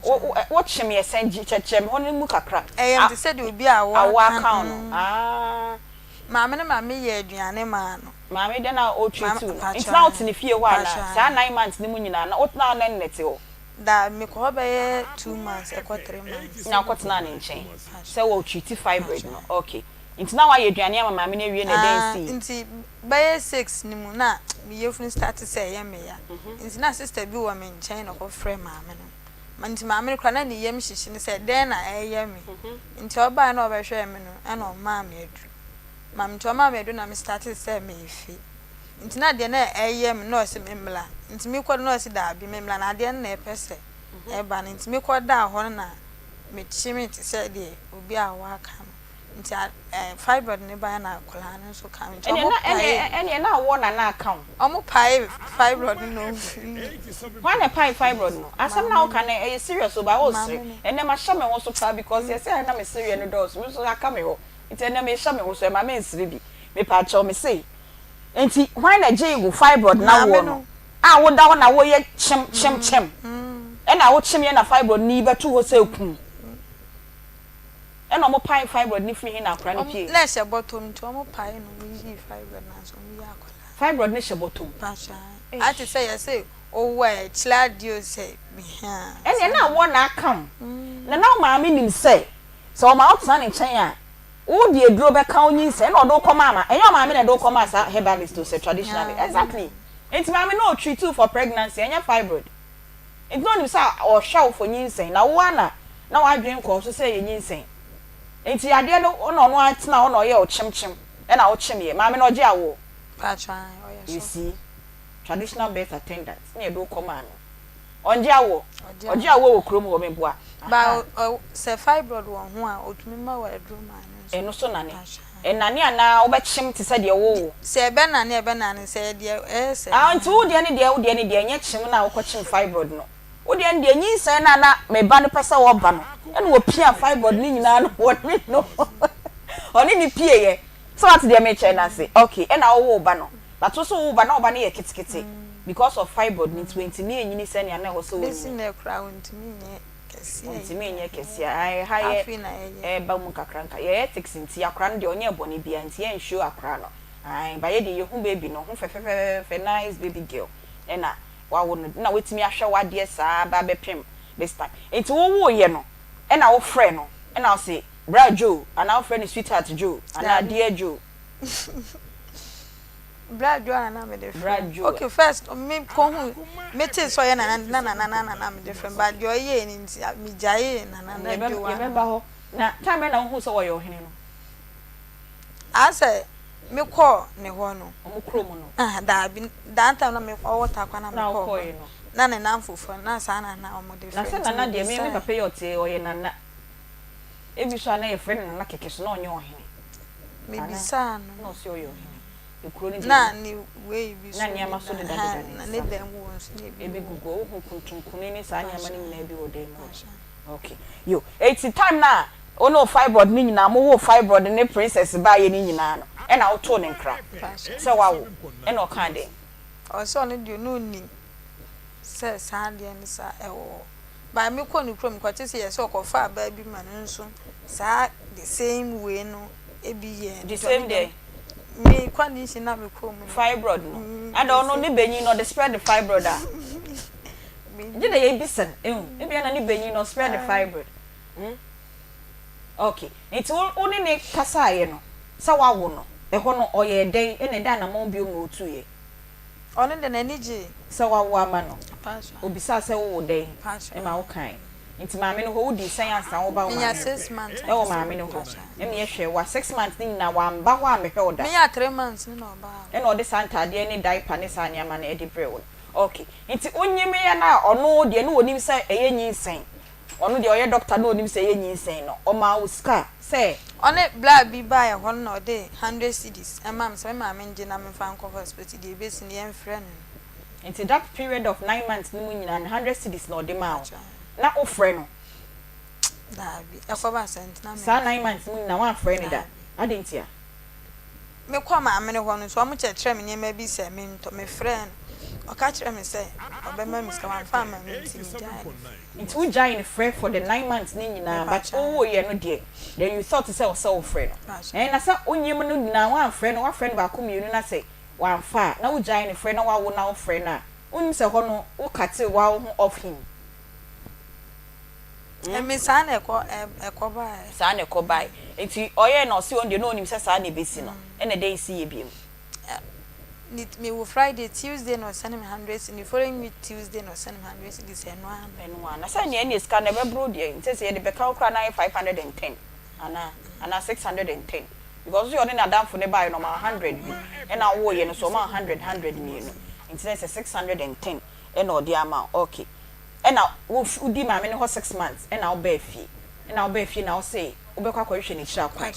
Wo kyem yɛ sɛn gye kyerɛkyerɛ me hɔ no mu kakra. Ɛyɛ me te sɛ deɛ obi a awɔ aka wo no. Ah. Maame no ma me yɛ aduane maa no. Maame dɛn na o treat wo no. Nti na wo te ne fie hɔ anaa? Saa 9 months no mu nyinaa na wo na ne ne te hɔ? Da me kɔ hɔ bɛyɛ 2 months ɛkɔ 3 months. Na wokɔ tenaa ne nkyɛn sɛ wɔ treat fibroid no okay. Nti na wayɛ aduane ama maame no awie na ɛdɛn sii? Nti bɛyɛ 6 no mu na me yafunu starte sɛ ɛyɛ me ya nti na sister bi wɔ me nkyɛn na ɔkɔ frɛ maame no nti maame no koraa na ne yam hyehye no sɛ dɛn na ɛyɛ me nti ɔbaeɛ na ɔbɛhwɛɛ me no ɛna ɔmaa me aduru. Ma me nti ɔmaa me aduro na me startee sɛ meefe. Nti na adeɛ no a ɛyɛ me na ɔse me mmla. Nti me kɔ no na ɔse daabi me mmla na adeɛ no na ɛpɛ sɛ ɛba no. Nti me kɔ daa hɔ no na me kyemee te sɛ deɛ obi a waka no. Nti a eh, fibroid no baeɛ na akwadaa no nso ka ho. Nti Ɛneɛ ɔmo na paee. ɛneɛ ɛneɛ na awoɔ na na aka wo. Ɔmo paee fibroid no na ɔmo firi. Hwan na ɛpaee fibroid no? Asɛm no a woka no ɛyɛ serious o but Maame wosere. no. Ɛnɛ mahyɛ me ho so paa because yɛse a na me sereɛ no dɔɔso me nso aka me hɔ. Nti ɛnɛ mehyɛ me ho so ɛma mensere bi. Mepaakyɛw mese nti hwan na ɛgyee wo fibroid no Maame awoɔ no no. a woda hɔ na woyɛ kyem kyem kyem ɛna wokyemyɛ na fibroid no yi bɛto hɔ sɛ kum. Ɛna ɔmo pae fibroid no firi he na akora no Ɔmo pie? na ɛhyɛ bɔtɔ mu nti ɔmo pae no ɔmo yii fibroid no ansa ɔmo yii akwadaa no. Fibroid no hyɛ bɔtɔ mu. Mpakyɛ ae. Eish. Ate sɛ yɛse owu a ɛkyerɛ adeɛ o sɛ mehaa Ɛneɛ saa na na. awoɔ na aka wo. Na na wo maame nim sɛ, sɛ ɔma wo tena ne nkyɛn a, wo de aduro bɛka wo nyinsɛn ɛna ɔde wo kɔmaa ma, ɛnyɛ wo maame na ɛde wo kɔmaa saa herbalist o sɛ traditionally. Exactly. Nti maame no ɔtreat wo for pregnancy ɛnyɛ fibroid. Nti na onim sɛ ɔhwɛ wo for nyinsɛn na wo ara na na w'adwene nkɔɔ so sɛ ɛyɛ nyinsɛn. Nti adeɛ no na ɔno ara tena hɔ na ɔyɛɛ wo kyemkyem ɛna wo kyemeɛ. Maame no ɔgye awoɔ? Mpakyɛ ae ɔyɛ You sɔfo. see, traditional birth attendant na yɛde wo kɔmaa no. Ɔngye awoɔ? Ɔgye Ɔgye awoɔ. awoɔ wɔ kurom hɔ meboa? Ba Ahaa. ɔ sɛ fibroid wɔ ho a otumi ma wo aduro ma ɛno nso. Ɛno so nane? Mpakyɛ ae. Ɛnane anaa wobɛkyem te sɛ deɛ wowo? Sɛ ɛbɛnane a ɛbɛnane, sɛ ɛyɛ deɛ ɛyɛ sɛ. Ah nti wo deɛ ne deɛ wo deɛ ne deɛ ɛnyɛ kyem no a wokɔ kyem fibroid no wo deɛ ne deɛ nyinsɛn no a na me ba no pɛ sɛ ɔba no ɛna ɔpia fibroid no nyinaa no ɔne no ɔne no pieɛ sɛ wate deɛ mekyerɛ no ase ok ɛna wowo wo ba no but wo so wowo ba na wo ba no yɛ ketekete because of fibroid no nti wantumi anyini sɛnea na ɛwɔ sɛ Bɛsi ɔnyini. nnɛ koraa ɔntumi nyɛ kɛseɛ yi. Ɔntumi nyɛ kɛseɛ ae ha yɛ Afei na ɛyɛ. ɛba mu kakra nka yɛ ethics nti akora no deɛ ɔnyɛɛ bɔne biara nti yɛnhwɛ akora no. Ae ba yɛ deɛ yɛhu baby no ho fɛfɛfɛfɛfɛ nice baby girl ɛna wawo no na watumi ahwɛ wadeɛ saa ba bɛpem this time nti wo woo yɛ no ɛna wo frɛ no ɛna ɔse bra Joe anaa wo frɛ no sweetheart Joe anaa Daabi. dear Joe. Bra Joe a na mede Bra frɛ no Joe. okay first me kɔ hu me tee sɛ ɔyɛ nana na nana na nana mede frɛ no but deɛ ɔyɛɛ no nti me gyaee nana na Joe a. Yɛbɛba hɔ na time bɛn na wo huu sɛ ɔyɛ ɔhene no. Asɛ me kɔɔ ne hɔ no. Ɔmo kurom no. Ah daabi that time na me ɔwɔ Tarkwa na me Na kɔɔ hɔ wokɔɔɛ no. na ne namfofoɔ no na saa na na ɔmo de Na frɛ sɛ nti Nana me deɛ me me bisae. papa yi ɔte ɔyɛ Nana ebi so a na yɛfrɛ no Nana kɛkɛ so na ɔnyɛ ɔhene. Me Ana bisaa no. na ɔse ɔyɛ ɔhene. Ekuro no deɛ Na ne wei bi na so nneɛma so deda deda ha deda ne na ne nsa. dan mu hɔ nso na ebi Ebi wɔ gugu hɔ wohu kuntunkuni ne saa nneɛma no nyinaa bi wɔ dan mu hɔ. Mpakyɛw. Okay yo eti time no a Wo ne wo fibroid no nyinaa, mo woo fibroid ne princess baeɛ no nyinaa no, ɛna wo too no nkra sɛ wawo, ɛna ɔkaa dɛn? Ɔse ɔno deɛ ɔno nnim sɛ saa adeɛ no saa ɛwɔ hɔ but me kɔ ne kurom kɔte sɛ yɛsɛ ɔkɔfaa baa bi ma no nso saa the same wei no ebi yɛɛ no The nti same ɔno deɛ dɛn? Me condition na me kɔɔ mu no Fibroid no, ada ɔno ne banyin no ɔde spread fibroid a? Gye dɛ yɛbisa no, ehu, ebia na ne banyin no ɔspread fibroid. Hmm ok nti wo wo ne no kasaeɛ no sɛ woawo no ɛhɔ no ɔyɛɛ dɛn ɛna ɛdɛn anamɔn biom na ɔtuiɛ? Ɔno deɛ n'ani gyee. Sɛ woawo ama no Paso. ɔbisaa sɛ wowo dɛn Paso. ɛma wokae nti maame no hɔ wodii sɛn ansa woba wo Menya maame 6 months ɛwɔ maame no hɔ Paso. ɛna yɛhwɛ wo a 6 months no nyinaa wamba hɔ ammɛhwɛ wo da? Menya 3 months no na ɔbaa hɔ. Ɛna ɔde saa ntaadeɛ ne diaper ne saa nneɛma no ɛde brɛɛ wo no ok nti wonyemeeɛ no a ɔno deɛ na ɔnim sɛ ɛyɛ nyinsɛn Ɔno deɛ ɔyɛ doctor na ɔnim sɛ ɛyɛ nyinsɛn no, ɔmaa wo sika sɛ. Ɔne bra bi baeɛ hɔ no na ɔde 100 cedis maa me sɛ me maame ngye na memfa nkɔ hospital deɛ ɛbɛsi no yɛmfrɛ no no. Nti that period of 9 months no mu nyinaa no 100 cedis na ɔde maa wo. Na wofrɛ no? Daabi, ɛkɔba saa nti na Saa memfrɛ nine no. months mu nyinaa woamfrɛ no da? Daabi. Adɛn ntia? Mekɔɔ maame no hɔ no nso, wɔkyerɛkyerɛɛ me nneɛma bi sɛ mentɔ. Mefrɛɛ no, ɔka kyerɛɛ me sɛ ɔbɛma me sika, wamfa amma me nti megyaee no frɛ. Nti wo gyae no frɛ for the 9 months no nyinaa but Mepakyɛw. wo woeɛ no deɛ then you thought sɛ ɔsɛ wo frɛ no. Mepakyɛw. Ɛɛ na sɛ wo nyem no nyinaa woamfrɛ no, woafrɛ no baako mmienu na sɛ wamfa a na wo gyae no frɛ na wawo na wo frɛ no a, wonnim sɛ hɔ no wo cutee wo ho off him. Ɛmi saa na ɛkɔ ɛkɔ baeɛ. Saa na ɛkɔ baeɛ. Nti ɔyɛɛ na ɔse ɔno deɛ na ɔnim sɛ saa na ɛbɛsi no, ɛna dɛn si yɛ biom? Ne me wo Friday, Tuesday na ɔsɛne me 100 cedi, the following week Tuesday na ɔsɛne me 100 cedis, ɛno ara no. Ɛno ara. Na sɛ nea ɛneɛ sika no ɛbɛboro deɛ, nti sɛ yɛde bɛka wo koraa na ayɛ 510 anaa, anaa 610. Because wosi ɔne n'adamfo no baeɛ no ɔmaa wo hundred bi ɛna wowoeɛ no nso ɔmaa wo hundred hundred mmienu nti na ɛsɛ 610 ɛna ɔde ama wo. Okay. Ɛna wo wodii maame no hɔ six months ɛna wobaa fie. Ɛna wobaa fie na wose wobɛkɔ akɔhwehwɛ n'akyiri akwan.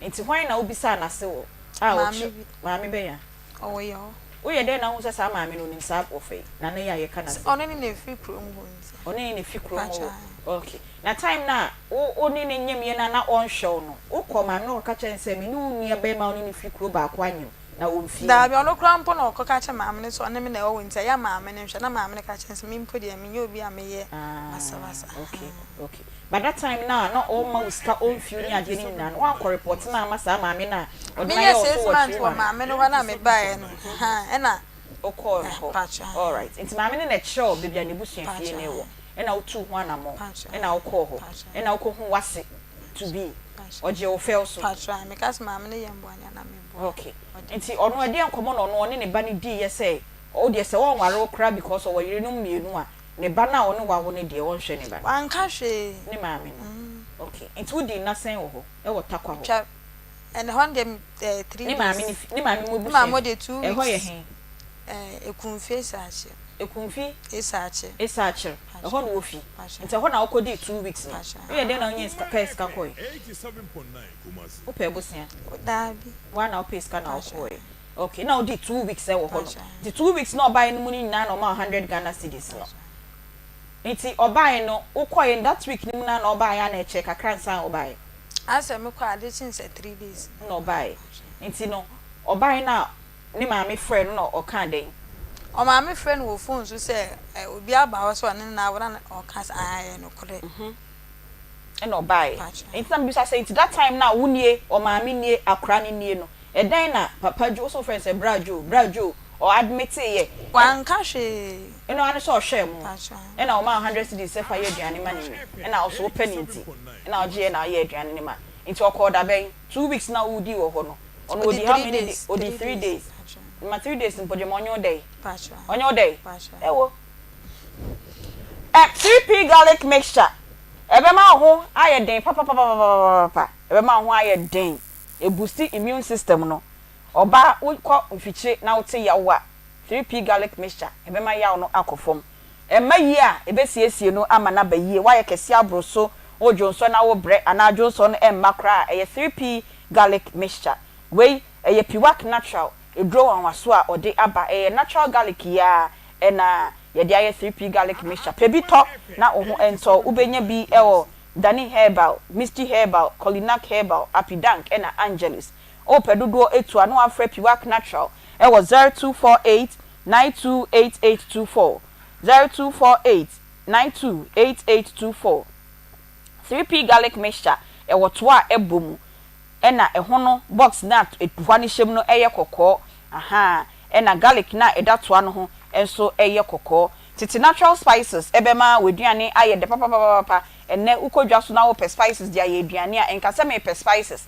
Nti hwan na wobisaa n'ase wɔ a Maame ɔkyerɛ bi. maame bɛn a? Ɔwɔ yɛ hɔ. Woyɛ dɛn na wohu sɛ saa maame no onim saa wɔfa yi? Nana yi a yɛka Sɛ n'asɛm. ɔno ne na ɛfiri kurom hɔ nti. Ɔne ne na ɛfi kurom hɔ. Mpakyɛ ae. Okay. Na time no a wo wo ne no nyemyɛ no a na ɔnhwɛ wo no, wokɔɔ maame no hɔ kɔka kyerɛɛ no sɛ me ne wo nua barima a wo ne no firi kuro baako anyem na ɔmfie mu? Daabi, ɔno koraa mpo na ɔkɔka kyerɛ maame no sɛ ɔne me na ɛwɔ hɔ nti ɛyɛ a maame no nhwɛ. Na maame no ka kyerɛ no sɛ me mpo deɛ menyɛ obi a meyɛ Ah, basabasa. okay, okay. But that time no a na ɔmma wo sika ɔmfie wo ne adeɛ no nyinaa no, woankɔ report no amma saa maame no a ɔde no Menyɛɛ ayɛ wo six so wɔ months kyiri wɔ ma no? maame no hɔ na mebaeɛ no, ahaa, ɛna Wokɔɔ no hɔ. Mpakyɛ ae. Alright. Nti maame no na ɛkyerɛɛ wo baabi a n'abusua fie Mpakyɛ no wɔ. ae. Ɛna wotuu ho anammɔn. Mpakyɛ Ɛna wokɔɔ hɔ. Mpakyɛ ae. Ɛna wokɔhuu w'ase to be. Mpakyɛ. Ɔgyee wo fɛw so. Mpakyɛ ae. Meka sɛ maame no yɛ mboa nea na meboa. Okay. Ɔde. Nti ɔno ɛdeɛn nkɔmmɔ na ɔno ɔne ne ba no diiɛ sɛ wo deɛ sɛ ɔnware wo koraa because ɔwɔ yerenom mmienu a, ne ba no a ɔne wo awo no deɛ ɔnhwɛ ne ba no? Wanka hwee. Ne maame no. Okay. Nti wodii nna sɛn wɔ hɔ? Ɛwɔ Tarkwa hɔ? Twa, ɛnɛ hɔ no deɛ eh, three Ne maame days. ne fi, ne maame mu Ne maame abusua hɔ fi. deɛ two Ɛhɔ yɛ weeks. he? Eh, Ekumfi Esaakye. Ekumfi? Esaakye. Esaakyer. Pakyɛ. Ɛhɔ na wofi. Pakyɛ. Nti ɛhɔ na wokɔdii 2 weeks no. Pakyɛ. Woyɛ dɛn na wonyaa sika, pɛɛ sika kɔe? Wopɛɛ bosea? Daabi. Woa na wopɛɛ sika na Pakyɛ. wokɔe. Okay, na wodii 2 weeks ɛwɔ hɔ no. Pakyɛ. Nti 2 weeks na ɔbaeɛ no mu no nyinaa na ɔmaa wo 100 Ghana cedis no. Nti ɔbaeɛ no, wokɔeɛ no that week no mu no ara na ɔbaeɛ anaa ɛkyɛɛ kakra ansa na ɔbaeɛ? Asɛ mekɔɔ ade kyee sɛ 3 days. Na ɔbaeɛ. Nti no, ɔbaeɛ no a ne maame frɛɛ no na ɔkaa dɛn? Ɔmaame frɛ no wɔ phone so sɛ ɛ obi aba hɔ sɛ ɔne no awo na ɔka sɛ ae ɛyɛ nokorɛ. Ɛna ɔbaeɛ. Pakyɛ. Nti na mebisa sɛ nti that time no a wo nie, ɔmaame nie, akora no nie no, ɛdɛn na Papa Joe, wo se wofrɛ no sɛ Bra Joe, Bra Joe, ɔ admiteeɛ? Wanka hwee. Ɛna ɔno sɛ ɔhwɛɛ mo, Pakyɛ. ɛna ɔmaa wo 100 cedis sɛ fa yɛ aduane ma ne ni, ɛna wo so wopɛ no nti, ɛna ɔgyeeɛ na ɔyɛɛ aduane no ma. Nti ɔkɔɔ da bɛn? 2 weeks na wodii wɔ hɔ no, ɔno Ɔdi ɔdii how three many days? days. Ɔdii Three three days. days. Pakyɛ. Ma 3 days mpo deɛ ma ɔnyɛ wo dɛn? Pakyɛ. Ɔnyɛ wo dɛn? Pakyɛ. Ɛwɔ. Ɛ 3P garlic mixture, ɛbɛma wo ho ayɛ den papapapapapapa. Ɛbɛma wo ho ayɛ den. Ɛboost immune system no. Ɔbaa wokɔ mfikyire na wote yaw a, 3P garlic mixture ɛbɛma yaw no akɔ fam. Ɛmma yie a ɛbɛsiesie no ama no aba yie. Woayɛ kɛseɛ aboro so, wodwonsɔ na wobrɛ anaa dwonsɔ no ɛmma koraa a, ɛyɛ 3P garlic mixture. Wei ɛyɛ Piwak natural eduro nwanwaso a ɔde aba. Ɛyɛ natural garlic yi ara ɛna yɛde ayɛ 3P garlic mixture. Pɛ bi tɔ na wo ho ntɔ. Wobɛnya bi wɔ Dani Herbal, Misty Herbal, Colinak Herbal, Apidank ɛna Angelus. Wopɛ dodoɔ etu a na wafrɛ Piwak natural ɛwɔ 0248 928824, 0248 928824. 3P garlic mixture ɛwɔ toa a ɛbɔ mu ɛna ɛho no box na ehua no hyɛ mu no ɛyɛ kɔkɔɔ ahaa ɛna garlic na ɛda toa no ho nso ɛyɛ kɔkɔɔ. Tete Natural Spices ɛbɛma w'aduane ayɛ dɛ papapapapa. Ɛnɛ wokɔ dwa so na wopɛ spices de ayɛ aduane a, nka sɛ mepɛ spices.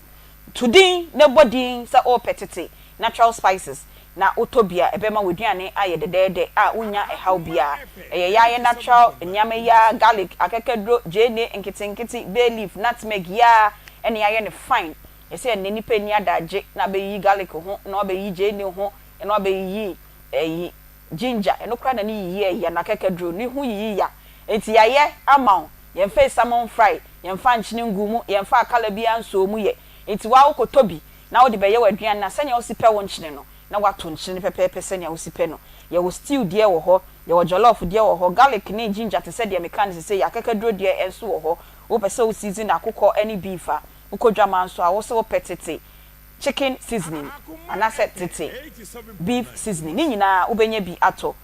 To din na bɔ din sɛ wopɛ Tete Natural Spices na wotɔ bi a, ɛbɛma w'aduane ayɛ dɛdɛɛdɛ a wonnya ɛhaw biara. Ɛyɛ yɛayɛ natural nneɛma yi ara, garlic, akakaduro, gyeene nketenkete, bay leaf, nutmeg yi ara ɛna yɛayɛ no fine. Yɛsɛ ɛnnɛ nnipa nni adagye na abɛyiyi garlic ho na wabɛyiyi gyeene ho na wabɛyiyi ɛyi ginger, ɛno koraa na ne yiyi ɛya no, akakaduro ne ho yiyi ya. Enti yɛayɛ ama wo. Yɛmfa esiam mfrae, yɛmfa nkyene nguu mu, yɛmfa akala biara nsɔɔ mu yɛ. Enti woa wokɔtɔ bi na wode bɛyɛ w'aduane na sɛnea wosi pɛ wo nkyene no na woato nkyene no pɛpɛɛpɛ sɛnea wosi pɛ no. Yɛwɔ stew deɛ wɔ hɔ, yɛwɔ jollof deɛ wɔ hɔ, garlic ne ginger te sɛ deɛ meka no sesei, akakaduro deɛ nso wɔ hɔ. Wopɛ sɛ wo season akokɔ ne beef a, wokɔ dwaman nso a, wo se wopɛ tete chicken seasoning anaasɛ tete beef seasoning, ne nyinaa wobɛnya bi atɔ.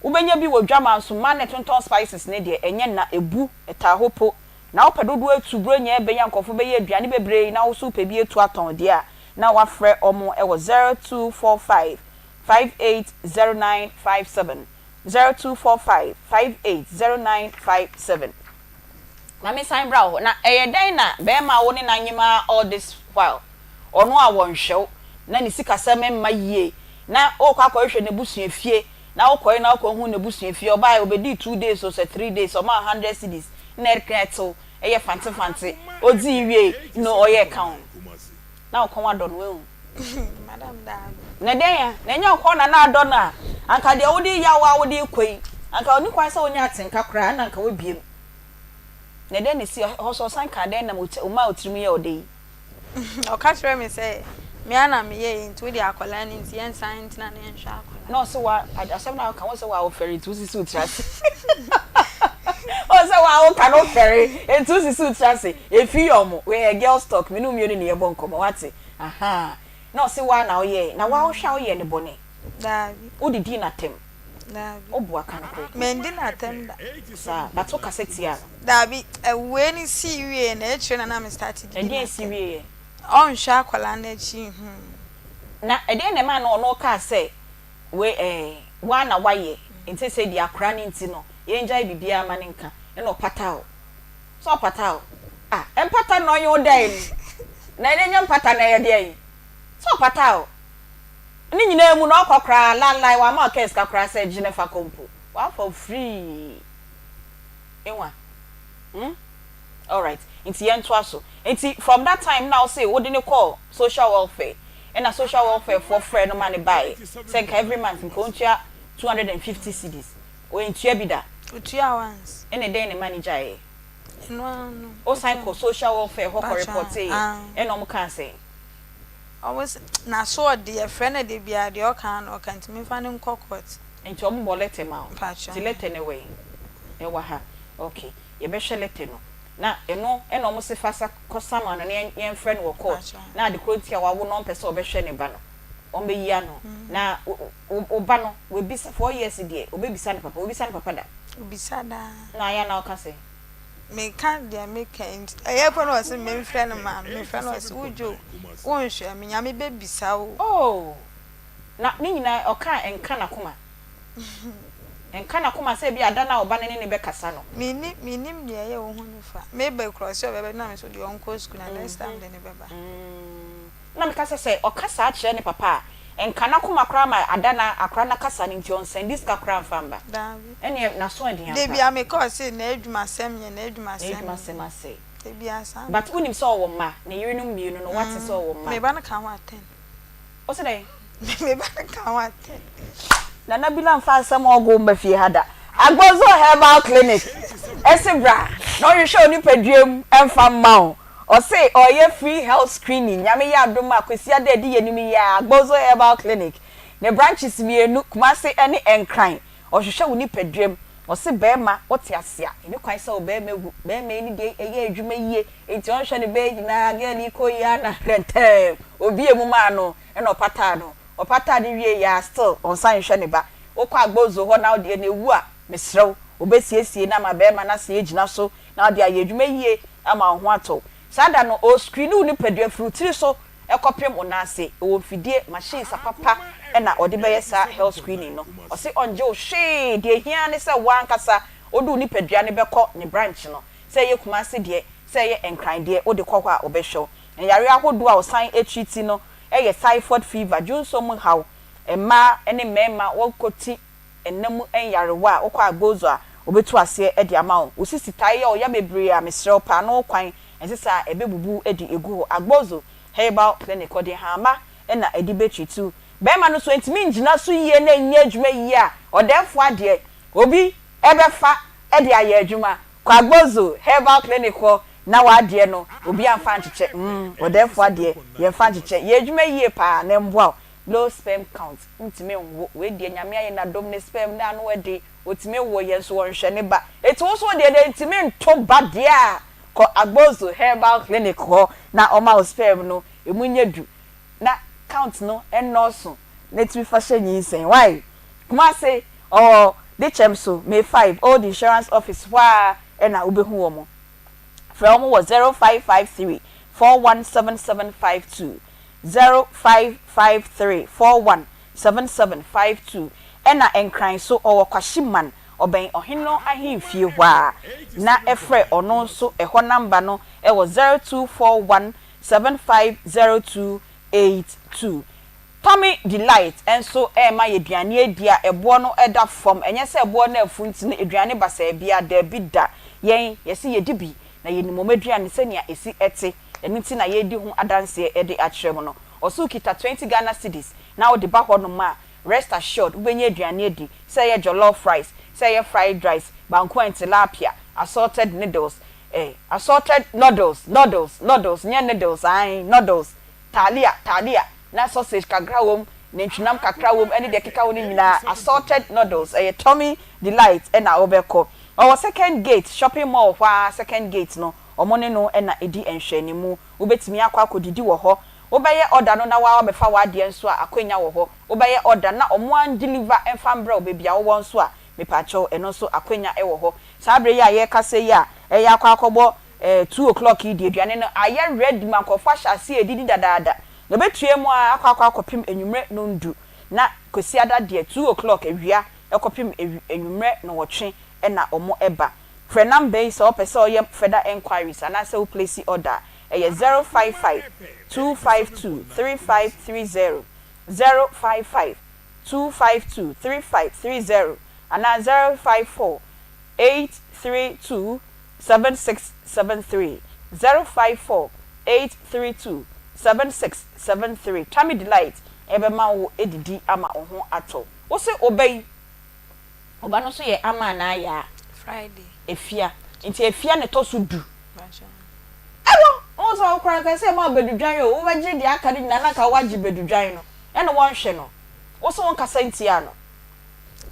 Wobɛnya bi wɔ dwaman nso, mmaa na ɛtontɔn spices no deɛ, ɛnyɛ nna, ɛbu, ɛtaa hɔ po. Na wopɛ dodoɔ atu Buronya ɛbɛn a nkurɔfoɔ bɛyɛ aduane bebree na wo nso wopɛ bi atu atɔn deɛ a, na woafrɛ wɔn wɔ 0245 580957, 0245 580957. Ma mensan mbra wo hɔ. Na ɛyɛ dɛn na bɛrima a wo ne no anyem ara all this while, ɔno a wɔnhwɛ wo, na ne sikasɛm mma yie, na worekɔ akɔhwehwɛ n'abusuafie, na wokɔe na wokɔhuu n'abusuafie, ɔbaeɛ ɔbɛdii 2 days o sɛ 3 days, ɔmaa wo 100 cedis, na ɛreka ɛtew, ɛyɛ fante fante, odzii wiei na ɔyɛɛ ka ho. Na wo kɔn adɔ no, woahu? Madam, daabi. Na dɛn a? Na ɛnyɛ wo kɔn na na adɔ no a, anka deɛ wode yaw a wode rekɔ yi, anka ɔnni kwan sɛ wonya atenka koraa na anka woabue mu. Na dɛn na ɛsii? Ɛhɔ nso ɔsan kaa dɛn na ɔmaa wo tirim yɛɛ wo dɛ yi? Ɔka kyerɛɛ me sɛ, me ara na meyɛeɛ nti wo deɛ akwadaa no nti yɛnsan ntena na yɛnhwɛ akwadaa no. Na ɔse wa, asɛm no a woka, wohu sɛ wa wofɛre nti wosisi wo tiri ase. Wohu sɛ wa woka no wofɛre nti wosisi wo tiri ase. Ɛfiri yɛ ɔmo, wei yɛ girls talk, me ne wo mmienu na yɛbɔ nkɔmmɔ, wate? Ahaa. Na ɔse wa na woyɛeɛ, na wa wohwɛ a woyɛɛ no bɔne? Daabi. Wodidii no atɛm? Daabi. Woboa ka nokorɛ? Mandi no atɛm da. Saa, but wokasa tiaa no? Daabi, wei no sii wieɛ no, akyire na na me start didi no atɛm. Ɛdeɛn si wieɛ? Ɔnhwɛ akwadaa no akyi hmm. Na ɛdeɛn na ɛmaa no ɔno kaa sɛ wei ɛɛ woa na woayɛ nti sɛ deɛ akwadaa no nti no yɛngyae biribiara ma no nka ɛna ɔpataa wo? Sɛ ɔpataa wo? Ah, ɛmpata na ɔnye wo dae no, na ɛnyɛ mpata na ɛyɛ deɛn? Sɛ ɔpataa wo? Ne nyinaa mu no ɔkɔ koraa lalai wamma ɔkaa sika koraa sɛ gye na fa kɔ mpo wafa wo free ewa hmm alright nti yɛntoa so nti from that time na wose wode no kɔɔ social welfare ɛna social welfare foɔ frɛɛ no ma no baeɛ sɛ nka every month nka ɔntua 250 cedis ɔntua bi da. Ɔtua once. Ɛna dɛn na ɛma no gyaeɛ? Ɛno ara no. Wosan kɔ social welfare hɔ kɔ reporteeɛ ɛna wɔn kaa sɛn? Ɔmo se n'asoɔde yɛfrɛ no da biara deɛ ɔka ara na ɔka nti menfa no nkɔ court. Nti ɔmo bɔ letter ma wo? Mpakyɛw. Nti letter no wɔ he? Ɛwɔ ha. Ok, yɛbɛhwɛ letter no. Na ɛno ɛna ɔmo se fa sa kɔ sama no na yɛnfrɛ no wɔ court na ade korɔ nti a wawo no ɔmpɛ sɛ ɔbɛhwɛ ne ba no ɔmbɛyi ano. Na wo ba no wabisa, 4 years deɛ ɔbɛbisa ne papa, wabisa ne papa da? Obisa daa. Na ayɛ a na woka sɛn? Meka deɛ meka yi nti ɛyɛ mpo na ɔse memfrɛ no maame mefrɛ no ɔse wo Joe wonhwɛ me Nyame bɛbisa wo. Oh na ne nyinaa ɔka a ɛnka n'akoma ɛnka n'akoma sɛ ebia da no a ɔba no ne no bɛkasa no. Menni mennim deɛ ɛyɛ wohu no fa meba kura ɔse ɔbɛba na me nso deɛ ɔnkɔ sukuu na next time de no bɛba. Na meka sɛ sɛ ɔka saa kyerɛ ne papa a, ɛnka n'akoma koraa ma ada no akora no akasa no nti ɔnsɛnde sika koraa mfa mba. Daabi. Ɛneɛ n'aso aden ampa. Dabia meka ɔse n'adwumasɛm nyɛ n'adwumasɛm nyɛ. N'adwumasɛm asɛe. Dabia saa na But wonim sɛ ɔwɔ mma? Ne yerenom mmienu no woate sɛ ɔwɔ mma? Me ba no ka ho atɛn. Wose dɛn? Me ba no ka ho atɛn. Nana Bila mfa asɛm a ɔgo mma fie ha da. Agbozo Herbal Clinic se bra na ɔnhwehwɛ wo nipadua mu mfa mma wo. Ɔse ɔreyɛ free health screening Nyame yɛ adom a Kwasiada a ɛdi yɛnim yi ara Agbozo Herbal Clinic ne branches mmienu Kumasi ne Nkran Ɔhwehwɛ wo nipaduam Ɔse barima wote ase a ɛni kwan sɛ wo barima wu Barima yi ne deɛ ɛyɛ adwuma yie nti ɔnhwɛ ne bɛɛ nyinaa Girl yi kɔ yi ara na ntɛm obie mu maa no ɛna ɔpataa no Ɔpataa no wie yɛ a still ɔnsan nhwɛ ne ba Wokɔ Agbozo hɔ na wo deɛ no ɛwu a mesrɛ wo wɔbɛsiesie no ama barima no asan agyina so na wode ayɛ adwuma yie ama wo ho atɔ wo. Saa da no, ɔrescreeni wo nipadua firi wo tiri so kɔpem wo nan ase. Ɛwɔ mfidie, machines apapa na ɔde bɛyɛ saa health screening no. Ɔse ɔngye wo hwee, deɛ ɛhia ara ne sɛ wo ankasa wode wo nipadua no bɛkɔ ne branch no. Sɛ ɛyɛ Kumasi deɛ, sɛ ɛyɛ Nkran deɛ, wode kɔ hɔ a ɔbɛhwɛ wo. Nyareɛ ahodoɔ a ɔsan treat no yɛ typhoid fever, dwonsɔ mu haw, mmaa ne mmarima wɔkɔti nna mu nyarewa a wokɔ Agbozo a wɔbɛtu aseɛ de ama wo. Wo sisi taa yɛ wo ya bebree a, mesrɛ wo pɛ ano kwan ɛnte saa a ɛbɛbubu de agu hɔ. Agbozo Herbal Clinic, wɔde nhahamma na ɛde bɛtreat wo. Barima no nso ɛntumi ngyina so yie na ɛnyɛ adwuma yie a, ɔdɛɛfoɔ adeɛ obi bɛfa de ayɛ adwuma. Kɔ Agbozo Herbal Clinic hɔ na w'adeɛ no obi amfa ankyekyɛ. Mm, ɔdɛɛfoɔ adeɛ yɛmfa nkyekyɛ. Yɛ adwuma yie paa na ɛmmoa wo. Low sperm count, wontumi nwo, wei deɛ Nyame ayɛ no adom ne sperm no ano ɛden, ɔtumi wo yɛ nso ɔnhwɛ ne ba, enti wo nso wo deɛ deɛ ntumi nto ba deɛ a, kɔ Agbozu herbal clinic hɔ na ɔma wo sperm no ɛmu nyɛ du na count no nnɔɔso na tumi fa hyɛ nyinsɛn wai. Kumasi ɔwɔ Dekyɛm so May 5 old insurance office hɔ ara na wobɛhu wɔn. Frɛ wɔn wɔ 0553 417752. 0553 41 7752 ɛna Nkran so ɔwɔ Kwahyeman ɔbɛn ɔhene no ahemfie hɔ ara na frɛ ɔno nso ɛhɔ number no wɔ 0241 750282. Tummy Delight nso rema yɛ aduane adi a ɛboɔ no da fam, ɛnyɛ sɛ ɛboɔ no afu nti no aduane basaa biara, daabi da, yɛn yɛse yɛdi bi na yɛnim wɔn aduane sɛnea ɛsi te. Ɛno nti na yɛredi ho adanseɛ de akyerɛ mo no. Ɔse wokita 20 Ghana cedis na wode ba hɔnom a, rest assured wobɛnya aduane adi, sɛ ɛyɛ jollof rice, sɛ ɛyɛ fried rice, banku and tilapia, assorted needles, eh, assorted noodles, noodles, noodles, nyɛ needles, ae, noodles, talia, talia, na sausage kakra wom, nantwinam kakra wom, ɛne deɛ ɛkeka ho no nyinaa, assorted noodles, ɛyɛ Tummy Delight na wobɛkɔ. Ɔwɔ Second Gate shopping mall hɔ ara, Second Gate no, wɔn ne no na ɛdi nhwɛanimu. Wobɛtumi akɔ akɔdidi wɔ hɔ. Wobɛyɛ order no na wo ara wabɛfa w'adeɛ nso a, akwanya wɔ hɔ. Wobɛyɛ order na wɔn ara ndeliver mfa mbrɛ wo baabi a wowɔ nso a, mepaakyɛw, ɛno nso akwanya wɔ hɔ. Saa berɛ yi a yɛrekasa yi a ɛyɛ akɔ akɔbɔ eh, 2 o'clock yi deɛ, aduane no ayɛ ready ma nkurɔfoɔ ahyɛ aseɛ redidi dadaada. Na ɛbɛtua mu ara akɔ akɔ akɔpem anwummerɛ nnɔndu. Na Kwasiada deɛ, 2 o'clock awia kɔpem awi anwummerɛ nnɔnwɔtwe na wɔba. Frɛ number yi sɛ wopɛ sɛ woyɛ further enquiries anaasɛ wo place order a, ɛyɛ 055 252 3530, 055 252 3530 anaa 054 832 7673, 054 832 7673. Tummy Delight ɛbɛma wo adidi ama wo ho atɔ. Wo se wo ba yi, wo ba no nso yɛ ama anaa yaa? Friday. Efia. Nti Efia na ɛtɔ so du. Ɛwɔ, wohu sɛ wo koraa nka sɛ ɛma wo badudwan o, wobɛgye deɛ aka no nyinaa na nka woagye badudwan no, ɛna wɔnhwɛ no. Wo se wonkasa ntia no.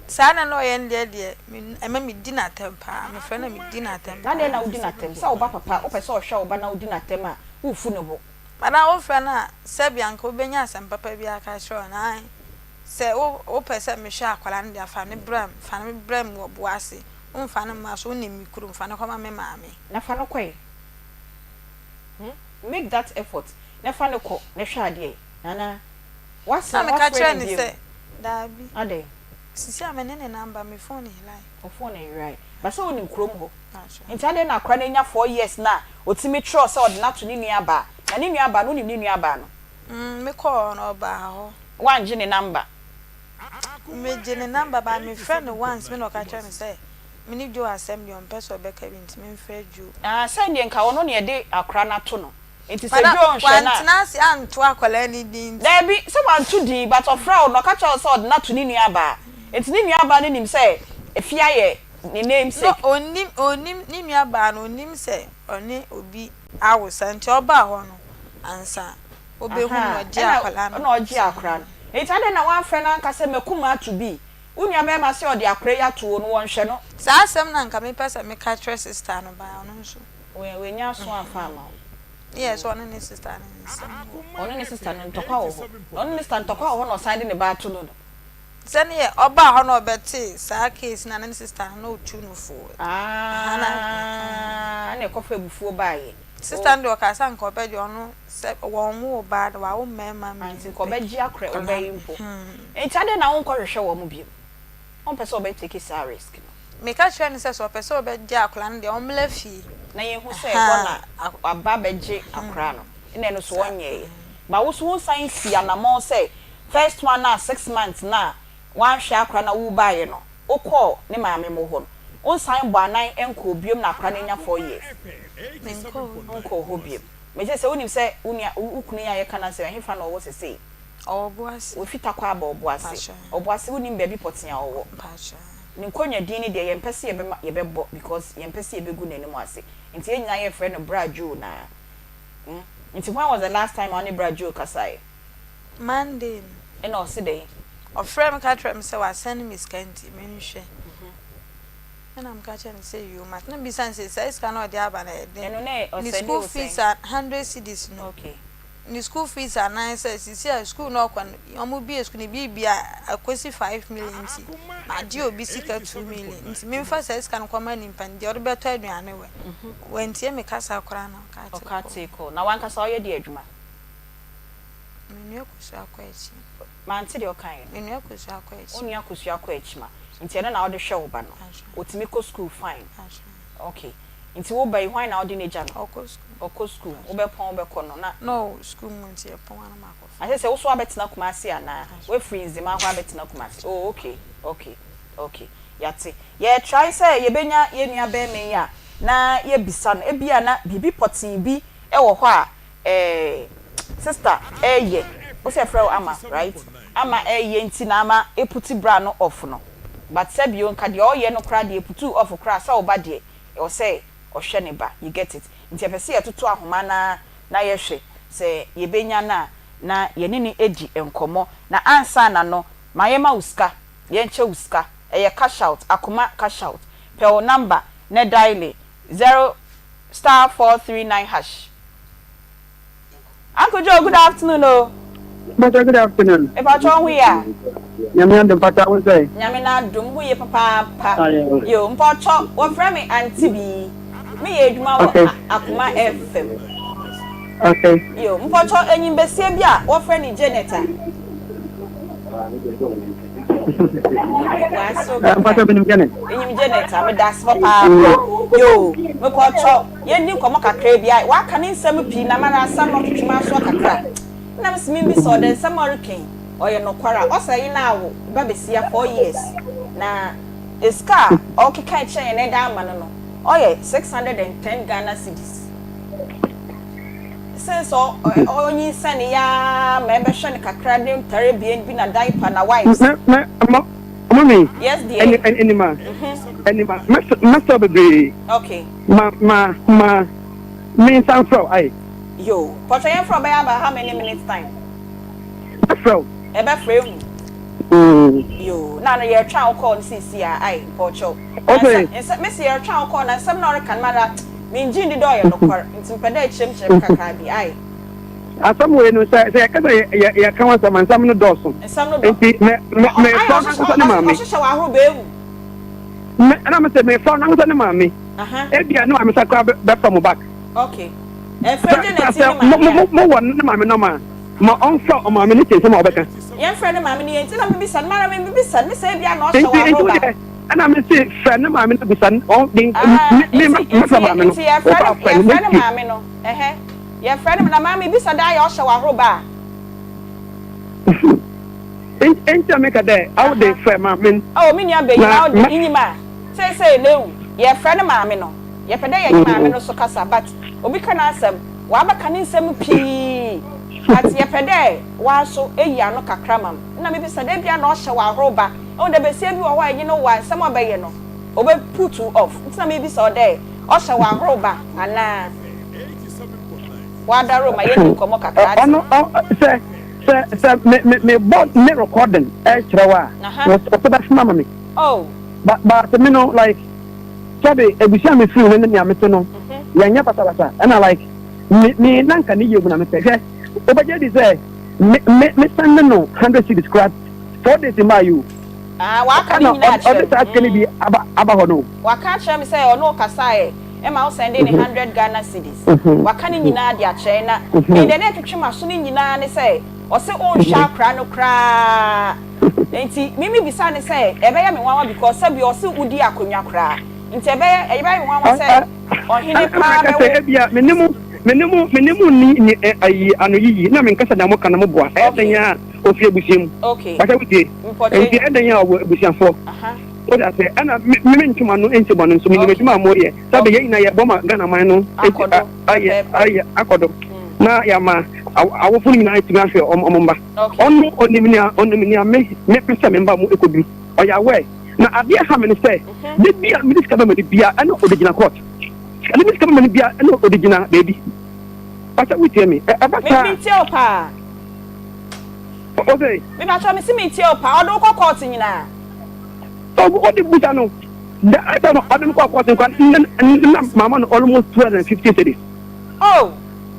Saa na na ɔyɛ no deɛ deɛ, me, ɛma medi no atɛm paa. Mefrɛ no a medi no atɛm Na adɛn na paa. wodi no atɛm? Sɛ wo ba papa, wopɛ sɛ ɔhwɛ wo ba na wodi no atɛm a, worefu ne bo. Madam, wofrɛ no a, sɛbi anka wobɛnya asɛm papa bi aka akyerɛ wo no, ae. Sɛ wo, wopɛ sɛ mehwɛ akwadaa no deɛ a, fa no bra me, fa no bra me wɔ Boase. Womfa no mma so, wonim me kurom, fa no kɔma me maame. Na fa no kɔ ɛ. Hmm? Make that effort na fa no kɔ na hwɛ adeɛ. Nana, Na woasan, meka woafrɛ kyerɛɛ no no bio? sɛ, Daabi. Adɛn? Sisi a me ne ne number, me phone yerae. Wo phone nyerae. But sɛ wonim kurom hɔ. Mpakyɛw. Nti adɛn na akora no anya 4 years na otumi twerɛ sɛ ɔde no ato ne nua baa? Na ne nua baa no, wonim ne nua baa no? Mm, me kɔɔ hɔ no, ɔbaa hɔ. Woangye ne number? Megye ne number but mefrɛ no once me na ɔka kyerɛ me sɛ me ne Joe asɛm deɛ ɔmpɛ sɛ ɔbɛka bi nti memfrɛ Joe. Ah, sɛ deɛ nka ɔno na yɛde akora no ato no. Nti sɛ Madam, Joe nhwɛ no a. wantena ase anto akwadaa no din nti. Daabi, sɛ wanto din but ɔfrɛ wo no ɔka kyerɛ wo sɛ ɔde no ato ne nua baa. Nti ne nua baa no nim sɛ Afia yɛ ne No, namesake. ɔnnim, ɔnnim, ne nua baa no ɔnnim sɛ ɔne obi awo saa nti ɔbaa hɔ no ansa ɔbɛhu no Ahaa, ɔgye ɛna akwadaa no. ɛna ɔgye akora no. Nti adɛn na wamfrɛ no anka sɛ makum ato bi? Wo nua bɛrima sɛ ɔde akora yi ato wo no wɔnhwɛ no. Saa asɛm no anka mepɛ sɛ meka kyerɛ sister no but ɔno nso. Wanya aso amfa amma wo. Ne yɛ sɛ ɔne ne sister no nsɛm wɔ. Ɔne ne sister no ntɔkwa wɔ hɔ. Na ɔne ne sister ntɔkwa wɔ hɔ na ɔsan de ne ba ato no no. Sɛ ne yɛ ɔbaa hɔ na ɔbɛtee saa case no a na ne sister no na ɔtu no fo. Aah ɛna ɛkɔfa abufuo baeɛ. Sister no deɛ ɔkaa sɛ anka ɔbɛgye ɔno sɛ wɔnwoo ba da wawo mmarima Nti mmienu nka pɛ. ɔbɛgye akora ɔba yi mpo. Nti adɛn na wonkɔhwehwɛ wɔn bio? Wompɛ sɛ wobɛ take saa risk no? Meka kyerɛɛ no sɛ sɛ ɔpɛ sɛ ɔbɛgye akwadaa no deɛ ɔmmra fie. Na yɛhu sɛ ɛhɔ na aba abɛgye akwadaa no, ɛna ɛno nso ɔnyɛeɛ. But wo nso wonsan nsii anammɔn sɛ first one no a 6 months no a woanhwɛ akwadaa no a wobaeɛ no, wokɔɔ ne maame mo hɔ no, wonsan bɔ anan nkɔɔ biom na akwadaa no anya 4 years? Menkɔɔ hɔ bio. Wonkɔɔ hɔ biom. Mese sɛ wonim sɛ wo nua, wo kunu yi a yɛka n'asɛm yi, ɛhefa na ɔwɔ sesei? Ɔwɔ Ɔboase. Wafi Tarkwa aba Ɔboase. Mpakyɛ. Ɔboase wonim baabi pɔtee a ɔwɔ? Mpakyɛ. Ne nkonnwa din no deɛ yɛmpɛ sɛ yɛbɛma yɛbɛbɔ because yɛmpɛ sɛ yɛbɛgu n'anim ase. Nti yɛn nyinaa yɛfrɛ no Bra Joe naa. Hmm. Nti when was the last time a wo ne Bra Joe kasaeɛ? Monday no. Ɛna ɔse dɛn? Ɔfrɛɛ me ka kyerɛɛ me sɛ wasɛne me sika nti menhwɛ. Ɛna meka kyerɛɛ no sɛ yoo mate. Na mebisa no sɛ saa sika no a ɔde aba no ɛyɛ dɛn? Ɛno na Ne ɔsɛnde school wo fees sɛn? a 100 cedis no. Okay. Ne school fees anan sɛ sisi a school no ɔkɔ no ɔmo bue school no biribi a akosi 5 million nti magye obi sika 2 million nti memfa saa sika no kɔma nipa no deɛ ɔde bɛtɔ aduane wɛ. Wantie me kasa koraa na ɔka te Ɔka kɔ. te kɔ. Na wankasa ɔyɛ deɛ adwuma? Menua kosua kɔ akyi. Mante deɛ ɔkaeɛ no. Menua kosua kɔ akyi. Wo nua kosua kɔ akyi ma. Nti ɛno na wode hwɛ wo ba no? Ɔtumi kɔ school fine? Okay. Nti wo ba yi hwan na wode no agya no? Ɔkɔ school. Ɔkɔ school. Wobɛpɔn wobɛkɔ no na. No school mu nti yɛpɔn a na makɔfa. Ase sɛ wo so abɛtena Kumasi anaa? Woafiri Nzema hɔ abɛtena Kumasi? Oh okay okay. Yɛate. Yɛ try sɛ yɛbɛnya yɛn nua barima yi a na yɛabisa no. Ebia na biribi pɔtee bi wɔ hɔ a. eh sister ɛyɛ wo sɛ yɛfrɛ wo Ama right Ama ɛyɛ nti na ama eputi bra no off no but sɛbio nka deɛ ɔyɛ no koraa deɛ eputuu off koraa sɛ wo ba deɛ ɛwɔ sɛ ɔhwɛ ne ba you get it nti yɛpɛ sɛ yɛtoto ahoma no ara na yɛhwɛ sɛ yɛbɛnya no a na yɛne no adi nkɔmmɔ na ansa na no ma yɛma wo sika yɛnkyɛ wo sika ɛyɛ cash out akoma cash out pɛ wo number na diale zero star 439 hash. Uncle Joe, good afternoon o. Mpakyɛ good afternoon. Mpakyɛ wo ho ye a? Nyame adom mpakyɛ wo sɛ? Nyame n'adom ho ye papaapa. Yo, mpakyɛ wɔfrɛ me Auntie Bii. Me yɛ adwuma wɔ Akoma FM. Okay. Yo, mpakyɛ enyim besia bi a wɔfrɛ no Janet a? W'aserew kakra. Mpakyɛ menim Janet. Enyim Janet a, meda ase papaapa. Yo, mepɔkyɛ Yɛndi nkɔmmɔ kakra bi a, waka ne nsɛm pii na mara asɛm no ɔtwetwe m'asowa kakra. Nna mese mimbisa wo dɛ nsɛm a ɔreka yi ɔyɛ nokwar a? Ɔse enye no awo ba basia 4 years na sika a ɔrekeka kyerɛ hɛn dɛ ama no no ɔyɛ 610 Ghana cedis. Since ɔnyinsɛnee ara ma ebɛhwɛ no kakra ne ntar ebien bi na diaper na wipes. Me me mo mommy. Yes dear. Ɛni ɛnima ɛnima mɛsɛ bebree. Okay. Ma ma ma me nsa nfrɛ wo aye. Yoo pɔtɔ yɛn frɛ wo bɛyɛ about how many minutes time. Mɛfrɛ wo. Ɛbɛfrɛ ehu. Yoo na no yɛretwɛn wo call no seesei a aye mpɔkyɛw. Ose. Nsa mese yɛretwɛn wo call na nsɛm na ɔreka no mara mengye ndi dɛ ɔyɛ nokwar nti mepɛ dɛ ɛkyerɛ mu kyerɛ me kakra bi aye. Asɛm wei no sɛ sɛ yɛka sɛ yɛ yɛka ho asɛm a nsɛm no dɔɔso. Nsɛm no dɔ. Nti mɛ mɛ mɛfrɛ wo n'ankasa ne maame. Ɔhyehyɛ wɔ ahorow bɛɛhu. Mɛ ɛna mese mefrɛ wo n'ankasa ne maame. Ebia ne maame sa koraa bɛfrɛ mo back. Okay. Ɛfrɛ Janet ne maame a. Sɛ mo wɔ ne maame nɔma a, ma ɔmfrɛ ɔmaame no tie nsɛm a ɔbɛka. Yɛmfrɛ ne maame no yɛ nti na mebisa no mara mebisa no mesɛ ebia na ɔhyɛ wɔ Nti ahoroba. wo deɛ ɛna mese frɛ ne maame no bisa no ɔn de me me mɛfrɛ maame no. Nti yɛfrɛ no yɛfrɛ ne maame no ɛhɛ yɛfrɛ no na maame bisa daa yɛ ɔhyɛ wɔ ahoroba a. Enti na meka dɛ awo de frɛ maame no. Oh me nua banyin awo de inyim a seisei na ewu yɛfrɛ no maame no yɛpɛ dɛ yɛnye maame no so kasa but obi ka n'asɛm ɔabɛka ne nsɛm pii but yɛpɛ dɛ woara so eyi ano kakra ma m nna mebisa dɛ ebia na ɔhyɛ wo ahorba ehu dɛ basia bi wɔ hɔ a enye no wo a nsɛm a ɔbɛyɛ no obe put wo off ntsi na mebisa wo dɛ ɔhyɛ wo ahorba anaa ɔadaro ma yɛndzi nkɔmbɔ kakra atse. Ɔno sɛ Sɛ sɛ me me me bɔ ne recording ɛkyerɛ wo a, wɔ sɛ bɛsoma ama me. Oh. But but me no like sɛbe ebusua me firi ne nea mete no yɛnyɛ basabasa ɛna like me me na nka ne yie mu na mepɛ hwɛ wobɛgye di sɛ me me me send no 100 cedis kora 4 days mmaa yi o. Ah, waka ne nyinaa akyerɛ ɔde saa sika no bi aba aba hɔ no. Waka akyerɛ me sɛ ɔne ɔkasaeɛ ɛma wo sɛnde ne 100 Ghana cedis. Waka ne nyinaa de akyerɛ na me deɛ na ɛtwetwe m'aso no nyinaa ne sɛ ɔse ɔnhwɛ akora no koraa nti me me bisa ne sɛ ɛbɛyɛ me nwanwa because sɛbi ɔse wodi akonnwa koraa nti ɛbɛyɛ ɛbɛyɛ me nwanwa sɛ ɔhene paa bɛwo. Ɛna ebia me ne mo me ne mo me ne mo nni ni ayi ano yiyi na me nkasa na mo ka na mo boa ɛyɛ dɛn a ofi abusua mu. Okay. Bàtà wotie. Nti ɛyɛ dɛn a ɔwɔ abusuafoɔ. Wode ase ɛna me me ntoma no nti bɔ no nso menim adwuma a moyɛ sɛbe yɛn nyinaa yɛbɔ ma Ghana man no ayɛ ayɛ akɔ do na yɛama awofo no nyinaa atumi ahwɛ wɔn mma. Ɔno onim nea onim nea me mepɛ sɛ me mma mu ɛkɔduru. Ɔyɛ aware. Na adeɛ ha me ne sɛ da bi a mede sika bɛma no bia ɛna ɔde gyina court. Sika de sika bɛma no bia ɛna ɔde gyina baabi. Pastor wotie me? Ɛba saa. Me tie wo paa. Ose. Me patrɔ me se me tie wo paa. Ɔde wo kɔ court nyinaa. Ɔde busa no. The other time ɔde me kɔ court nkwa na mama no almost 250 cedis. Oh.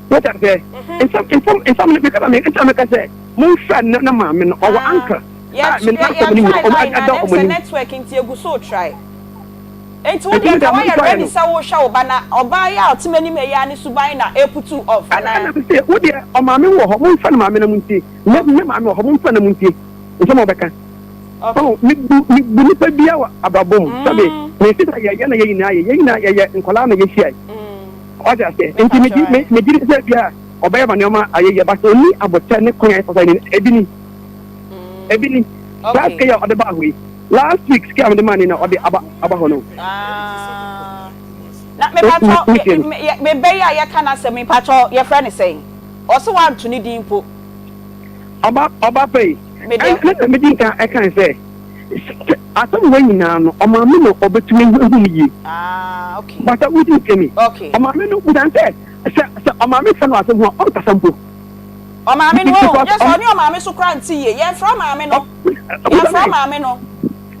What I say? Nsɛm nsɛm nsɛm no meka me nti meka sɛ momfrɛ ne ne maame no ɔwɔ uncle. Yɛ me yɛ n'asɛm no try nyinaa ɔmo line na ɛda na ɔmo sɛ anim. network nti egu so try. Nti wo Nti deɛ me nka deɛ woayɛ montry ready no. sɛ wohwɛ wo ba na ɔbaa yi a ɔte m'anim ha yi ara ne suban na ɛreputu off Ɛna anaa? ɛna me se wo deɛ ɔmaame wɔ hɔ momfrɛ no maame na montie. Me me maame wɔ hɔ momfrɛ no na montie nsɛm a ɔbɛka. Okay. Oh, me bu me bu nipa bia wɔ abrabɔ mu. Sɛbe me se sɛ yɛyɛ na yɛ nyinaa yɛ yɛn nyinaa yɛyɛ nkwadaa na yɛhyiae. Wate aseɛ? Nti me gye me gye di sɛ bia ɔbɛyɛ ma nneɛma ayɛ yie but ɔnni abotɛ ne kwan a yɛfa so ayɛ no ebi ni. Ebi ni. Saa sika yi a ɔde baa hɔ yi last week sika a mede maa no yi na ɔde aba aba hɔ no. Ah. Na mepatɔ me bɛ yi a yɛka n'asɛm yi patɔ yɛfrɛ no sɛn? Ɔse wanto ne din mpo. Ɔba ɔba pɛ yi. Me deɛ. Ɛna na medi nkan ɛkae sɛ, sɛ asɛm wei nyinaa no, ɔmaame na ɔbɛtumi ahu no yie. Ah, okay. Bata wodi ntie me. Okay. Ɔmaame no, busa no sɛ, sɛ sɛ ɔmaame frɛ no asɛm ho a, ɔnkasa mpo. Ɔmaame no, oh, nyɛ sɛ ɔne ɔmaame so koraa nte yie. Yɛmfrɛ ɔmaame no. Yɛmfrɛ ɔmaame no.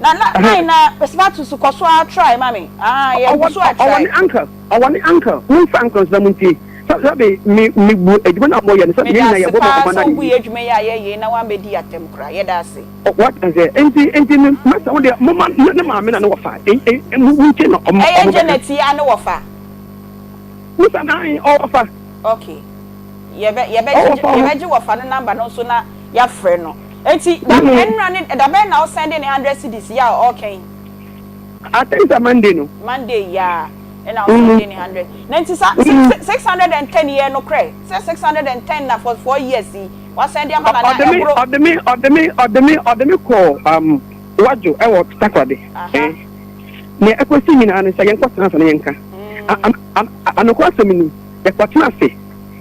Na na nine na Spatu so kɔ so ara try ma me. Ah, yɛgu so a try. Ɔwɔ ne uncle, ɔwɔ ne uncle. Momfrɛ uncle nso na montie. Sɛ sɛbe me me bu adwuma no a moyɛ no, sɛbe yɛn Meda nyinaa ase yɛbɔ ma paa ɔman sɛ no ayɛ wobu yie. yɛn adwuma yi a yɛyɛ yi na woambɛdi yɛn atɛm koraa. Yɛda ase. Wate aseɛ? Enti, enti me, masa wo deɛ, momma ne, ne maame na ne wɔfa, e, e, e, mo, montie na ɔmo, Ɛyɛ ɔmo bɛka. Janet yi ara ne wɔfa? Musa, ae, ɔwɔfa. Okay. Yɛbɛ, yɛbɛgye, Ɔwɔfa hɔ. yɛbɛgye wɔfa no number no nso na yɛafrɛ no. Enti, da, ɛnnora ne, dabɛn na wo sɛnde ne hundred cedis yi a ɔɔka yi? I think sɛ Monday no. Monday yi ara ɛna wo sɛnde ne hundred. Na nti sa, 610 yi yɛ nokorɛ? Sɛ 610 na for 4 years yi, wasɛnde ama no anaa Ɔde me, ɛboro? ɔde me, ɔde me, ɔde me, ɔde me kɔɔ, um, Wadwo ɛwɔ Takoradi. Eh. Nea ɛkɔsi nyinaa ne sɛ yɛnkɔtena ase na yɛnka. A, a, a, anokorɛ asɛm ni, yɛkɔtena ase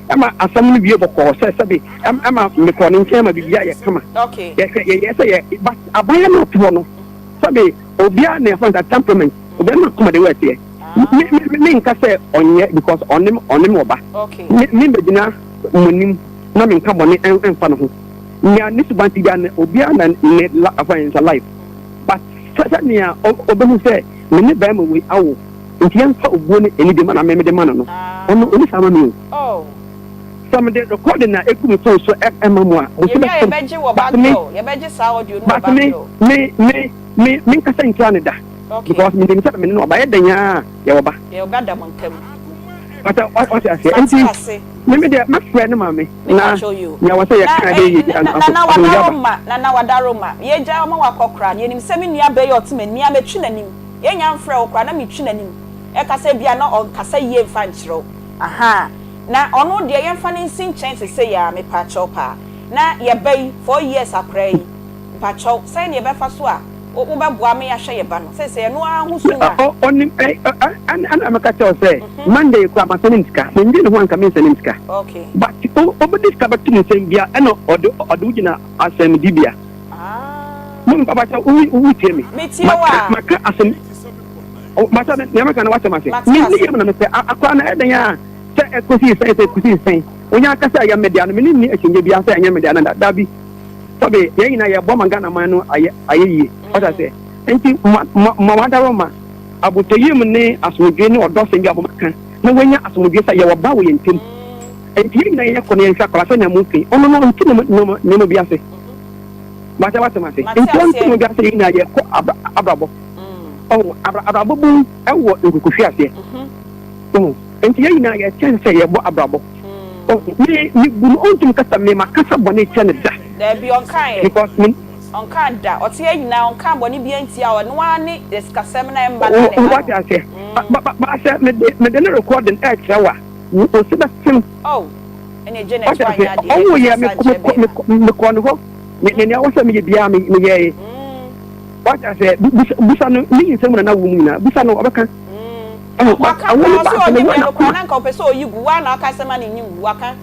ɛma asɛm no wie bɔkɔɔ sɛ sɛbe ɛma mekɔɔ ne nkyɛn ma biribiara yɛ kama. Yɛhwɛ yɛyɛ sɛ yɛ but aban no ɔte hɔ no sɛbe obiara na yɛfa no sɛ temperament, obiara na akoma de wɔ ɛteɛ. Me me me nka sɛ ɔnyɛ because ɔne ɔne me ɔba. Me me mbɛgyina mo anim na menka bɔne ɛmfa ne ho. Nea ne suban te biara no obiara na ne la afa nsa life. But sɛ sɛ nea ɔbɛhu sɛ me ne bɛrima wei awo nti yɛmfa obuo ne anidie ma na me mede ma no no, ɔno ɔni saa ma me o. Sɛ mede recording a egu me phone so ɛma mo a, mo se Yɛwie a bɛsom. yɛbɛgye wɔ But back me, door, yɛbɛgye saa audio no wɔ but back me, door. me, me, me, menkasa ntia no da. Because menim sɛ me ne no ɔba yɛ dɛn ara a, yɛwɔ ba. Yɛwɔ ba da mo ntam. But ɔte aseɛ. Mate Nti, ase. me me deɛ mɛfrɛ ne maame na Mepakyɛw you. nea wɔ sɛ Na yɛka ɛbɛyɛ yie eh, biara na no Nana asomdwoeɛ aba. Wadaroma, Nana Wadaroma, yɛgyae wo ma wakɔ koraa no, yɛnim sɛ me nua bɛyi a ɔte m'anim, me ara mɛtwi n'anim. Yɛnnya mfrɛɛ wo koraa na metwi n'anim ɛkasa ebia na ɔnkasa yie mfa nkyerɛ wo. Ahaa. Na ɔno deɛ yɛmfa no nsi nkyɛn sesei ara mepakyɛw paa. Na yɛba yi, 4 years akwadaa yi, mpakyɛw sɛn na yɛbɛfa so a wo wobɛboa me ahwɛ yɛ ba no? Seisei ɛno ara ho su na. Ɔ ɔnim ɛ ɛ ɛ ɛna meka kyerɛ wo sɛ Monday yi koraa masɛne no sika. Mendwen ne ho a anka mensɛne no sika. Okay. But o obɛdi sika bɛto ne nsam bia ɛna ɔde ɔde wo gyina asɛmdibea. Ah. Mo mpakyɛw wo wo tie me. Metie wo Maka a. maka asɛm Masa me nea meka no wate mase. Mate Me ne ase. yam na mepɛ akora no ɛdɛn a sɛ ɛkɔsi sɛn sɛ ɛkɔsi sɛn. Onya aka sɛ ɛyɛ me dea no me ne nni akyinnye biara sɛ ɛnyɛ me dea no da dabi. Sɛbe yɛn nyinaa yɛbɔ ma Ghana man no ayɛ ayɛ yie. Wate aseɛ? Nti ma ma ma w'adaworoma abotɔyam ne asomdwoe ne ɔdɔ sɛm bi a wɔbɛka na wɔanya asomdwoe sɛ yɛwɔ ba wɔ yɛn ntam. Nti yɛn nyinaa yɛkɔ na yɛnhwɛ akwadaa sɛnea mo fi ɔno no ɔnte nneɛma nneɛma nneɛma bi ase. Mate wate mate. Mate Nti ɔnte aseɛ. nneɛma bi ase yɛn nyinaa yɛkɔ abra abrabɔ. Ɔho abra abrabɔ bun ɛwɔ nkukuhwe aseɛ. Ɔho nti yɛn nyinaa yɛkyɛn sɛ yɛbɔ abrabɔ. Ɔho me me bu no ɔntum kasa me ma kasa bɔne kyɛ no da. Daabi ɔnkaeɛ. Because me. Ɔnkaa da. Ɔte ha nyinaa ɔnkaa bɔne biara ntia wo. Ɛno ara ne sikasɛm no a ɛmba no a na ɛha no. Wate aseɛ. Ba ba ba sɛ mede mede ne recording ɛɛkyerɛ wo a wo ose bɛsen. Oh ɛneɛ Janet Wate woanyɛ aseɛ. adeɛ Ɔwo yɛnkasa yɛ me saa kɔ nkyerɛ me bɛɛma. kɔ mekɔɔ ne hɔ me ne nea ɛwɔ sɛ meyɛ biara me meyɛɛe. Wate aseɛ? Bisa, bisa no, ne nyinsɛn mu na na awo mu nyinaa. Bisa no, ɔbɛka. Ɛho, but Waka awo koraa no ba ɔse ansa na ɔnyim ewu yɛ no koraa anakoma. na nka ɔpɛ sɛ ɔyi gu woa na aka sɛ ma no nyi ngu waka.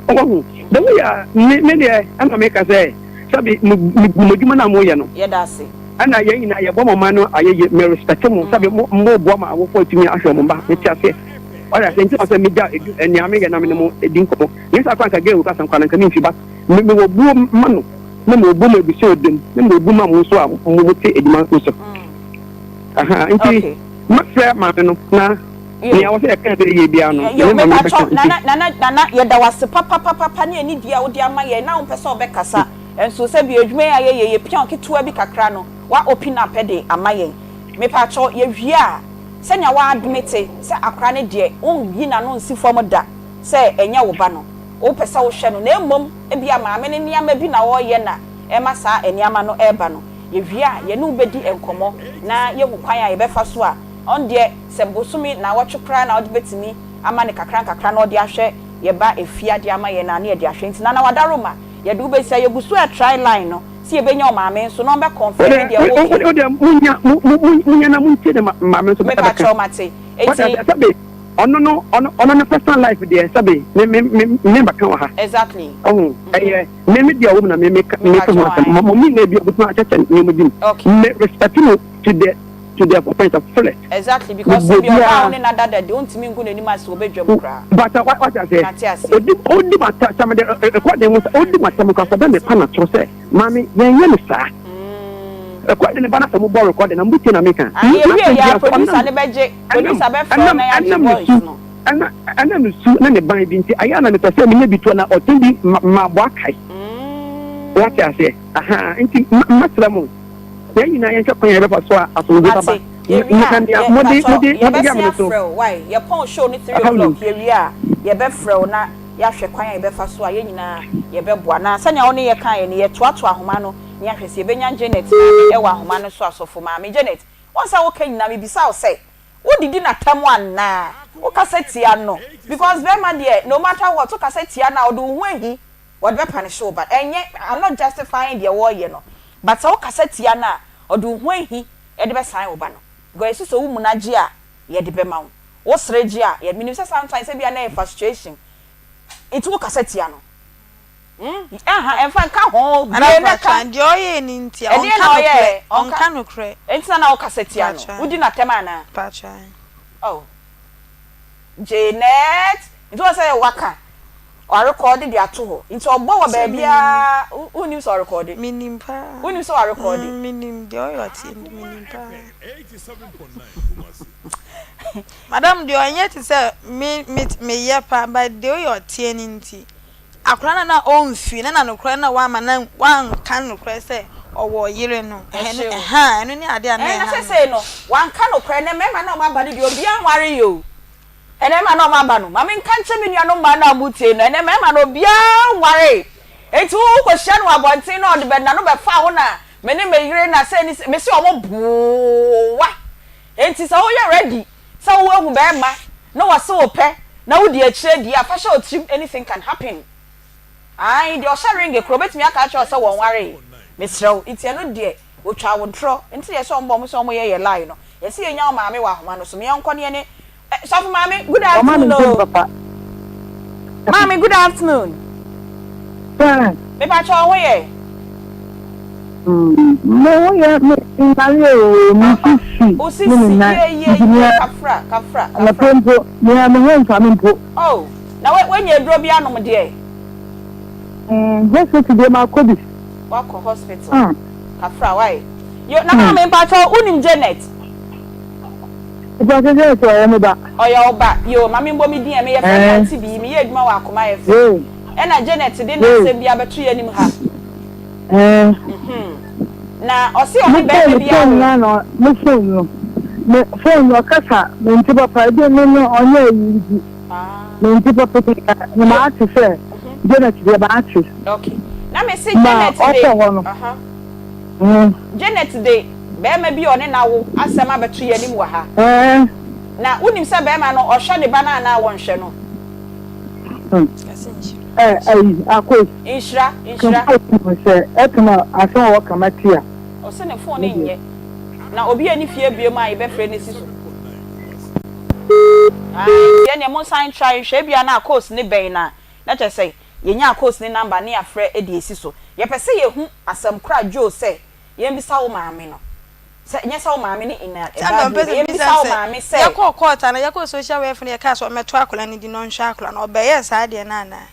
Wahu? The way a me, me deɛ, ɛna meka sɛ, sɛbi, me, mebu mo adwuma no a moyɛ no. Yɛda ase. Ɛna yɛn nyinaa yɛbɔ mo man no ayɛyie. Me respect mo, sɛbi, mo, moboa ma awofoɔ atumi ahwɛ wɔn mma. Mete aseɛ. Wate aseɛ? Nti na sɛ megya edu, nea meyɛ na me ne mo di nkɔmmɔ. Nyɛ saa koraa anka girl kasa koraa no anka memfi, but me, mewɔ buo ma no. Na mewɔ bu ma abusua a ɔda mu, na mewɔ bu ma mo nso a mote adwuma no so. Aha, nti mɛfrɛ maame no na nea ɛwɔ sɛ yɛka sɛ yɛyɛ biara no, Yo, yɛne maame no mepatwɔ, bɛka. Nti. Nana, Nana, Nana, yɛda wo ase papapapapa ne anidie a wode ama yɛn, na wompɛ sɛ wobɛkasa nso, sɛ bi adwuma yi a yɛyɛ, yɛpia wo ketewa bi kakra no, wa open up de ama yɛn. Mepatwɔ, yɛwie a, sɛnea wa admit sɛ akora no deɛ, wonyi n'ano nsi fam da sɛ ɛnyɛ wo ba no, wopɛ sɛ wohwɛ no, na mmom ebia maame no nneɛma bi na ɔreyɛ na ɛma saa nneɛma no reba no, yɛwie a, yɛne wo bɛdi nkɔmmɔ na yɛahu kwan a yɛbɛfa so a, ɔno deɛ sɛ bosome nnawɔtwe koraa na wode bɛtumi ama no kakra nkakra na ɔde ahwɛ yɛn ba efie adeɛ ama yɛn a, na yɛde ahwɛ. Nti Nana Wadaroma, yɛde wo bɛsi ha. Yɛgu so retry line no sɛ yɛbɛnya wo maame nso na ɔmmɛ confirm deɛ woka yi. Wodeɛ monya, mo, mo, monya na montie deɛ maame nso bɛka. Mepakyɛw mate. Wate Enti. aseɛ? Sɛbe. Ɔno no ɔno ɔno ne personal life deɛ sɛbe me me me me mbɛka wɔ ha. Exactly. Ɔho ɛyɛ me me deɛ ɔwɔ mu na me me ka me ka ho asɛm. Mo mo nyinaa bi ɔbɛtumi akyɛkyɛ nneɛma bi mu. Okay. Me respect no to the to the point of fullest. Exactly because sɛbi ɔbaa wo ne no ada da deɛ ɔntumi ngu n'anim ase wɔ badwam koraa. But wa wate aseɛ. Mate aseɛ. Odi odi ma ta sɛ mede recording ho sɛ odi ma tɛm koraa sɛ bɛ me pa na kyerɛ sɛ maame yɛn nyɛ no saa. Recording no ba na sɛ mo bɔ recording na mo tie na me ka. Ayi ewie yɛ a producer no bɛgye producer bɛfrɛ wo na yɛagye voice no. Ɛna ɛna ne su ne ne ban bi nti ayɛ a na mepɛ sɛ menya bi to na ɔtwe bi ma mabɔ akae. Wate aseɛ ahaa nti mɛsrɛ mo yɛn nyinaa yɛnhwɛ kwan a yɛbɛfa so a asomdwoe bɛba. Mate yɛwie Na a nea yɛ mode mpakyɛw mode mode yɛbɛsen yɛ me no so afrɛ wo wai yɛpɔn show no three ɛhaw o'clock nim. yɛwie a yɛbɛfrɛ wo na yɛahwɛ kwan a yɛbɛfa so a yɛn nyinaa yɛbɛboa na sɛnea wo ne yɛ kaeɛ no yɛtoatoa ahoma no na yɛahwɛ sɛ yɛbɛnya Janet maame wɔ ahoma no so asɔfo maame Janet wohu sɛ woka nyinaa mebisa wo sɛ Wodidi n'atam anaa? Wokasa tia no because bɛɛma deɛ no matter what wokasa tia no a ɔde wo ho ahi wɔde bɛ punish wo but ɛnyɛ I'm not justifying deɛ wɔɔyɛ no but sɛ wokasa tia no a ɔde wo ho ahi ɛde bɛ san wo ba no because yɛse sɛ wo muna gye a yɛde bɛma wo wo sere gye a yɛde menim sɛ sometimes ebia na ɛyɛ frustration nti wokasa tia no. Hmm aha ɛnfa nka ho Madam bue na ka. Pacha, deɛ ɔyɛɛ no nti a, Ɛdeɛn ɔnka na nokorɛ, ɔyɛɛ? ɔnka Ɔnka nokorɛ. Enti na na wokasa tia no? Pacha. Wodi no atɛm anaa? Pacha. Oh Janet, nti wohu sɛ waka, warekɔɔde de ato hɔ, nti ɔbɔ wɔ Sɛ menim. baabiara, wonnim sɛ ɔrekɔɔde? Menim paa. Wonnim sɛ warekɔɔde? Mm, menim, deɛ ɔyɛ ɔteɛ no, menim paa. Madam, deɛ ɔnyɛ te sɛ me, me, meyɛ paa, but deɛ ɔyɛ ɔteɛ no nti. Akwadaa no a na ɔmfiri na na nokorɛ na wamma no wanka nokorɛ sɛ ɔwɔ yere no ɛhɛ no ɛhaa ɛno ne adeɛ a na Ɛɛ na ɛha me. sesei no wanka nokorɛ nɛ mmarima no a wɔaba no deɛ obiara nware yɛ o ɛnɛ mmarima no a wɔaba no ma menka nkyerɛ me nuanom mmaa no a motie no ɛnɛ mmarima no obiara nware enti wo wokɔhyia no wɔ abɔnten na ɔde bɛ nano bɛfa wo na me ne me yere na sɛ ne mese wɔn boa enti sɛ woyɛ ready Sɛ wo ahu bɛɛma na wɔse wo pɛ na wo di akyire deɛ a fa hyɛ wo tirim anything can happen ae deɛ ɔhyɛ ring koraa obetumi aka akyerɛ wo sɛ wɔnwaree mesrɛ wo nti ɛno deɛ otwaa wo ntorɔ nti na yɛsɛ wɔn bɔ wɔn sɛ wɔn yɛ yɛ lie no yɛse yɛnya wo maame wɔ ahoma no so me yɛnkɔ ne yɛne eh, sɔfo maame good Ɔma me afternoon nsɛm o papa. Maame good afternoon. Sir. Mepakyɛ wo ho yɛ? Me ho yɛ me nyare oo me sisi Wo ne sisi me nan yie yie nti me yie kafra kafra anɔpa kafra. mpo me a me ho nfa me mpo. Oh na wa wanya aduro bi anom deɛ? Mm hospital deɛ makɔ bi. Wakɔ hospital Ah. kafra why yo na maame mpakyɛ wonim Janet? Mpakyɛ Janet ɔyɛ me ba. Ɔyɛ wo ba yo ma me mbɔ me din ɛ meyɛ fɛ ne Ɛɛ. auntie bi meyɛ adwuma wɔ Akoma FM. Yoo. Ɛna Janet de n'asɛm bi abɛto yɛn anim ha. Na ɔse ɔne bɛrima bi awo. Me phone no, me phone no ɔkasa mente papa ebi me no ɔnyɛ ayi nti mente papa bi na maate sɛ Janet deɛ maate. Okay. Na me se Janet de. Ma ɔkɔ hɔ no. Janet de bɛrima bi a ɔne no awo asɛm abɛto yɛn anim wɔ ha. Na wonim sɛ bɛrima no ɔhwɛ ne ba no anaa wɔnhwɛ no? Ɛ ayi akoi. Nhyira nhyira. Kɛmpa sɛ ɛtena asɛm a wɔka ma ti a. Ɔse ne phone nyɛ na obi ani fie biom a yɛbɛfrɛ no si so. Ae nti ɛneɛ monsan try nhwɛ ebia na Akos ne bɛn na na kyerɛ sɛ yɛnya Akos ne number ne yɛafrɛ de asi so. Yɛpɛ sɛ yɛhu asɛm korɔ a Joe sɛ yɛnbisa wo maame no. Sɛ nyɛ sɛ wo maame ne in a Sɛ bad mpɛ way sɛ but mebisa yɛnbisa no wo sɛ, maame sɛ. yɛkɔɔ court anaa yɛkɔɔ social welfare na yɛkaa sɛ ɔmmɛto akwadaa no din na ɔnhwɛ akwadaa no, ɔbɛyɛɛ saa adeɛ no anaa?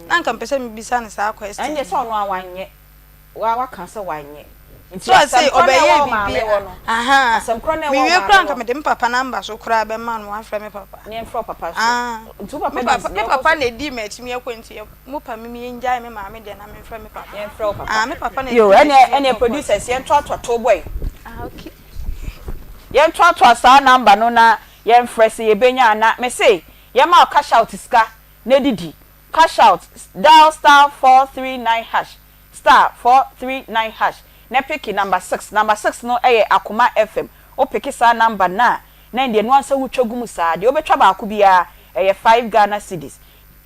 Na anka mepɛ sɛ mebisa no saa question Ɛndeɛ sɛ no. ɔno a wanyɛ, wa waka sɛ wanyɛ. Nti So asɛm ɔse korɔ no a ɔbɛyɛɛ ɛwɔ wo maame biribi hɔ a, no, ahaa, asɛm korɔ no a ɛwɔ wo mewie maame koraa anka hɔ. mede me papa number so koraa bɛma no, wafrɛ me papa. Ne yɛmfrɛ wo papa so. Ah, Nti wo papa me nim papa, me deɛ ɛkɔ papa so. na ɛdii m'akyi meyɛkɔ nti yɛ, mo pa me mengyae me maame deɛ na memfrɛ me papa. Yɛmfrɛ wo papa. Ah, me papa na Yo, ɛdii ɛneɛ m'akyi ɛneɛ yɛkɔɔ court. producers yɛntoatoa to boy. Ah, okay. Yɛntoatoa saa number no na yɛnfrɛ sɛ yɛbɛnya a na mese yɛma wo cash out sika na didi. Cash out, dial star 439 hash, star 439 hash na peke number six, number six no yɛ Akoma FM, wo peke saa number no a na ɛndeɛ ɛno ara sɛ wotwa gu mu saa, deɛ wobɛtwa baako biara ɛyɛ five Ghana cedis.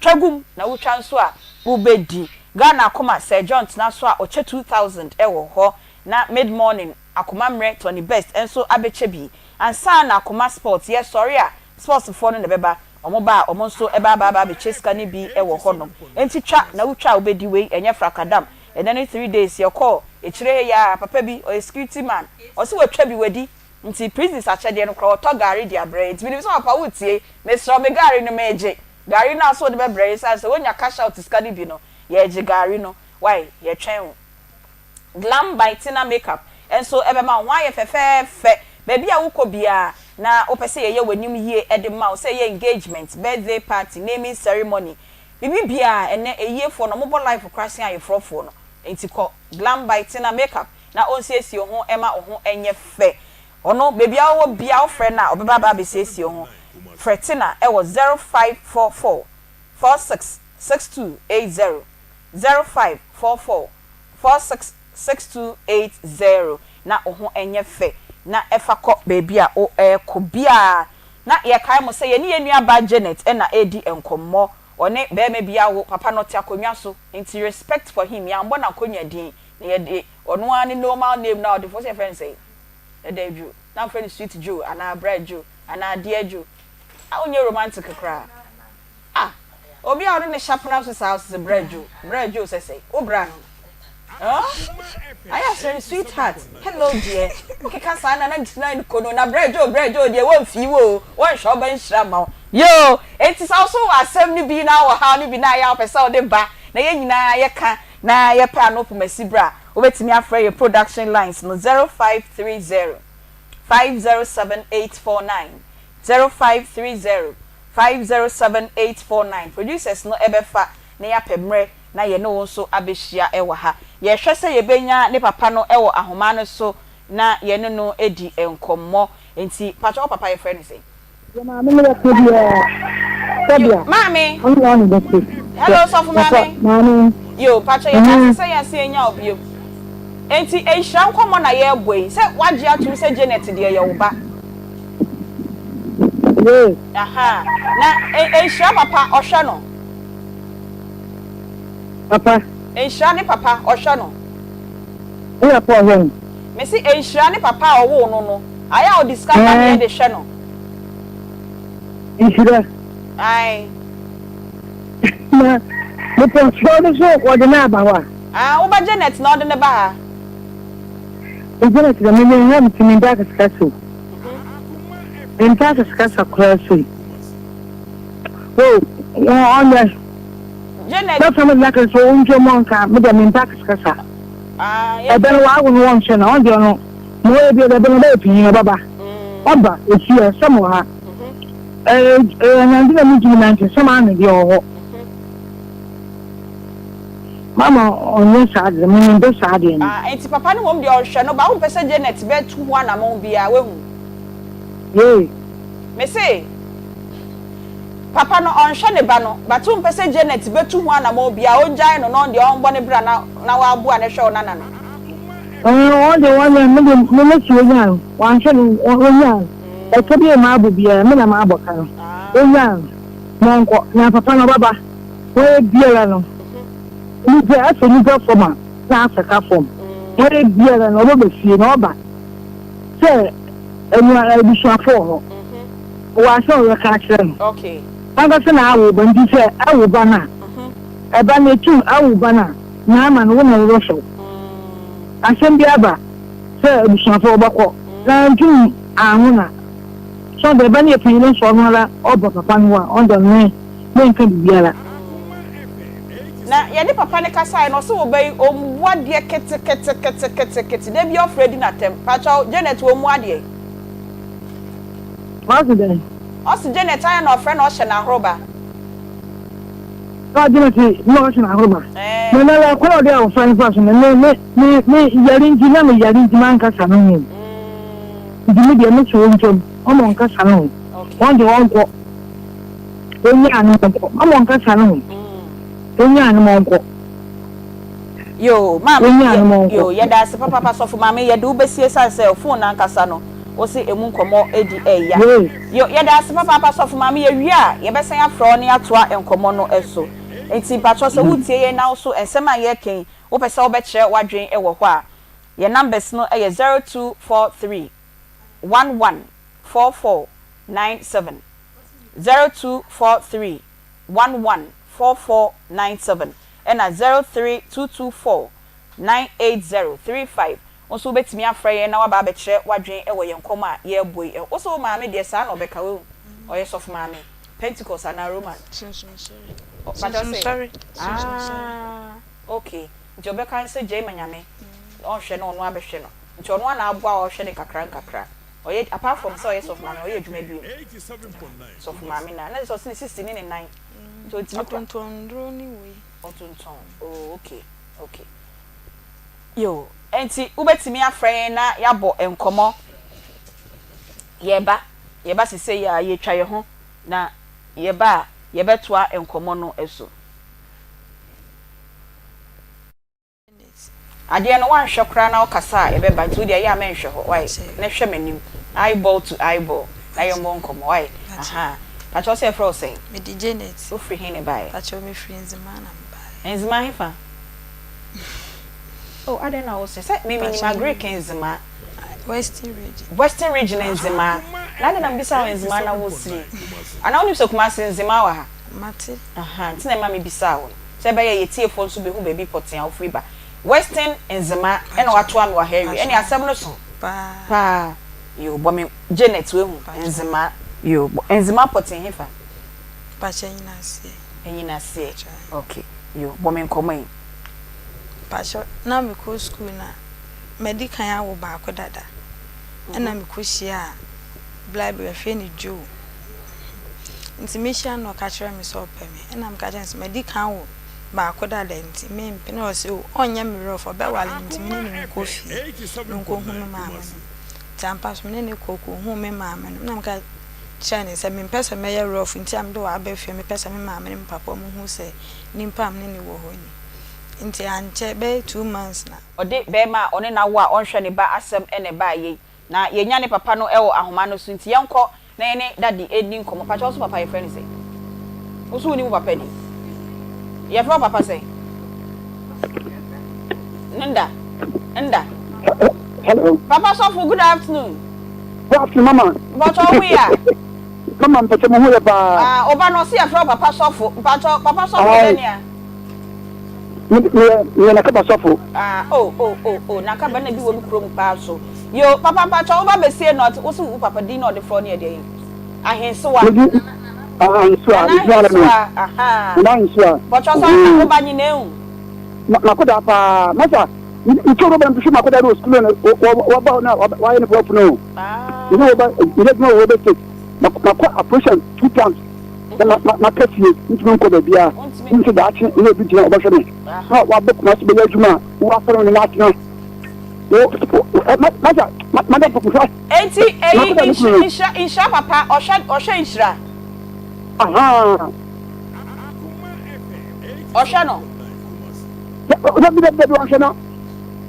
Twa gu mu na wotwa nso a wobɛdi. Ghana Akoma Sir John tena so a ɔkyɛ 2000 wɔ hɔ na mid morning Akoma mmerɛ Tony Best nso abɛkyɛ bi ansa na Akoma Sports yɛ sɔre a. Sports foɔ no na ɛbɛba. Wɔn ba a, wɔn nso ɛba aba aba abɛkyɛ sika no bi wɔ hɔ nom. Enti twa na wo twa a wobɛdi wei ɛnyɛ frakadam. Ɛnɛ ne 3 days yɛkɔɔ akyire ha yi ara, papa bi, ɔyɛ security man, ɔse watwa bi wadi. Nti prisons akyɛdeɛ no koraa wɔtɔ gari de abrɛ yɛn. Nti menim sɛ papa woretie, mesrɛ wo me gari no megye. Gari no a sɛ wode bɛbrɛ yɛn ɛsiane sɛ wonya cash out sika no bi no, yɛregye gari no. Wai, yɛtwɛn wo. Glam by Tina Makeup nso bɛma wo ho ayɛ fɛfɛɛfɛ. Baabi a wokɔ biara na wopɛ sɛ yɛyɛ w'anim yie de ma wo, sɛ ɛyɛ engagement, birthday party, naming ceremony, biribi biara, ɛnnɛ ayiefoɔ no wɔbɔ life koraa sen ayeforɔfoɔ no. Enti kɔ Glam by Tina Makeup na ɔnsiesie wo ho ma wo ho nyɛ fɛ. Ɔno, baabi a wowɔ biara wofrɛ no a, ɔbɛba aba abɛsiesie wo ho. Frɛ Tina wɔ 0544 46 6280, 0544 46 6280 na wo ho nyɛ fɛ na ɛfa kɔ baabi a worekɔ biara. Na yɛkae mo sɛ yɛne yɛn nuabaa Janet na ɛredi nkɔmmɔ. Ɔne barima bi awo, papa no ɔte akonnwa so, nti respect for him, yɛammɔ n'akonnwa din, na yɛde ɔno ara ne normal name no a ɔde, wose yɛfrɛ no sɛn? Ɛda Joe, na mofrɛ no Sweet Joe anaa Bra Joe anaa Dear Joe. Ah, wonyɛ romantic koraa. Ah, obi a ɔde ne hyapena so saa ɔsese Bra Joe, Bra Joe sɛ sɛn? Wo bra no. Huh? Ayɛ asrɛ no sweetheart, hello dear. Wokeka saa na na gyina no kono na Bra Joe, Bra Joe deɛ wɔmfii wo o, wɔnhwɛ wo ba nhyira mma wo. Yoo, enti sɛ wo so wɔ asɛm no bi na wɔ haw no bi na ayɛ a wopɛ sɛ wode ba na yɛn nyinaa yɛka na yɛpɛ ano pomasi bra a, wobɛtumi afrɛ yɛn production lines no 0530 507 849, 0530 507 849. Producers no bɛfa na yɛapɛ mmerɛ na yɛne wo nso abɛhyia wɔ ha. Yɛrehwɛ sɛ yɛbɛnya ne papa no wɔ ahoma no so na yɛne no adi nkɔmmɔ. Enti, pakyɛ wo papa yɛfrɛ no sɛn? Yɛ maame no bɛka biara sɛdeɛ Maame. ɔno na ɔne bɛte. Hello, sɔfo maame. Maame. Yo, pakyɛ yɛda ase sɛ yɛn ase anya wo bio. Enti, nhyira nkɔmmɔ na yɛrebɔ yi, sɛ woagye atom sɛ Janet deɛ yɛ wo ba. Yee. Aha. Na nhyira papa ɔhwɛ no. Papa. Nhyira ne papa ɔhwɛ no. Wo papa ɔhwɛ no. Mese nhyira ne papa a ɔwoo no no, ayɛ a ɔde sika ba ne yɛde hwɛ no. Nhyira. Ae. Na mepɔtɔ no so wɔde no aba hɔ a. Ah, wo ba Janet na ɔde no ba ha. Janet na me ne ha nti me nta akasakasa o. Me nta akasakasa koraa sei. O, wɔn ɔnyɛ. Janet. Bɛfa me naka so ntwa mu nka me deɛ me nta akasakasa. Ah, Ɛbɛ no wɔawo no wɔnhwɛ no ɔn deɛ no ma ɔyɛ bi ɛbɛ no ɔbɛyɛ panyin ɔbɛba. Ɔba efie sɛm wɔ ha. Ɛɛ ɛɛ nante na mentumi nante sɛm ano deɛ wɔ hɔ. Mama ɔnyɛ saa deɛ me mempɛ saa deɛ no. Ah, enti papa no mmom deɛ ɔhwɛ no ba wompɛ sɛ Janet bɛtu ho anamɔn biara wahu. Yee. Me se papa no ɔnhwɛ ne ba no but wompɛ sɛ Janet bɛtu ho anamɔn biara ɔngyae no na ɔno deɛ ɔmbɔ ne bra na na waboa no hwɛ wo nana no. Ɛɛ ɔno deɛ wɔnyɛ me de me me si onyaa no wanhwɛ no onyaa no ɛka bi a maabɔ biara me na maabɔ ka no onyaa no ma ɔnkɔ na papa no ɔbɛba wɔyɛ biara no nipa asɛ nipa fam a na asɛ ka fam wɔyɛ biara no ɔbɛba fie na ɔba sɛ ɛnua abusuafo wɔ hɔ wɔ asɛ ɔbɛka akyerɛ no ankasa na awo ba nti sɛ awo ba no a ɛba no etum awo ba no a na ama no wo na wɔbɛhwɛ wo asɛm bi aba sɛ abusuafo wɔbɛkɔ na ntum anwo na sɛ ɔde ɛba no yɛ panyin no nso ɔno ara ɔba papa no hɔ a ɔno deɛ ɔno menka biribiara. Na yɛne papa no kasaeɛ no ɔse wo ba yi ɔmmu adeɛ keteketeketekete da biara ɔfrɛ di no atɛm pakyɛw Janet ɔmmu adeɛ? Ɔse dɛn? Ɔse Janet ayɛ na ɔfrɛ na ɔhyɛ no ahoroba. Ɔɔ Janet na ɔhyɛ no ahoroba. Ɛɛ. Na na kwan a ɔde abɔfra no fa so no me me me me yare nti na me yare nti mankasa no ho nti me deɛ me se wo ntɛm ɔma ɔnkasa no ho wɔn deɛ ɔnkɔ. Onyaa no mɔnkɔ. Ma mɔnkasa no ho. Onyaa no mɔnkɔ. Yoo maame Onyaa no mɔnkɔ. yoo yɛda ase papapa sɔfo maame yɛde wo bɛsie sane sɛ phone no ankasa no wose emu nkɔmɔ di ɛya Yee. yoo yɛda ase papaapa sɔfo maame yɛwie a yɛbɛsan afrɛ wo na yɛatoa nkɔmɔ no so nti mpakyɛw sɛ wotie yɛn na wo so nsɛm a yɛreka yi wopɛ sɛ wobɛkyerɛ w'adwene wɔ hɔ a yɛn numbers no yɛ 0243 11 44 97. 0243 11 4497 ɛna 03224 980 35. Wo nso wobɛtumi afrɛ yɛn na woaba abɛkyerɛ w'adwene wɔ yɛn nkɔmmɔ a yɛrebɔ yi ho. Wo se wo maame deɛ saa na ɔbɛka, woahu? Ɔyɛ sɔfo maame. Pentecost anaa Roman? Sunsum sɔre. Mpakyɛw Sunsum se? sɔre. Sunsum sɔre. Ah, okay. Nti ɔbɛka sɛ gyai ma Nyame ɔnhwɛ na ɔno abɛhwɛ no. Nti ɔno ara na aboa a ɔhwɛ no nkakra nkakra. Ɔyɛ apart from sɛ ɔyɛ sɔfo maame no, ɔyɛ adwuma bio. Sɔfo maame na, na kyerɛ sɛ ɔse ne sisi ne ne nan nti ɔntumi kora. Ɔtontɔn nnuro ne wei. Ɔtontɔn, oh okay, okay. Yoo, enti wobɛtumi afrɛ yɛn na yɛabɔ nkɔmmɔ. Yɛreba, yɛreba sesei ara, yɛretwa yɛn ho, na yɛba a, yɛbɛtoa nkɔmmɔ no so. Adeɛ no woanhwɛ koraa na wokasa a ɛbɛba nti wodeɛ ɛyɛ a mɛnhwɛ hɔ wai na hwɛ m'anim eyeball to eyeball na yɛmmɔ nkɔmmɔ wai ahaa Pakyɛ wo sɛ yɛfrɛ wo sɛn? Mede Janet. Wofiri he na ɛbaeɛ? Pakyɛ mefiri Nzema na mebaeɛ. Nzema hefa? Oh adɛn na wose sɛ me menim Agric Nzema. Western region. Western region Nzema. Na adɛn na mebisa wo Nzema na wosiri? Anaa wonim sɛ Kumasi Nzema wɔ ha? Mate. Ahaa nti na ɛma mebisaa wo no. Sɛ ɛbɛyɛ a yɛtiefoɔ nso bɛhu baabi pɔtee a wofiri ba. Western Nzema ɛna watoa me wɔ ha awie. Ɛne asɛm no so paa. Yoo bɔ me Janet wahu Nzema yoo bɔ Nzema pɔtee hefa? Mpakyɛ Anyinaseɛ. Anyinaseɛ ok yoo bɔ me nkɔmɔ yi. Mpakyɛ na me kɔ school na madi kan awo baako dada ɛna me kɔ hyiaa bla bi yɛfrɛ no Joe nti me hyia no na ɔka kyerɛ me sɛ ɔpɛ me ɛna me ka kyerɛ no sɛ madi kan awo baako dada nti me mpɛ na ɔse oh ɔnyɛ me rough ɔbɛwale me nti me ne no nkɔ fie me nkɔ hu me maame no nti ampa so me ne no kɔ kɔ hu me maame no na me ka kyerɛ no sɛ mempɛ sɛ mɛyɛ rough nti a mede wo aba fie mepɛ sɛ me maame ne me papa ɔmo hu sɛ nimpa a me ne no wɔ hɔ ni nti ankyɛ bɛyɛ 2 months na. Ɔde bɛɛma a ɔne no awo a ɔnhwɛ ne ba asɛm na ɛbaa yei. Na yɛnya ne papa no wɔ ahoma no so nti yɛnkɔ na yɛne daddy nni nkɔmmɔ. Pakyɛ wo nso papa yɛfrɛ no sɛn? Wo nso wonim wo papa din? Yɛfrɛ wo papa sɛn? Nda. Nda. Hello. Papa sɔfo good afternoon. Good afternoon mama. Mpakyɛ wo ho yɛ a? Mama mpakyɛ mo ho yɛ paa. Ah, oba no ɔse yɛfrɛ wo papa sɔfo. Mpakyɛ papa sɔfo dɛ nea? Meyɛ meyɛ Nakaba sɔfo. Ah oh oh oh oh Nakaba na bi wɔ me kurom paa so. Yo papa mpakyɛ wo ba besie na ɔte wo se wo papa din na ɔde frɛ wo no yɛ deɛn? Ahensewa. Me din ah Ahensewa Nana me din ara no. Ahensewa ahaa. Nana Ahensewa. Mpakyɛ sɛ ɔka wo ba nyina ehu. Ma makodaa paa masa me twa roba no hwɛ makodaa no wɔ sukuu no wɔ wɔ ba hɔ na wayɛ ne prɔfo no. Ah. Me ne wo ba meyɛ adwuma wɔ Wobe state makɔ operation two times. Na ma ma maka fie ntumi nkɔ baabiara Wontumi. nti daakye ne obi gyina ɔbɛhwɛ me na wabɔ Kumasi bɛyɛ adwuma a wafɛre no na atena wo masa madam hwɛ Enti eyi makoda ne kunu no nhyira nhyira papa ɔhwɛ ɔhwɛ nhyira ahaa ɔhwɛ no. Dabi dabi dabi ɔnhwɛ no.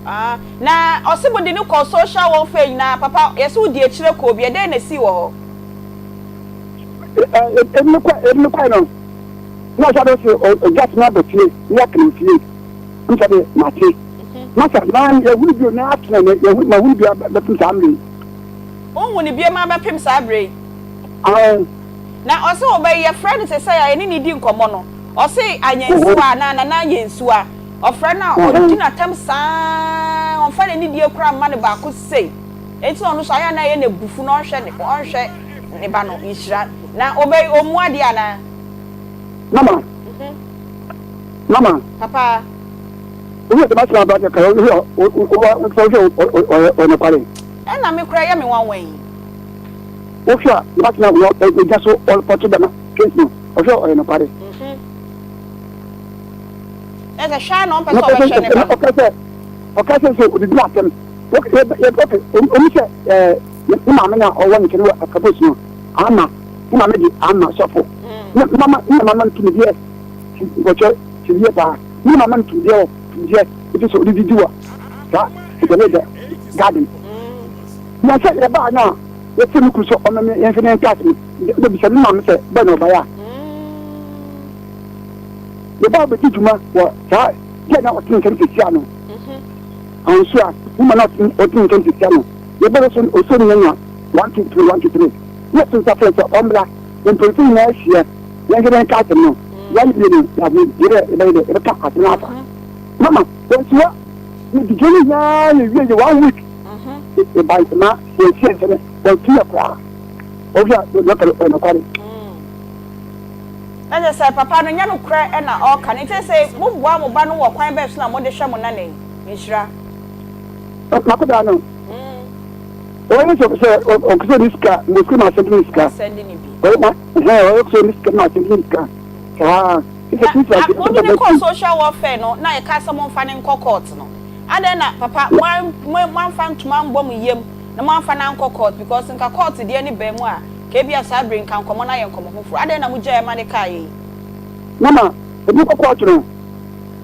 Ah na ɔse mo de no kɔ social welfare nyinaa papa yɛse wo di akyire kɔɔ bi ɛdɛn na esii wɔ hɔ. Ɛdi kɔ ɛdi kɔ no na ɔsɛ ɔde sɛ ɔgya tena abɛ fie ne atena fie nsa de mate masa na yɛhunu bio na atena na yɛhunu ma hunu bio bɛpem saa mmerɛ yi. Wohu no bio ma bɛpem saa berɛ yi. Ae. Na ɔse ɔbɛ yɛfrɛ no sesei a yɛne no di nkɔmmɔ no ɔse Anyansiwa anaa Nana Anyansiwa ɔfrɛ no a ɔdi no atɛm saa ɔmfa n'anidie koraa mma no baako sei enti na ɔno nso ayɛ a na ɛyɛ no abufu na ɔnhwɛ ɔnhwɛ ne ba no nhyira na ɔbɛ ɔmmu adeɛ anaa. Mama. Mama. Papa. Wohwɛ sɛ masena abrante kra wohwɛ wohwɛ ɔyɛ nokware. Ɛna me koraa ɛyɛ me nwanwa yi. Wohwɛ a masena wɔ ɛgya so ɔrepɔto dɛm case no ɔhwɛ ɔyɛ nokware. Ɛsɛ hwɛ a na ɔmpɛ sɛ ɔbɛhwɛ ne ba no. Ɔka sɛ ɔka sɛ sɛ odidi asɛm okay ɔmu sɛ ɛɛ ne maame na ɔwɔ ne nkyɛn wɔ akabos no ama ne maame de ama sɔfo ne mama ne mama no tumidie nkɔkyɛ tumidie paa ne mama no tumidie wɔ tumidie ebi sɛ ɔde didi wɔ saa ɛdɛm ɛdɛ garden na sɛ yɛbaa no a yɛte ne kuru sɛ ɔno ne yɛnhwɛ ne ntaase no bɛbisa ne maame sɛ bɛn na ɔbaeɛ a yɛbaa bɛdi dwuma wɔ saa deɛ na ɔte nsɛm sesia no anso a woma na ɔte nsɛm sesia no yɛbɛrɛ so ɔsɔ ne nyanya 1 2 3 1 2 3 na ɔte nsa frɛ sɛ ɔmmra. Mpanyinfo nyinaa ahyia, yɛnhwɛ dɛ nka asɛm no, yɛayɛ wie no, yɛadze yɛdɛ yɛbɛyɛ dɛ yɛbɛka asɛm no afa. Mama, wɔnsi hɔ, yɛdidi no nyinaa yɛwie yɛ one week, yɛba ma yɛnsi yɛn nsɛm, wɔnsi yɛ koraa. Ɔhwɛ a, dɔkta no ɔyɛ nokware. Na kyerɛ sɛ papa no nyɛ nokorɛ na ɔreka no nti sɛ moboa mo ba no wɔ kwan bɛn so na mode hwɛ mo nana yi? Nhyira. Makodaa no. Ɔyɛ sɛ sɛ ɔkosɛ ne sika mo sika ma asɛnde ne sika. Asɛnde ne bi. Ɔyɛ ma ɛhɛn ɔyɛ kosɛ ne sika ma asɛnde ne sika. Saa. Na mode no kɔɔ social welfare no na yɛkaa sɛ momfa no nkɔ court no adɛn na papa moamfa ntoma ambɔ mo yam na moamfa no ankɔ court because nka court deɛ no baa mu a nka ebia saa bere nka nkɔmmɔ no ayɛ nkɔmmɔ foforɔ adɛn na mogyaeɛ ma no kaa yei. Mama ebi kɔ court no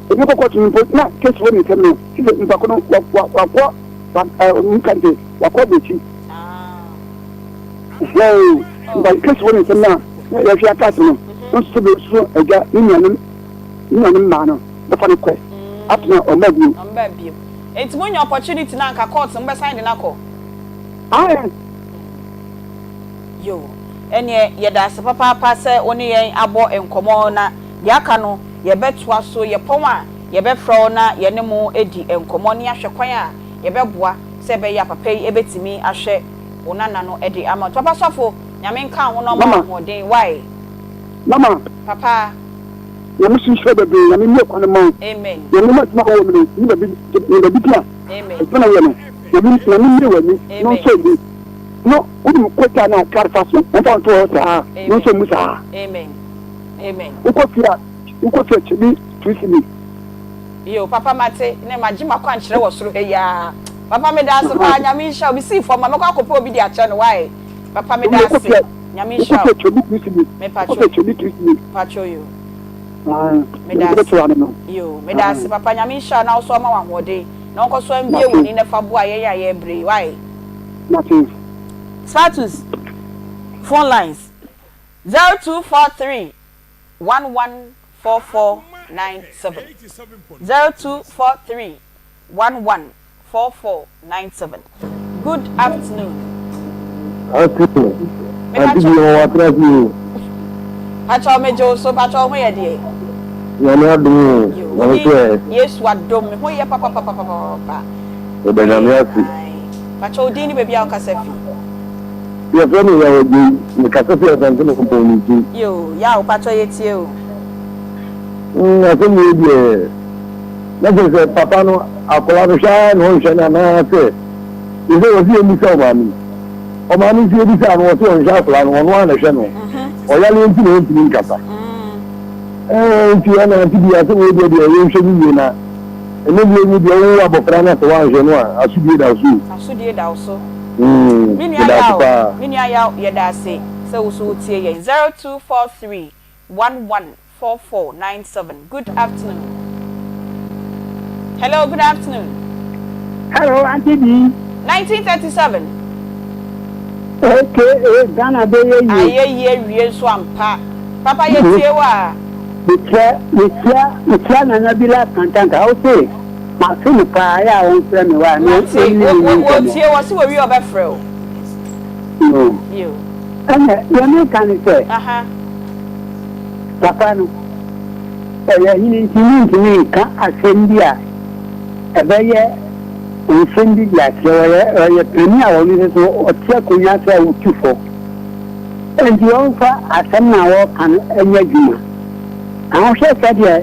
ebi kɔ court no mpo na case wɔ ne nsam no sisi nipa ko no wakɔ wa ɛɛ nka nti wakɔ abirikyi. Hɛn nka case wɔ ne nsam na yɛhwɛ aka asɛm no nso bi nso agya ne nuanom ne nuanom mmaa no bɛfa no kɔ atena ɔmma bio. Ɔmma bio. Enti monya opportunity no a nka court no mobɛsan de no akɔ? Ae. Yoo, ɛneɛ yɛdaase papaapa sɛ wo ne yɛn abɔ nkɔmmɔ na deɛ aka no yɛbɛtoa so, yɛpɔn a yɛbɛfrɛ wo na yɛne mo adi nkɔmmɔ ne ahwɛ kwan a yɛbɛboa sɛ ɛbɛyɛ a papa yi bɛtumi ahwɛ wo nana no de ama wo. Papa sɔfo, Nyame nka wo ho na ɔma wo ahoɔden, wai? Mama. Papa. Nyame so nhyira bebree, Nyame mmue kwan mma wo. Amen. Nyame ma adwuma a wowɔ mu no, nyi baabi, nyi baabi gyina. Amen. Adwuma na woyɛ no, Nyame, Nyame mmue w'ani na ɔnsɔ mu. No, wonim kwata no a kar fa so, wɔmfa nto hɔ saa, na ɔnsɔ mu saa. Amen. Amen. Wokɔ fie a, wokɔ fie a kyɛ bi tu si bi. Yoo papa mate ne magye makwankyerɛ wɔ soro ha yi aa papa medaase paa nyame nhyira wo mesii fam ma mɛkɔ akɔpɛ obi de akyɛ no wai papa medaase nyame nhyira wo mepatwo patwo yoo medaase yoo medaase papa nyame nhyira wo na wo so ɔma wo ahoɔden na ɔnkɔ so ambie w'ani na fa boa yɛn a yɛbrɛ yi wai Status phone lines 0243 114497 0243 114497 Good afternoon. Afternoon. Ante bi wɔn atena ase o. Pakyɛw megye wo so pakyɛw ho yɛ deɛ. Nyame adom o. Nyame so ɛ. Yesu adom me ho yɛ papapapapapa. Yɛda Nyame ase. Pakyɛw wo din ne baabi a wokasa fi. Yɛfrɛ me Yaw Agyei, mekasa fi Asante Mampɔn Nsu. Yoo, Yaw, pakyɛ yɛtie o. Mm, asɛm wei deɛ, na kyerɛ sɛ papa no, akwadaa no hwɛ ara na ɔnhwɛ no anaa sɛ, te sɛ wɔsi yɛmmisa ɔmaame yi. Ɔmaame nso yɛbisaa no, ɔse ɔnhwɛ akwadaa no, ɔno ara na ɛhwɛ no. Ɔyareɛ nti na ɔntumi nkasa. Ɛɛ, nti ɛna nti bi asɛm wei deɛ deɛ yɛnhwɛ no yie na ɛnɛ mmerɛ mu deɛ wowo abɔfra no sɛ woanhwɛ no a, asodie da wo so o. Asodie da wo so. Mm, Me nua meda ase Yaw, paa. me nua Yaw, yɛda ase sɛ wo nso wotie yɛn. 0243 114497. Good afternoon. Hello, good afternoon. Hello, Auntie B. 1937. AKA Ghana bɛyɛ yie. Ayɛ yie awie nso ampa. Papa yɛtie wo a. Mekyia mekyia mekyia Nana Bila Kantanka wo se mafe no paa ɛyɛ a ɔnfrɛ me wa na Mate, ɔne wo me wo nni nkɔmmɔ. wɔtie wɔ se wɔwie ɔbɛfrɛ wo. Yoo. Yoo. Ɛna deɛ meka ne sɛ Aha. papa no ɔyɛ hene nti mentumi nka asɛm bi a ɛbɛyɛ nsɛm bi de akyerɛ ɔyɛ ɔyɛ panin a ɔno nso so ɔte akonnwa so a ɔtu fɔ. Enti wɔmfa asɛm no a wɔreka no nyɛ adwuma. Na wohwɛ sɛdeɛ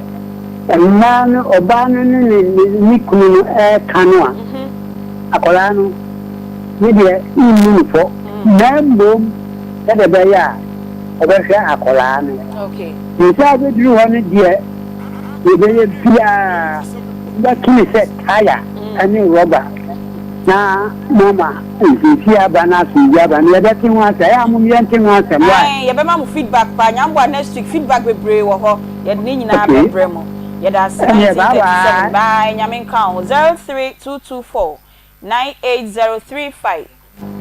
mmaa no, ɔbaa no ne ne ne kunu no reka no a, akwadaa no, me deɛ menni no fɔ, na mmom sɛdeɛ ɛbɛyɛ a ɔbɛhwɛ akwadaa no. Ne nsa abɛduru hɔ no deɛ, yɛbɛyɛ biara, wobɛto no sɛ taya ne rɔba na moama Nseesei aba na asomdwoe aba no yɛbɛte ho asɛm ɛyɛ a mom yɛnte ho asɛm why. Ae yɛbɛma mo feedback paa Nyamboa next week feedback bebree wɔ hɔ yɛde ne nyinaa Okay bɛbrɛ mo Yɛda ase ɛneɛ bye 1937 bye. bye Nyame nka wo ho 03224 98035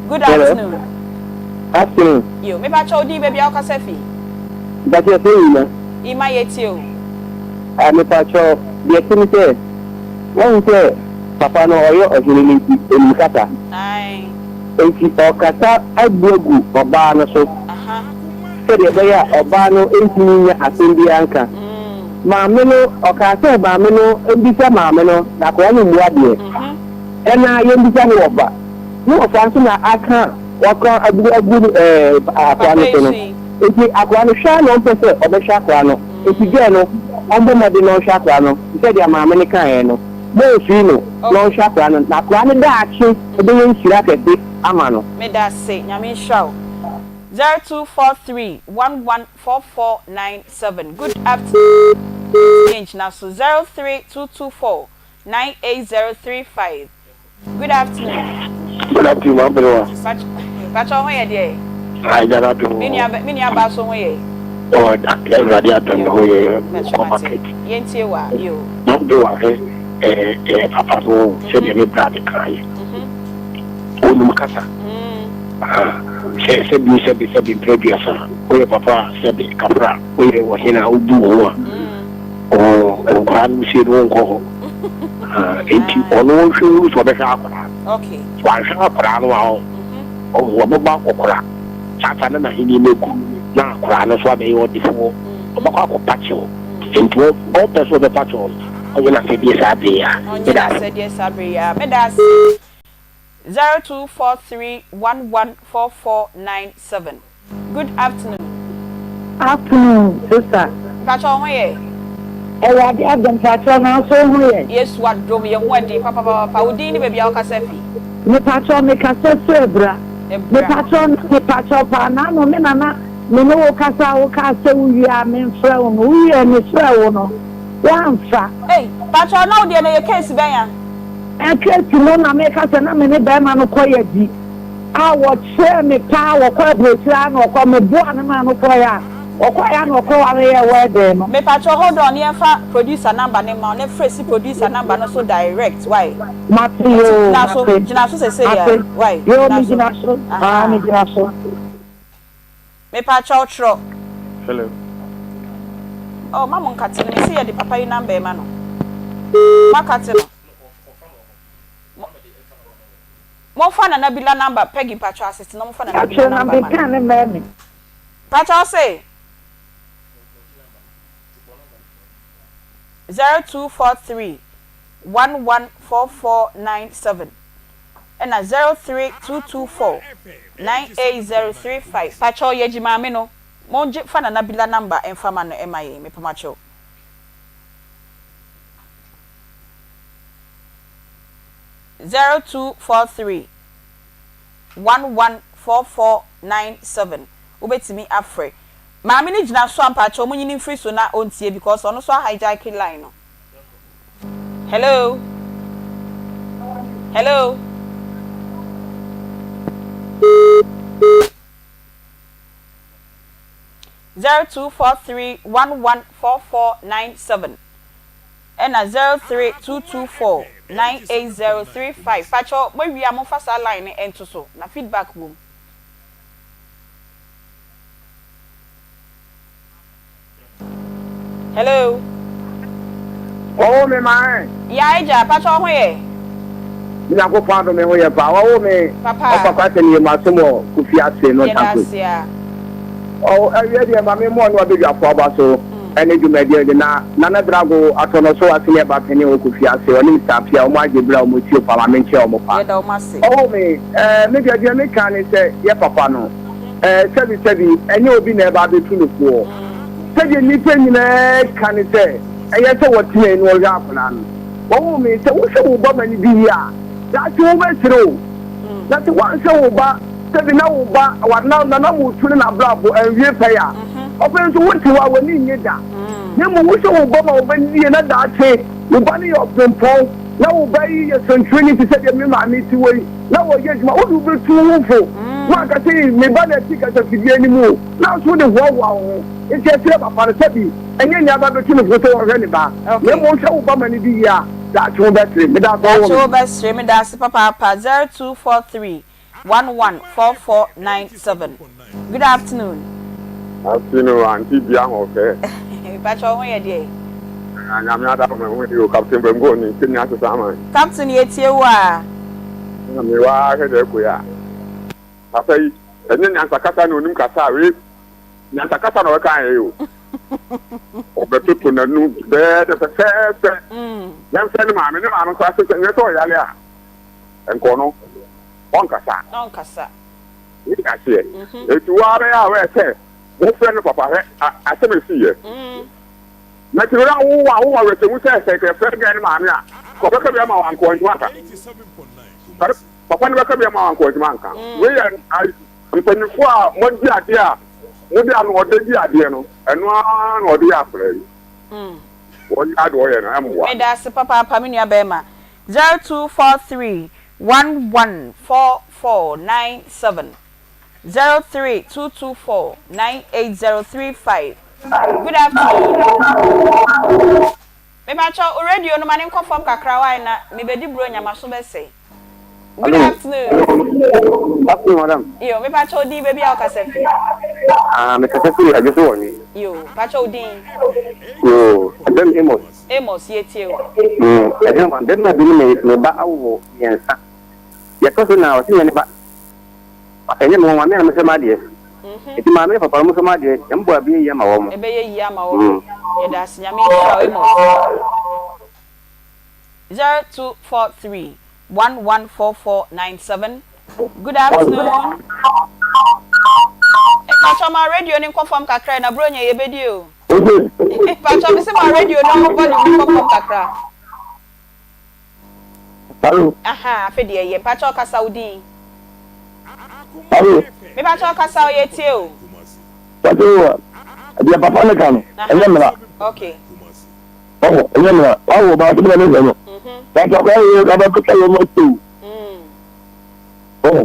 Good Hello. afternoon. Afternoon. Yo, me pakyɛ wo din baabi a wokasa fi. Mpakyɛ yɛfrɛ me Ima. Ima yɛtie o. Ah mepakyɛ deɛ ɛte ne sɛ wahu sɛ papa no ɔyɛ ɔhene no nti onim kasa. Ae. Enti ɔkasa abu agu ɔbaa no so. Aha. sɛdeɛ ɛbɛyɛ a ɔbaa no ntumi nnya asɛm biara nka. Maame no, ɔkaa sɛ maame no mmisa maame no na akwadaa no mmua deɛ. Ɛna yɛmmisa ne wɔfa. Ne wɔfa nso na aka waka agu agu ɛɛ akwadaa no so no. Nti akwadaa no hwɛ ara na ɔmpɛ sɛ ɔbɛhwɛ akwadaa no. Nti girl no ɔmmɔ mmɔden na ɔnhwɛ akwadaa no te sɛ deɛ maame no kaeɛ no. Momfiri no na ɔnhwɛ akwadaa no na akwadaa no daakye bɛyɛ nhyira kɛse ama no. Medase, Nyame nhyira wo. 0243 11 4497 Good afternoon Mentumi angyina so 03224 98035 Good afternoon. Good afternoon, ma bere wa. Pacho ho yɛ deɛ. Ayi dada do. Me nua me nua ba so ho yɛ. Oh, Awurade adom ne ho yɛ kɔ market. Yɛntie wa yo. Ma bere wa hwɛ eh eh papa no sɛdeɛ me bra de kan yɛ. Onum kasa. Sɛ sɛbi sɛbi sɛbi mpere duasa. Woyɛ papa a sɛbi kafra woyɛ ɔhene a wobu wo ho a. Oh, nkwadaa no sie no wonkɔ hɔ. Enti ɔno ɔnhwɛ hu sɛ ɔbɛhwɛ akwadaa no. Wanhwɛ akwadaa no a ɔho ɔbɛbɔ akɔkora. Satan ne n'ahenni no agu na akwadaa no nso abɛyɛ ɔdefoɔ. Ɔbɛkɔ akɔpa kyɛw. Enti ɔmpɛ sɛ ɔbɛpa kyɛw no, ɔnyɛ n'asɛdeɛ saa berɛ yi ara. Ɔnyɛ n'asɛdeɛ saa berɛ yi ara. Meda ase. 0243114497 Good afternoon. Afternoon sister. Mpakyɛ wo ho yɛ? Awurade adom mpakyɛ nanso wo ho yɛ? Yesu adom yɛ ho ɛden papapapa wo din ne baabi a wo kasa fi? Mepakyɛw me kasa firi Abura. Abura. Mepakyɛw mepakyɛw paa naano me nana me ne wo kasa a wo kaa sɛ wo wie a me nfrɛ wo no wo wie me frɛ wo no woanfa. Ei pakyɛw na wo deɛ no ɛyɛ case bɛn a? Case no na meka sɛ na me ne bɛɛma no kɔ yɛ di a wɔkyerɛɛ me paa wɔkɔ aburokyire a na ɔkɔ me boa no maa no kɔɛ a ɔkɔɛ a na ɔkɔ ware yɛ wedding no. Mepakyɛw hold on yɛnfa producer number no mma wo na frɛ si producer number no so direct wai. Mate Nti yoo gyina so mate gyina so sesei a mate wai yoo gyina me so gyina so aa ahaa. me gyina so. Mepakyɛw twerɛ. Hello. Oh ma mo nkate no mese yɛde papa yi number ma no mo akate no. Momfa Nana Bila number Peggy mpakyɛw assist na momfa Nana Bila Pakyɛw na number me ma no. pen ne mɛɛ me. Mpakyɛw se 0243 114497 ɛna 03224 98035 Pakyɛw yɛgye maame no mongye fa Nana Bila number mfa ma no ɛma yɛn mepamakyɛw. 0243 114497 wobɛtumi afrɛ. Maame no gyina so a mpakyɛw monyi no mfiri so na ɔntie because ɔno nso a hijack line no. Hello? Hello? 0243 114497 Ɛna 03224 98035 pakyɛw moawie a momfa saa line no nto so na feedback wom. Hello. Wɔwo me ma ɛ. Yaa agya, pakyɛw wo ho yɛ? Me Nyankopɔn adom me ho yɛ paa. Wɔwo me Papa. ɔfa kwasɛm yɛ mu asom wɔ Kofi ase no Yɛda Takoradi. ase a. Ɔwɔ awiɛ deɛ ma me mmɔ ne wabadwafoɔ aba so ɛne dwumadie no de na Nana Drago atɔ no so ase ne ɛba panin wɔ Kofi ase ɔne Mister Appiah wɔn agye berɛ a wɔn tie paa ma me nkyɛ wɔn paa. Yɛda wɔn ase. Ɔwɔ me ɛɛ me deɛ deɛ me ka ne sɛ yɛ papa no ɛɛ sɛbi sɛbi ɛnyɛ obi na ɛba abɛtu no foɔ sɛdeɛ nnipa nyinaa ka ne sɛ ɛyɛ sɛ wɔtena ni wɔhwɛ akwadaa no wɔwo me sɛ wohwɛ wo ba ma no di yie a daakye wobɛsere o na sɛ woanhwɛ wo ba Sɛbi na wo ba w'ananamotu ne n'abrabɔ anwie pɛyɛ a, ɔfei nso wote hɔ a w'ani nnye da. Na mmom wohwɛ wo ba ma wo ba no yie na daakye wo ba no yɛ ɔberempɔn na wo ba yi yɛ sɛnkyerɛnni te sɛ deɛ me maame te hɔ yi na ɔyɛ adwuma, wode wobɛtu wo ho fo na woaka sɛ ei me ba na ɛte kasafidie anim o, nanso wode hoahoa wo ho. Nti ɛkyerɛ papa no sɛbi ɛnyɛ nea aba bɛtu no fo sɛ ɔnhwɛ ne ba, na mmom hwɛ wo ba ma no di yie a, daakye wobɛsere. Meda ase ɔwɔ Daakye me. wobɛsere. Meda ase papaapa. 0243 114497 Good afternoon. Afternoon auntie Bia Ahoɔfɛ. Mpakyɛ wo ho yɛ deɛ? Ah Nyame adawoma me ho yɛ o Captain Bambo ne nsɛm asesa ama me. Captain yɛtie wo aa. Na me waa hwɛ deɛ ɛkɔ yi a. Papa yi ɛnyɛ nyansa kasa na onim kasa a wei. Nyansakasa na ɔbɛka ayɛ o. Ɔbɛtoto n'anum dɛɛdɛ fɛfɛɛfɛ. Yɛmfrɛ ne maame, ne maame koraa sɛ sɛ nyɛ sɛ ɔyare a, nka ɔno ɔnkasa. Ɔnkasa. Wote aseɛ? Enti wo ara bɛyɛ aware sɛ wofrɛ no papa hwɛ asɛm a ɛsiiɛ. Na nti na wo a wowɔ awerɛhyɛmu sɛ sɛ nka yɛfrɛ gɛɛ no maame a, nka ɔbɛka bi ama wo a, nka wantumi anka. Papa no bɛka bi ama wo a, nka wantumi anka. Wei yɛ mpanyinfoɔ a moadi adeɛ a mode ano ɔdɛ di adeɛ no, ɛno ara na ɔde yɛ akwadaa yi. Wɔyɛ adeɛ ɔyɛ no ɛmmoa. Medaase papaapa me nua bɛɛma. 0243 114497 03224 98035 Good afternoon. Mepakyɛw wo radio no ma no nkɔ fam kakra why na mebedi buronya maso bɛsɛe. Good afternoon. Afternoon madam. Yo, mepakyɛw wo din baabi a wokasa fi. Ah, mekasa fi Adwoso wɔ ni. Yo, pakyɛw wo din. Yo, ɛbɛm me Amos. Amos, yɛtie wo. Mm, ɛhɛn ma bɛrima bi ne me me ba awo mmiɛnsa. Yɛtɔ so na ɔse nyɛ ne ba. Ɛnyɛ me nwanwa, me na mehwɛ m'adeɛ. Enti maame ne papa no mohwɛ m'adeɛ, Nyame bɔ a ɛbɛyɛ yie ama wɔn. Ɛbɛyɛ yie ama wɔn. Yɛda ase, Nyame nhyira wo Amos. 0243 114497 Good afternoon. Pacho ma radio no nkɔ fam kakra na bronya yɛbɛdi o. Pacho mese ma radio no volume nkɔ fam kakra. Hello. Aha, afe deɛ yɛ. Mpakyɛw kasa wo din. Hello. Mepakyɛw kasa o yɛ tie o. Pakyɛw wa, deɛ papa no ka no, ɛnyɛ mmara. Okay. Ɔhɔ, ɛnyɛ mmara. Wawo ba, sɛ ne hwɛ no. Pakyɛw kɔ ayɛ yɛ kaba kɔtwa yɛ ɔmo akyɛ o. Ɔhɔ,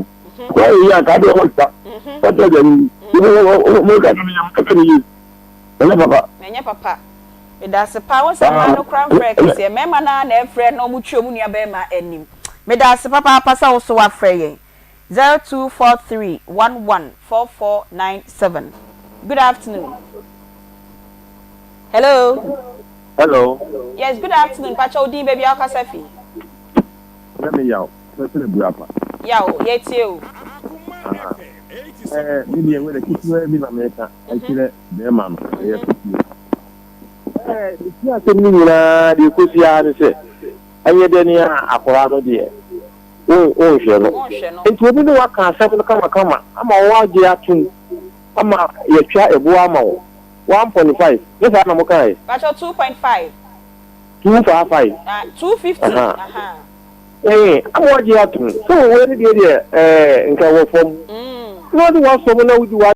kɔ ayɛ yɛ a kaa deɛ ɔmo sa. Pakyɛw deɛ yi, mo ka no yɛ, mo kasa no yie. Ɛnyɛ papa. Ɛnyɛ papa. Medase paa wohu sɛ mmaa no koraa mfrɛ kɛseɛ mmarima no ara na ɛfrɛ na wɔn twi wɔn nua barima anim medase papaapa sɛ wo so wafrɛ yɛn 0243 114497 good afternoon hello. Hello. Yes good afternoon pakyɛ wo din baabi a wokasa fi. Frɛ me Yaw, frɛ Buapa. Yaw yɛtie o. Ɛɛ me deɛ wei de ketewa bi na meka akyerɛ bɛrima no ɛyɛ ketewa. Ɛɛ, metie asɛm no nyinaa, deɛ ɛkɔsi ara ne sɛ, ɛnyɛ dɛ ne a akwadaa no deɛ, wo wonhwɛ no. Nti obi ne wo aka asɛm no kamakama ama woagye atom ama yɛatwa ɛboɔ ama wo, 1.5, nyɛ saa na mokaeɛ? Pakyɛ 2.5. 255. Ah, 250, Aha. aha. Ɛɛ, ama woagye atom sɛ wei no deɛ deɛ ɛɛ, nka ɛwɔ fam. Na wode w'asɔ mu na wodi w'asɛm.